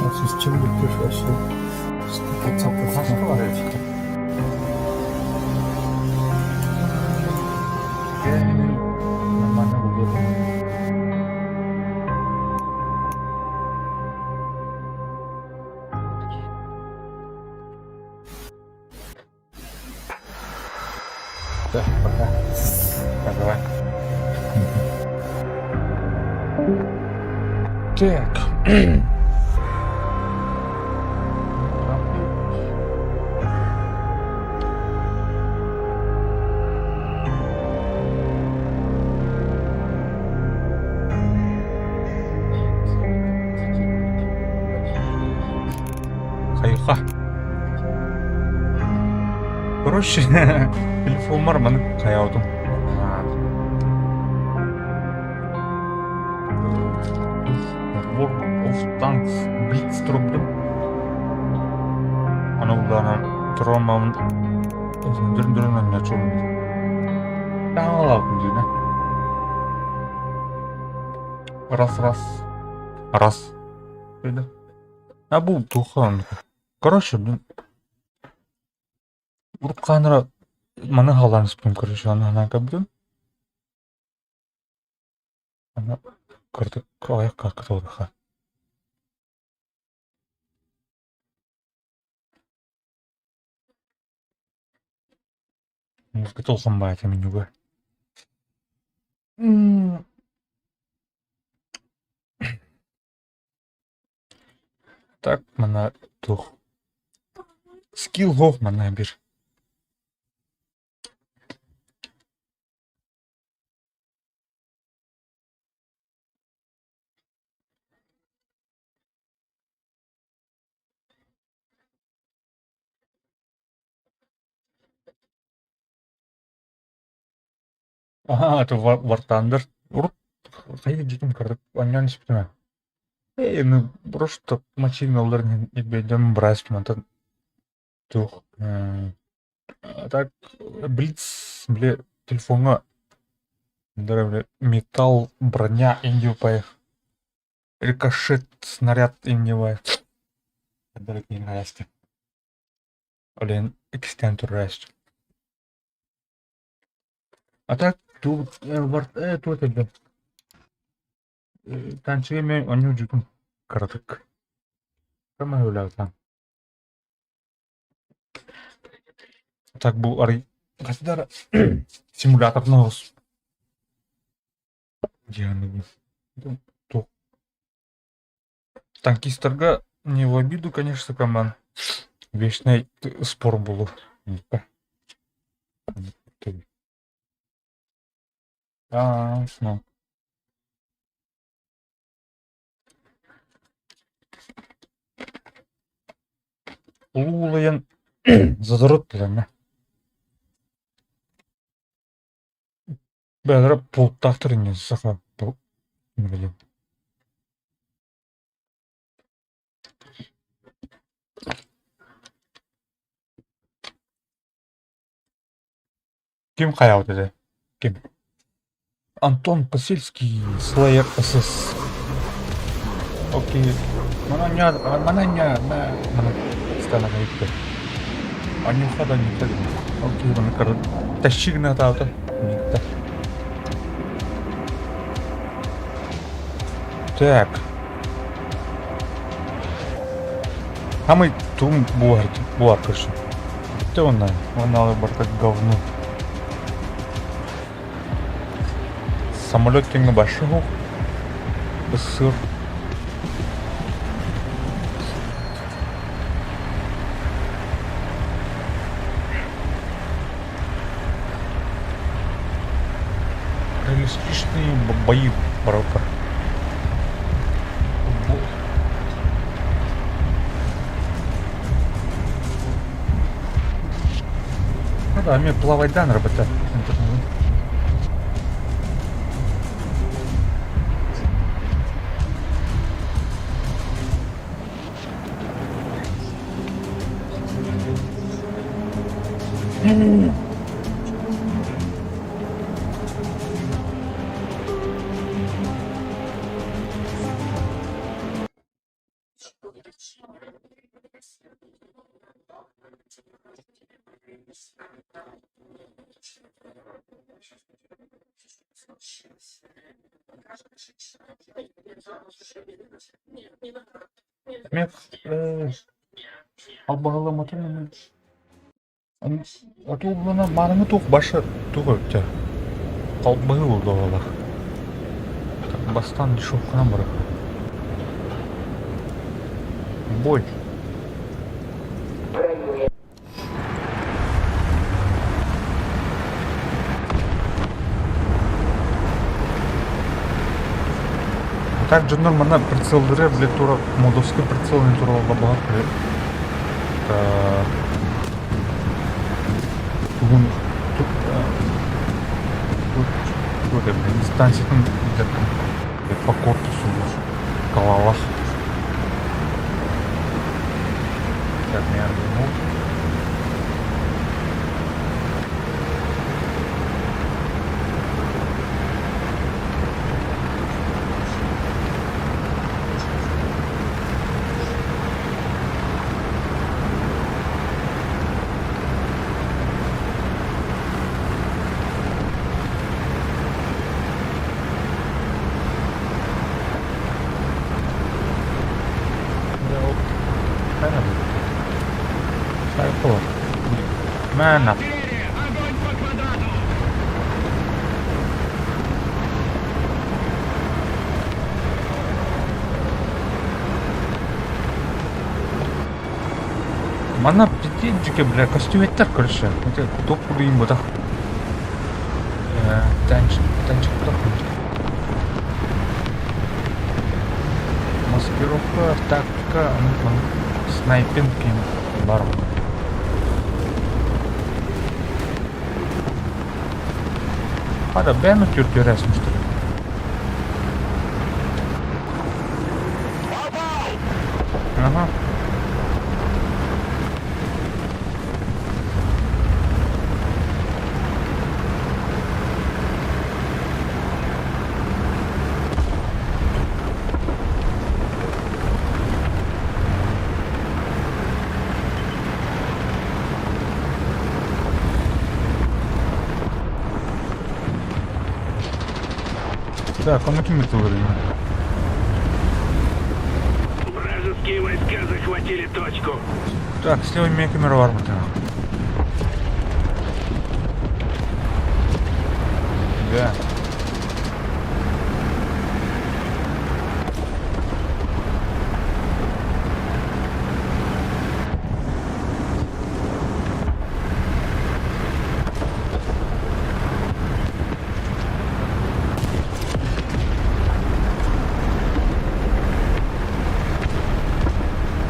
А с чем бы пришлось? 100% Нормально было. Да, пока. Так, давай. Так. Хайха. Короче, телефоммар маны хайаутум. World of Tanks Blitz турбутум. Аны улаана Тромабын дүрүн-дүрүн анньааччыбын. Таҥалаабытым диинэ. Раз-раз. Раз. А бу тухан. Короче, блин. Урут хаанара маны хаалаан испитим, короче, аны санаан көрбүтүм. Аны кырдык аҕыйах кытылыха. Улхан баайта минньүгэ. Так манна туох скилл суох манна биир. Аһаа, это War Thunder. Урут хайа дьиэтин кырдык оонньоон испитим ээ. Ээ, ну просто мочильналларын иһин ирбэйдэн быраастым онтон туох а так Блиц били телефоҥҥа били металл броня индивпай рикошет снаряд индивай Олен иккистээн турар А так тут туох этэ Танчыга эмиэ оонньуу дьүтүн кыратык. Кама Так бу арый хас да симуляторный оҕус диэн туох Танкистарга не в обиду, конечно, команд. Вечный спор был. А, ну. Улуу задорот билэннэ. Бэйэлэрэ пултаахтар инньэ саха блин. Ким хайаабыт этэ? Ким? Антон Посельский, Slayer SS. Окей. Мананья, мананья, на, стана хайыкты. Анюха да не Окей, маны кары. Тащи гына таата. Так. Самый тум буар, буар короче. Бүттэ уонна, уонна барыта говно. Самолет киҥҥэ большой сыр. Реалистичные бои барыта. Ну да, эмиэ плавайдаан работа. Эмиэ албаһыламмытым Отууллана мааныҥы туох баша туох эбитэ халбаһыы буолла Бастаан дешевканан барар Бой Так дьоннор манна прицеллары били тура модовской прицелын туруорла баҕар тугун дистанциятын по корпусу голова. Так, Сайко. Мээнэ. Манна пиздец бля, көстүбэттэр короче. Это топ кудайым ботах. Танчик, танчик ботах. Маскировка, тактика, снайпинг бар. Хада бэну түрдөрәсің что ли? Ага. Так, он кем это вроде? Вражеские войска захватили точку. Так, слева меня камера вармата. Да.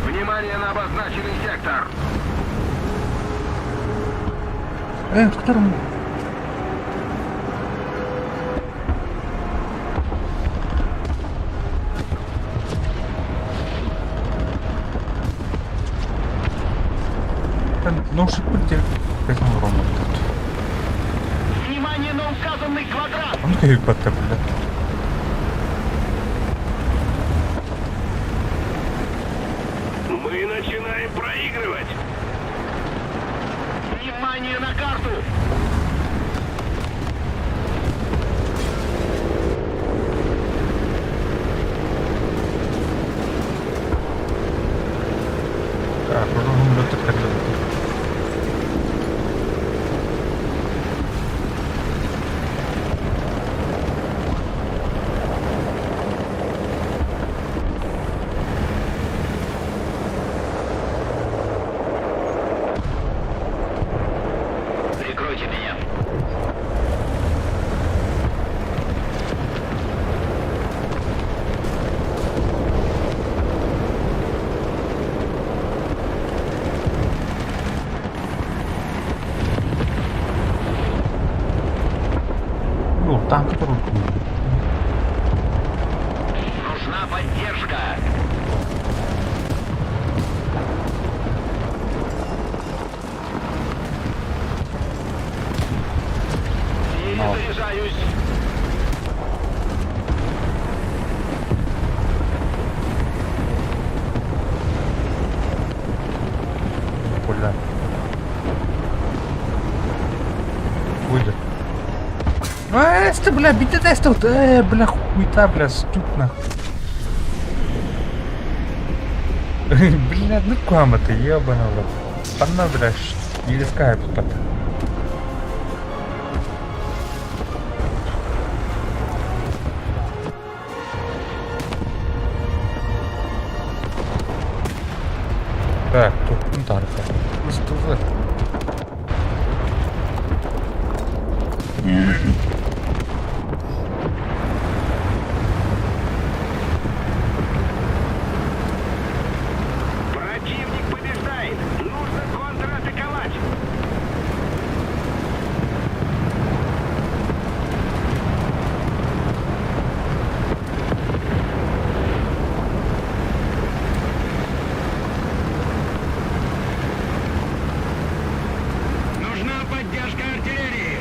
Внимание на обозначенный сектор. Второму. Ну, тут. Внимание на указанный квадрат. Он как бля. Мы начинаем проигрывать. Внимание на карту. Так, уже он лётает Прикройте меня. Ну, танк который. Нужна поддержка. Перезаряжаюсь. Бля. Выйдет. Эсте, бля, бите вот, бля, хуйта, бля, стук нахуй. Бля, ну кама ты, ебана, в рот. Панна, бля, или скайп, пата. Так, тут ну, тарка. Что Противник побеждает. Нужно контратаковать. Нужна поддержка артиллерии.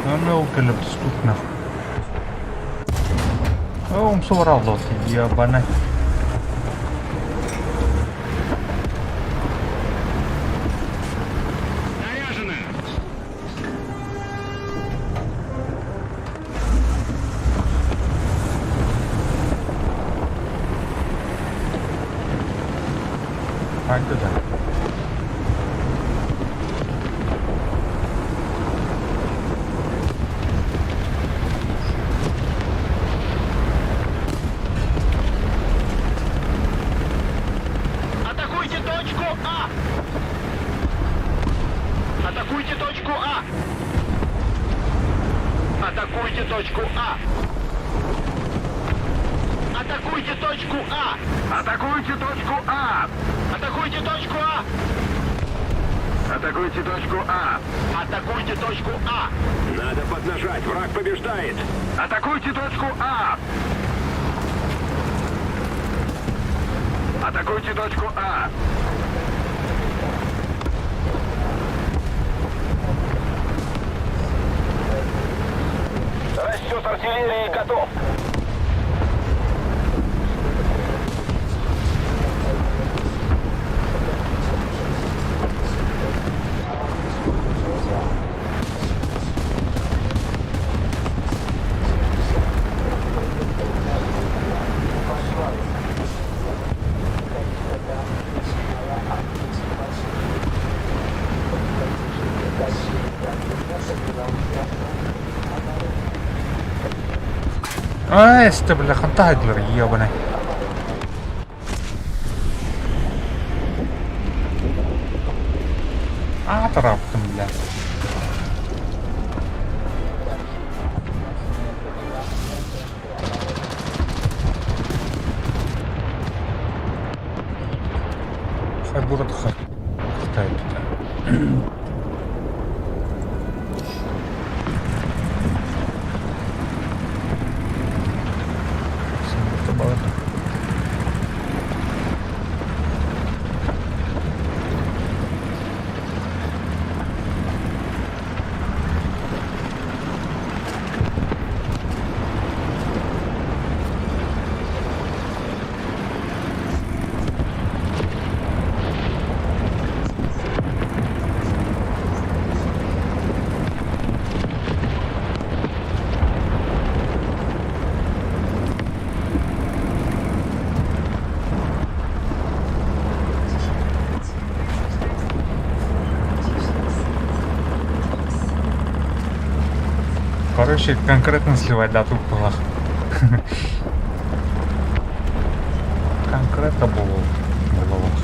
Эукалиптус нахуй. Умсубараллар ебаный. Хайда да. Атакуйте точку А! Атакуйте точку А! Атакуйте точку А! Атакуйте точку А! Атакуйте точку А! Атакуйте точку А! Атакуйте точку А! Атакуйте точку А! Надо поднажать, враг побеждает. Атакуйте точку А! Атакуйте точку А! Расчет артиллерии готов. Ай, это бля, хантайдлер, ебаный. А, тараптым, бля. Хай город хай. Китает. Короче, конкретно сливать дату была. Конкретно было в головах.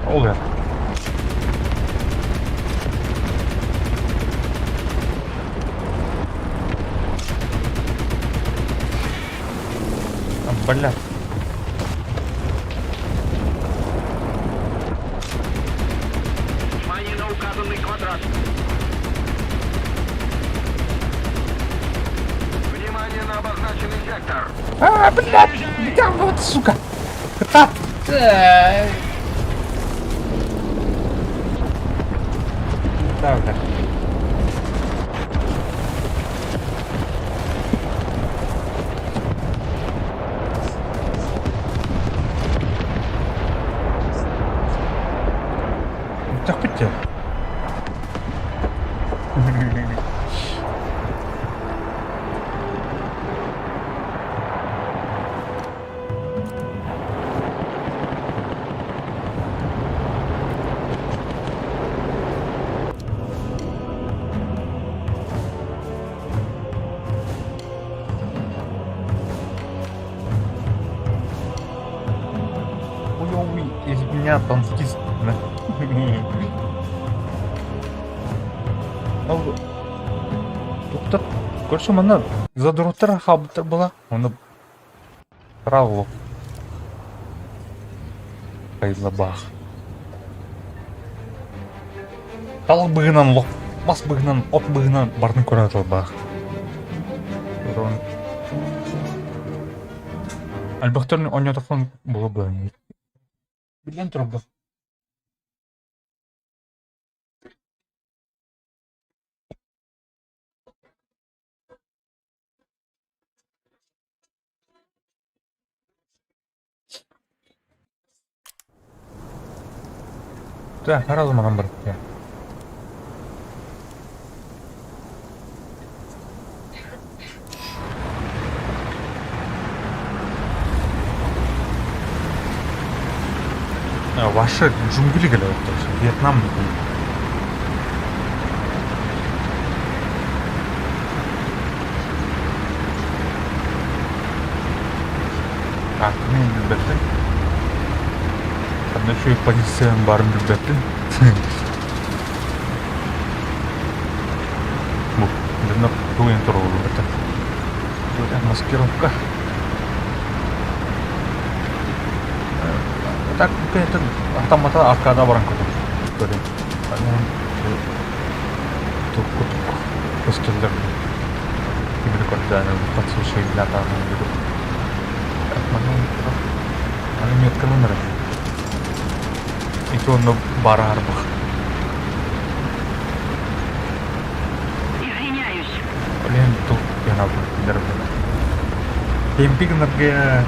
Олер. А, бля. Внимание на указанный квадрат. Внимание на обозначенный сектор. А, блядь! Да вот, сука! Да! Да, бля. Так пойти. Хуёвый из меня танкист. Ол Тухта көрсө манна задроттар хаалбыттар була. Оны Браво. Кайлабах. Талах быһынан лох мас быһынан от быһынан барын көрө атылбах. Элбэхтэрин оонньоотохпун буолуо быһыылаах. Биллэн турар бу. Так, сразу манан барбыт Ваши джунгли говорят, то есть Вьетнам. Так, мин билбэппин. Ханна үчүгэй позициям баарын билбэппин. Бу, дьоннор тугун туруоруллубута. Маскировка. Так, автомата аркада баран көтөр. Көрүн. Tukku-tukku көстөллөр. Кимини көрдөөн Аны метканан эрэ. Ити онно бара арбах. Извиняюсь. Блин, тут я билэр Темпи гынарга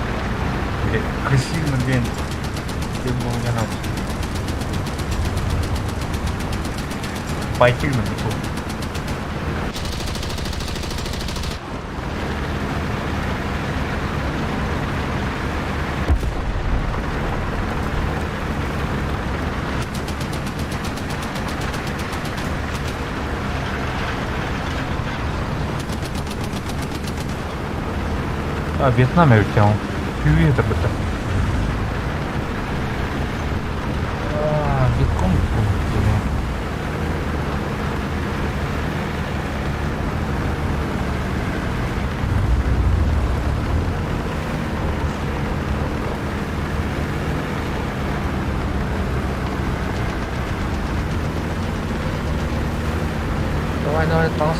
крысиный диэн Пойти гынарга А, Вьетнам эбит дьэ Күүһэ турбута. Вьетконг Давай, давай, таҕыс.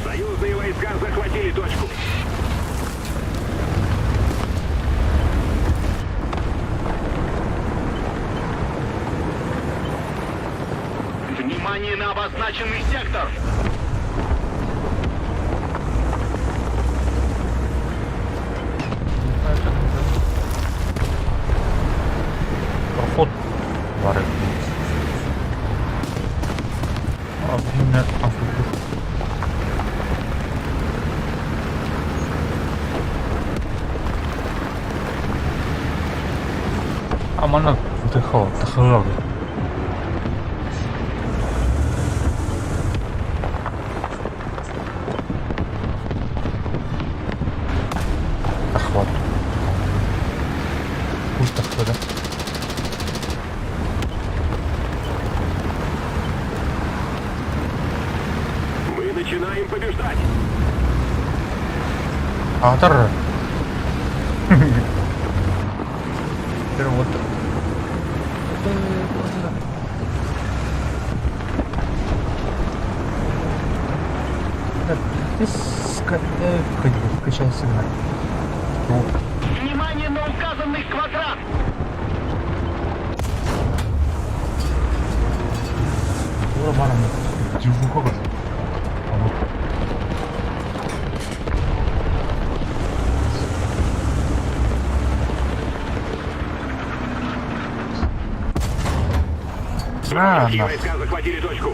Союзные войска захватили точку. Внимание на обозначенный сектор! Проход баар эбит. Африка. А манна тахыга Захват. Пусть тахыга. Мы начинаем побеждать. Аатар. Вот. Включай сигнал. Внимание на указанный квадрат! На, Вражеские на. войска захватили точку.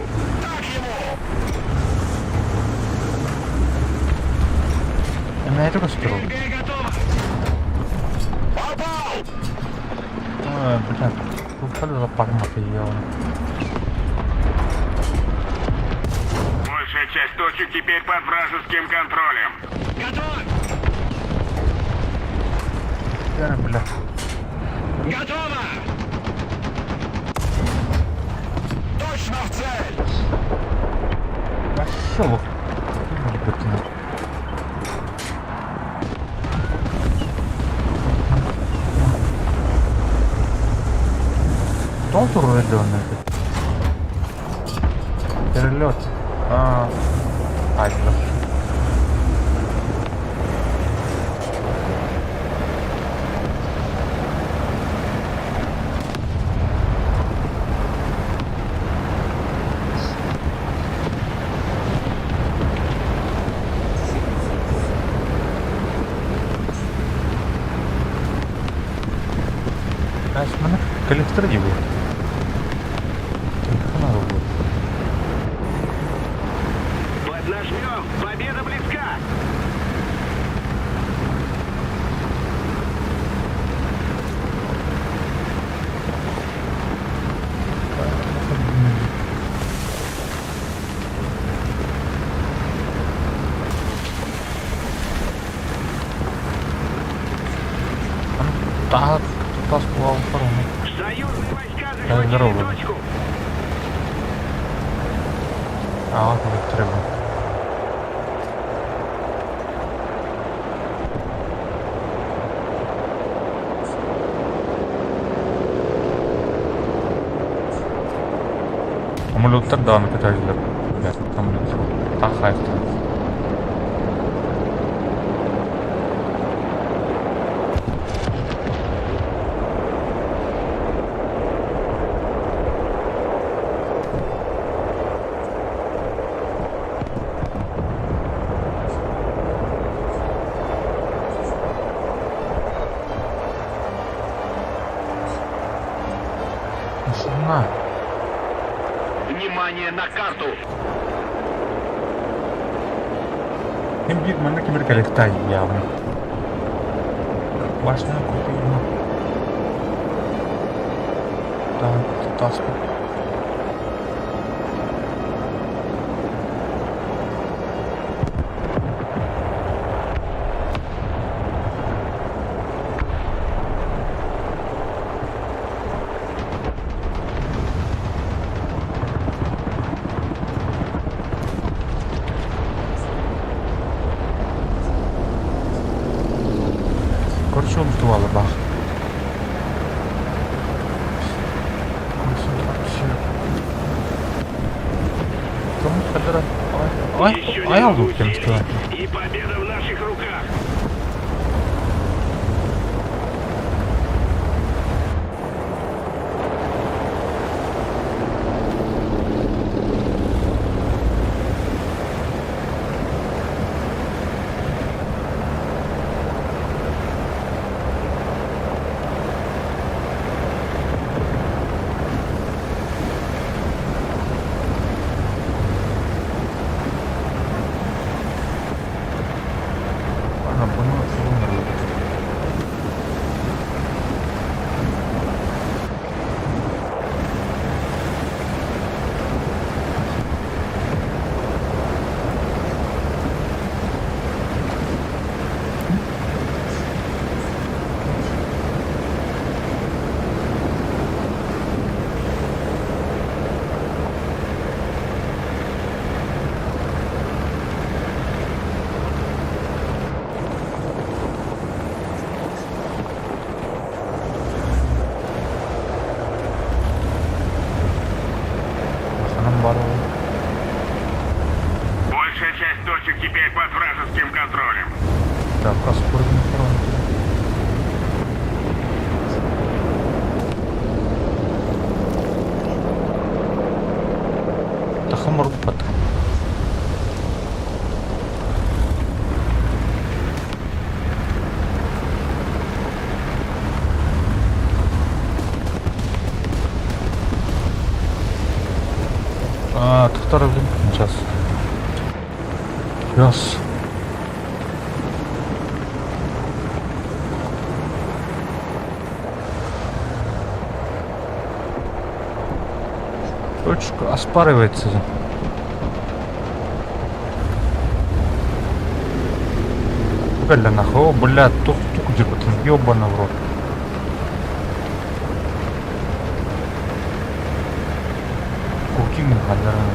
На это көстөр. Ой, бля, тут за материала. Большая часть точек теперь под вражеским контролем. Бля, бля. Готово! Точно в цель! Пошел. Алтур района. Перелет. А, Айда. Mana коллектор не был. Поднажмем! Победа близка! Так, тас була охорона. Союзные войска Так, здорово. захватили точку! А, от треба. Самолеттар даҕаны көтөллөр, бэрт самолет таах хаайтарар. Машина. Внимание на карту! Им биир манна кимир кэлэхтэй явно. Башня купила. Так, таска. Короче, ултувала бах. Концентрация. Кому хадара? Ай, Еще ай, немного алду кем усилий, сказать. И победа в наших руках! Ладно, понял, что умерли. Ханам барыл. Большая часть точек теперь под вражеским контролем. Так, проспорный фронт. Тахамар пат. А, тохтар сейчас. Сейчас. Точка оспаривается. Бля, нахуй, о, бля, тух тух дербатын, ёбана в рот. Кукин хадаран.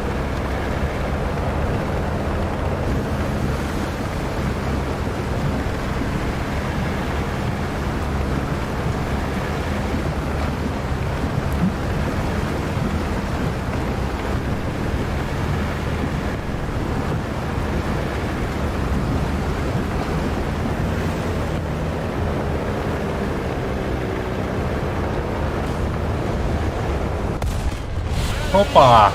Опа!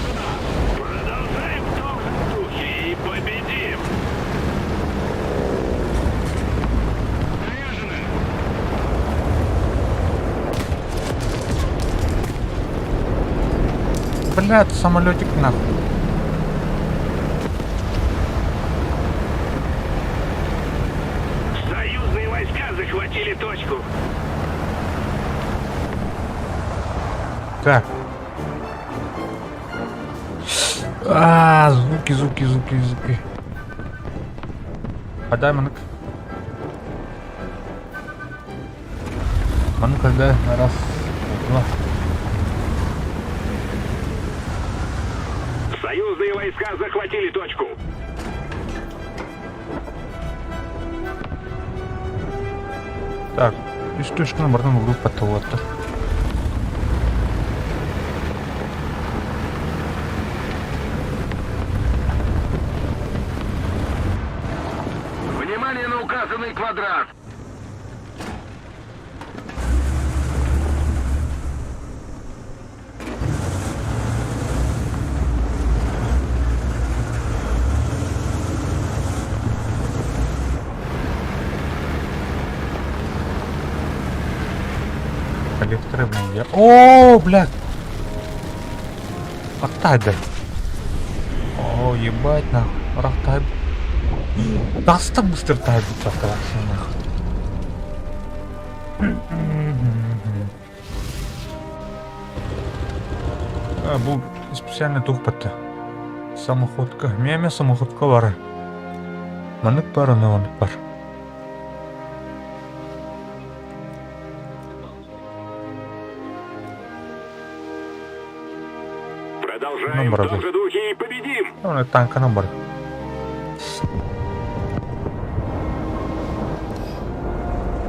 Продолжаем в том же духе и победим! Блядь, самолетик нахуй. Союзные войска захватили точку. Так. А, звуки, звуки, звуки, звуки. Подай маннык. Маннык когда раз, два. Союзные войска захватили точку. Так, үс точканы бардан угруп батталаттар. Внимание на указанный квадрат! Коллекторы, блин, я... О, блядь! Оттай, блядь. О, ебать, нахуй. Рахтай. Даста быстро тай вообще, нахуй. А, бу специально тух батта. Самоходка. Меме самоходка бар. Маннык бар, аны маннык бар. Продолжаем в том же духе и победим! Аны танканан бар.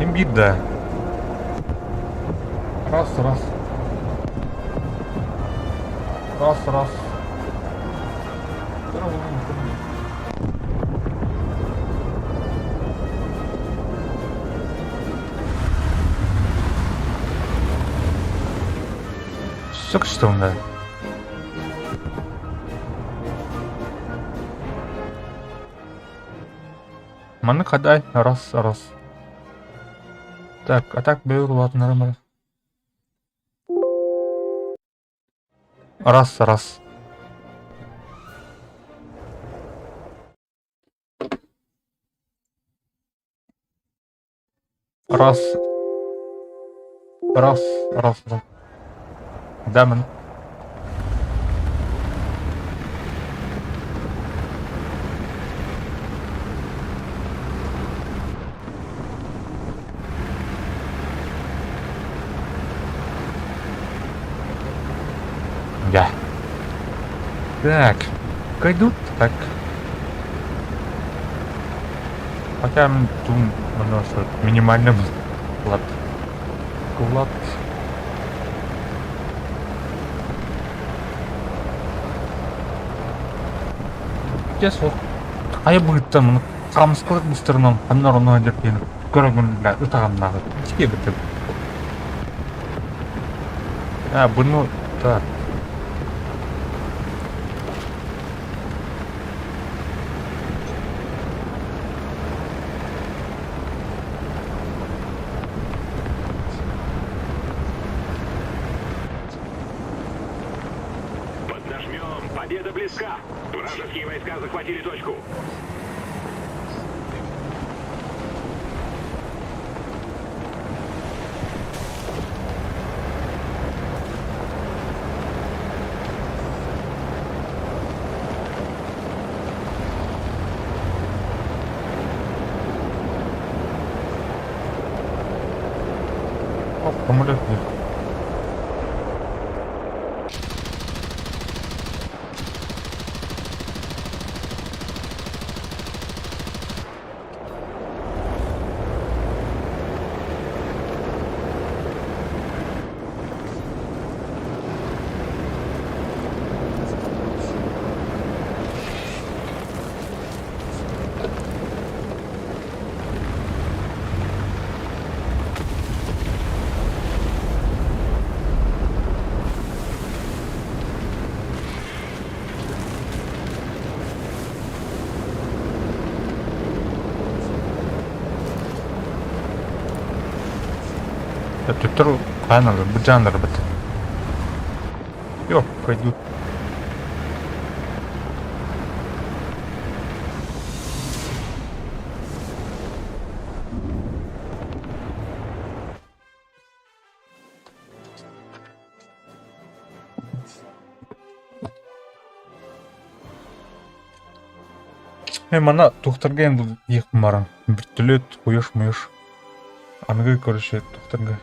Имбирь, да. Раз, раз. Раз, раз. Все что да. Маннык хадай, раз, раз. Так, а так бэйр улаатыннарым Раз, раз. Раз. Раз, раз, раз. Да, мен. Да. Так. Кайдут так. Хотя тут что минимально клад. Клад. Сейчас вот. Хайа быыттан хамскалык быстырынан ханнар ону деп диэн көрөгүн бля ытаганнааҕы тике битим. А, бұны так. Поднажмем! Победа близка! Вражеские войска захватили точку. Оп, самолет. Төттөрү хаан ылар, быдьаан ыларбыт. Yok, пойдут. Э, манна тухтарга эн диэхпин баран вертолет куйуш-муйуш аныгы короче тухтарга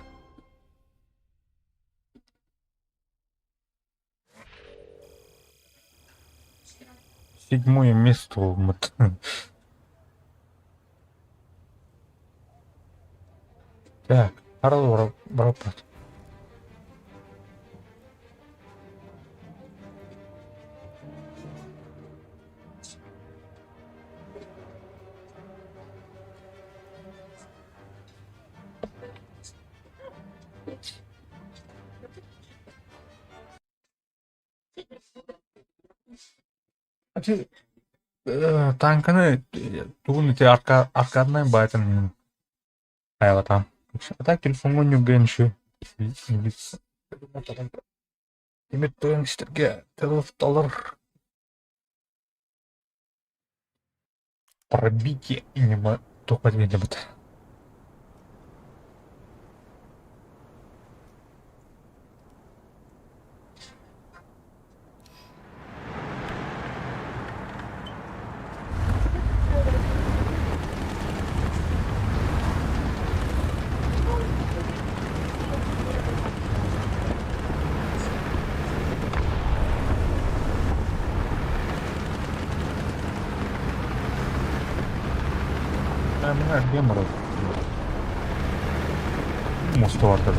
Седьмое место ылбыт. Так, арал бараппат. Тааҥканы тугун ити аркаднай баайтын хайалатаам. А так телефоҥҥа ньургуйан еще Тимир тойон истэргэ талар пробитие ньыма туохха диэн Эргиэн барар. Муста барда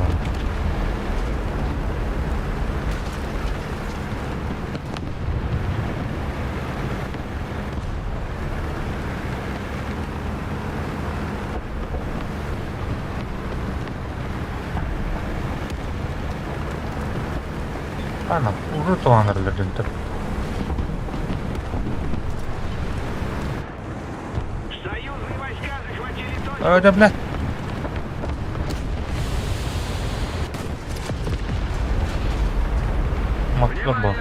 Ана, уже туған эрэллэр Да, бля. Мотор был.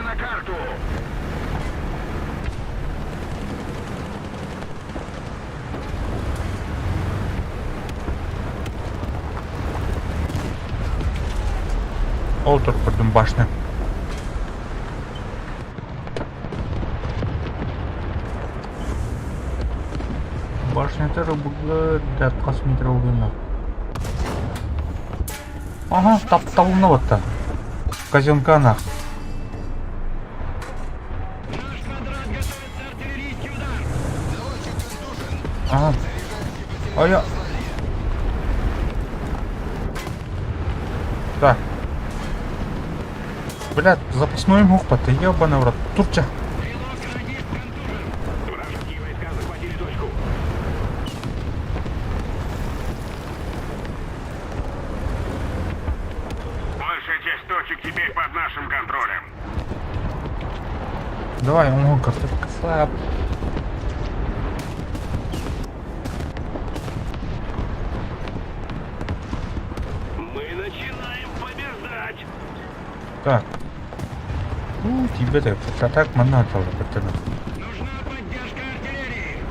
Ол турбутун башня. Башнята рубуга хас метр угуна. Ага, тапталына батта. Казенка нах. Ага. А я... Так. Блядь, запасной мог ты ебаный в рот. Турча. Большая часть точек теперь под нашим контролем. Давай, он как-то слаб. Мы начинаем побеждать. Так. Ну, тебе так, так манна Нужна поддержка артиллерии.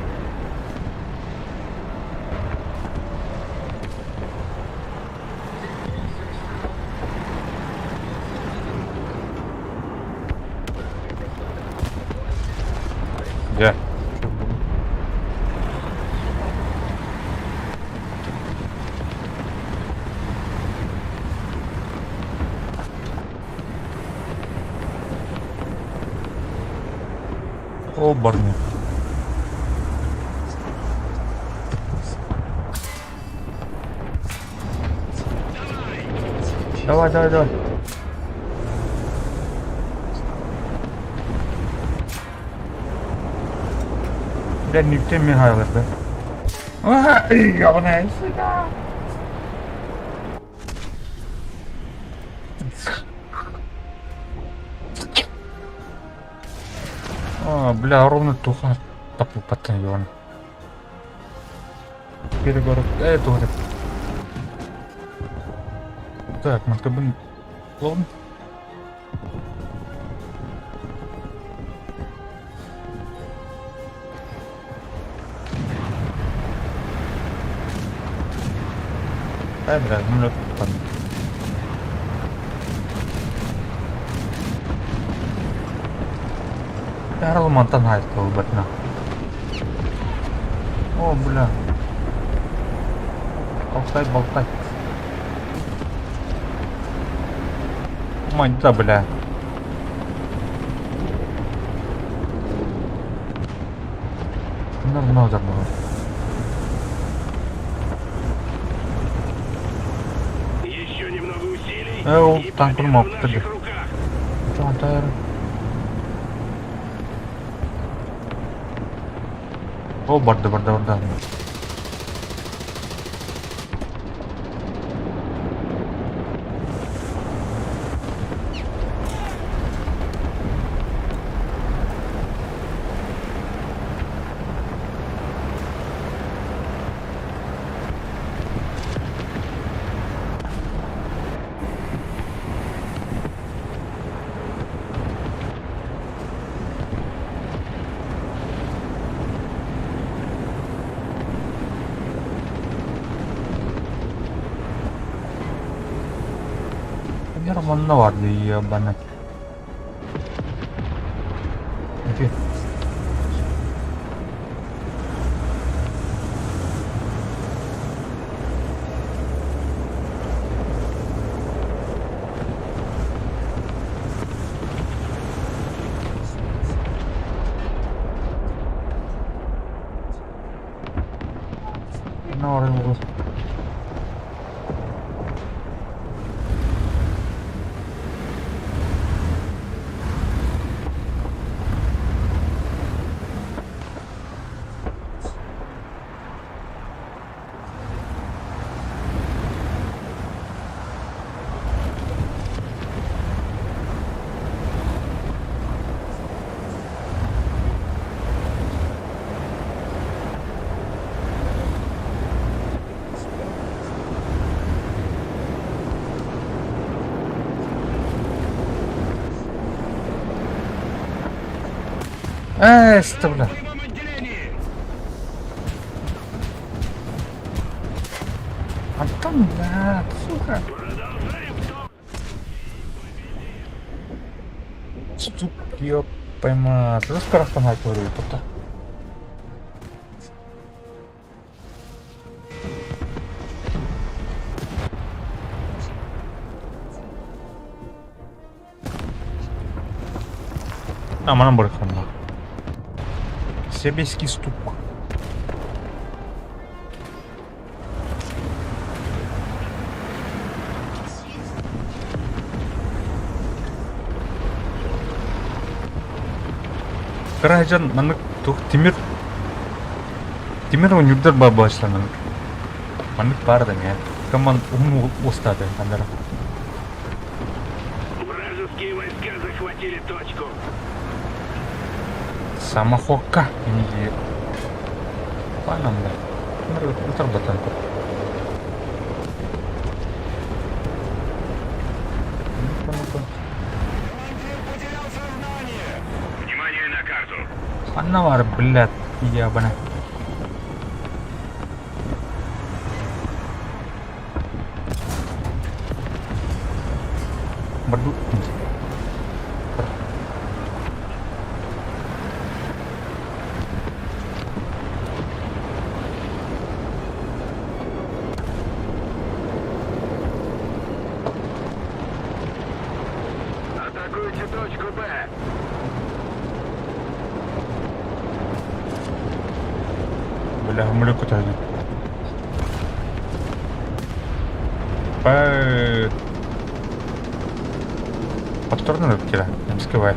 Дьэ. О, барни. Давай, давай, давай. Бля, нигде мигайлар, да? Ебаная сюда. А, бля, ровно туха тапу паттан ебаный. Перегород. Э, туха. Так, мантыбын клон. Ай, бля, ну Ярл мантан хайт батна. О, бля. Болтай, болтай. Мать, да, бля. Нормально было. Еще немного усилий, Э, и танк победа мог, в наших руках. О, барда, барда, барда. Манна бар дии ебана. Ити. Норм. Эй, что, бля. Антон, бля, сука. Сука, ёб поймать. Раскарахтан говорю, тота. А, манан барыханна. Себеский стук. Каражан маннык тух тимир тимир онюрдар ба башланан. Маннык бар да мен. Каман ум устады андара. Вражеские войска захватили точку. Самохока или Панам да. Утар батан. Ну-ка, ну-ка. Внимание на карту. Ханна бар, блядь, ебана. Барду. Атакуйте точку Б. Бля, гумлю куда По... Повторно вкира, МСКВ.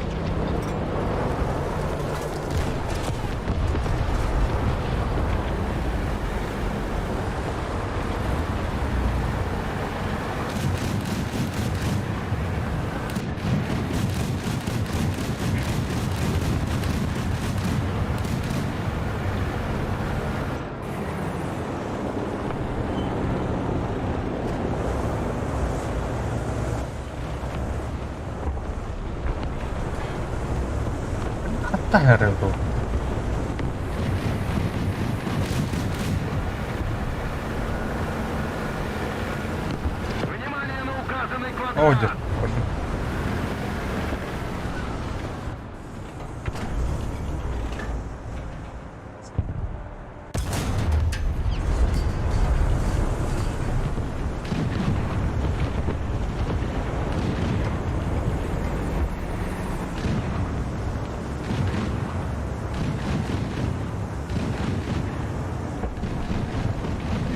Таһары дуу? О, дьэ, көрдүм.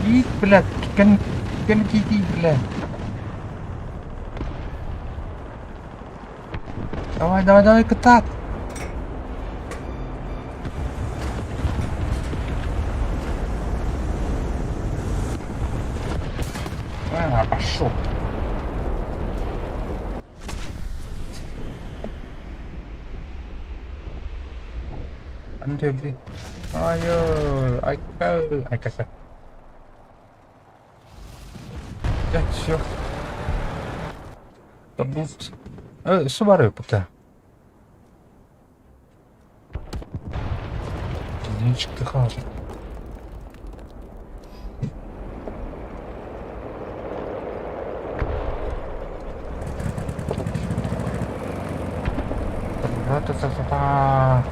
Иит, блядь, кэн кэн киитий, блядь. Давай, давай, давай, кытаат. А, пошел. One, two, three. Айо, айка, айкаса. Дьэ, все. Өссө баар эбит Кини чыкты хаалла. Ра-та-та-та-та.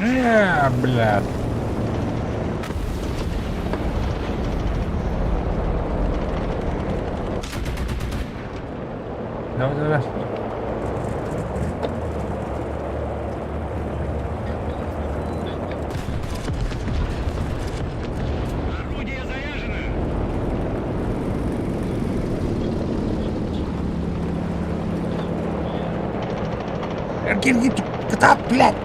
Не, блядь. Давай, давай. Кытаат, блядь!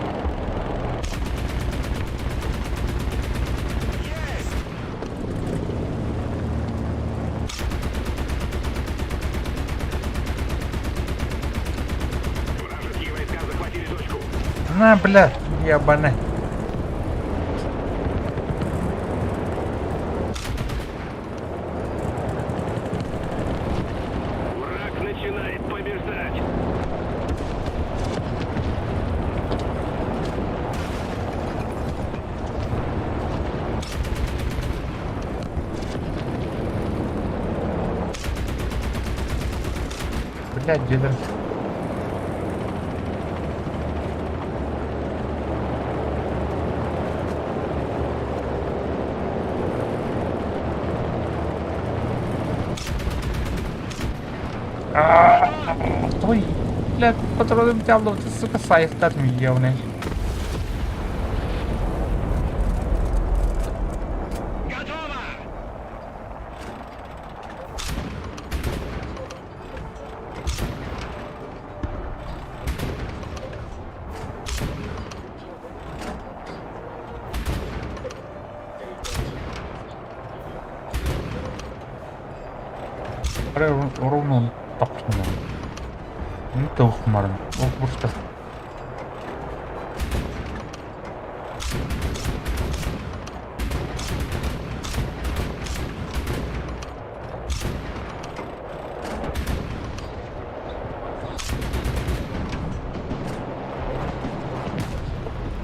На, блядь, ебаный. Враг начинает побеждать. Блядь, дедер. Той, блядь, патроны тябло, ты, сука, сайхтат миллионы. Ровно тохтоо. Нэг өгөх маар. Уг бүртэ.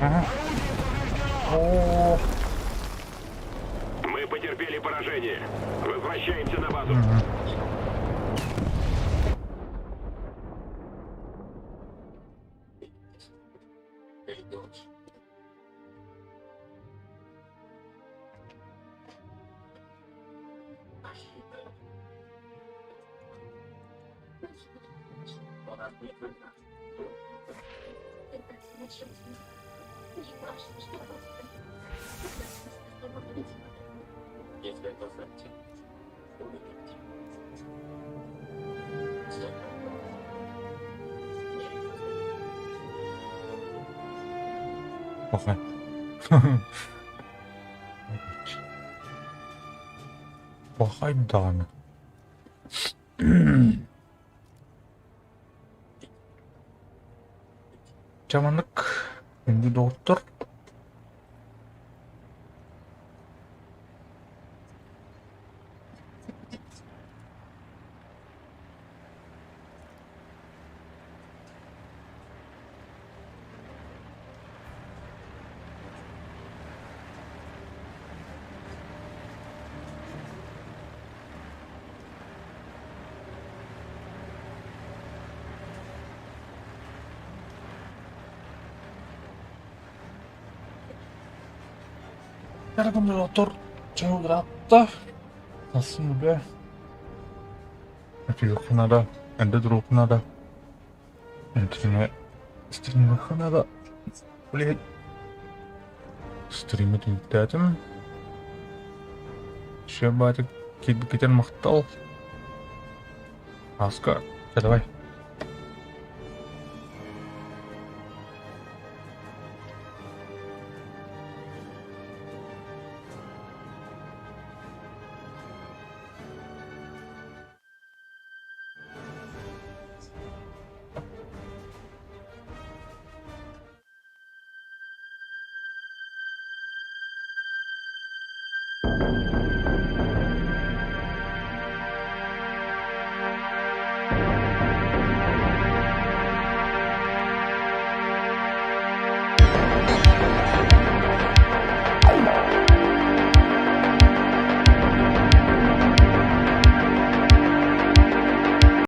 Ага. О, Мы потерпели поражение. Возвращаемся на базу. Пахай. Пахай даҕаны. Дьэ маннык күндү доҕоттор Доҕоттор, чэ ыраатта. Сарсын үлэ. Этиэххэ наада, эрдэ туруохха наада. Итиннэ стримиэххэ наада. Блядь. Стримы түмүктээтим. Все, батик, киирбиккитин махтал. Аска, давай.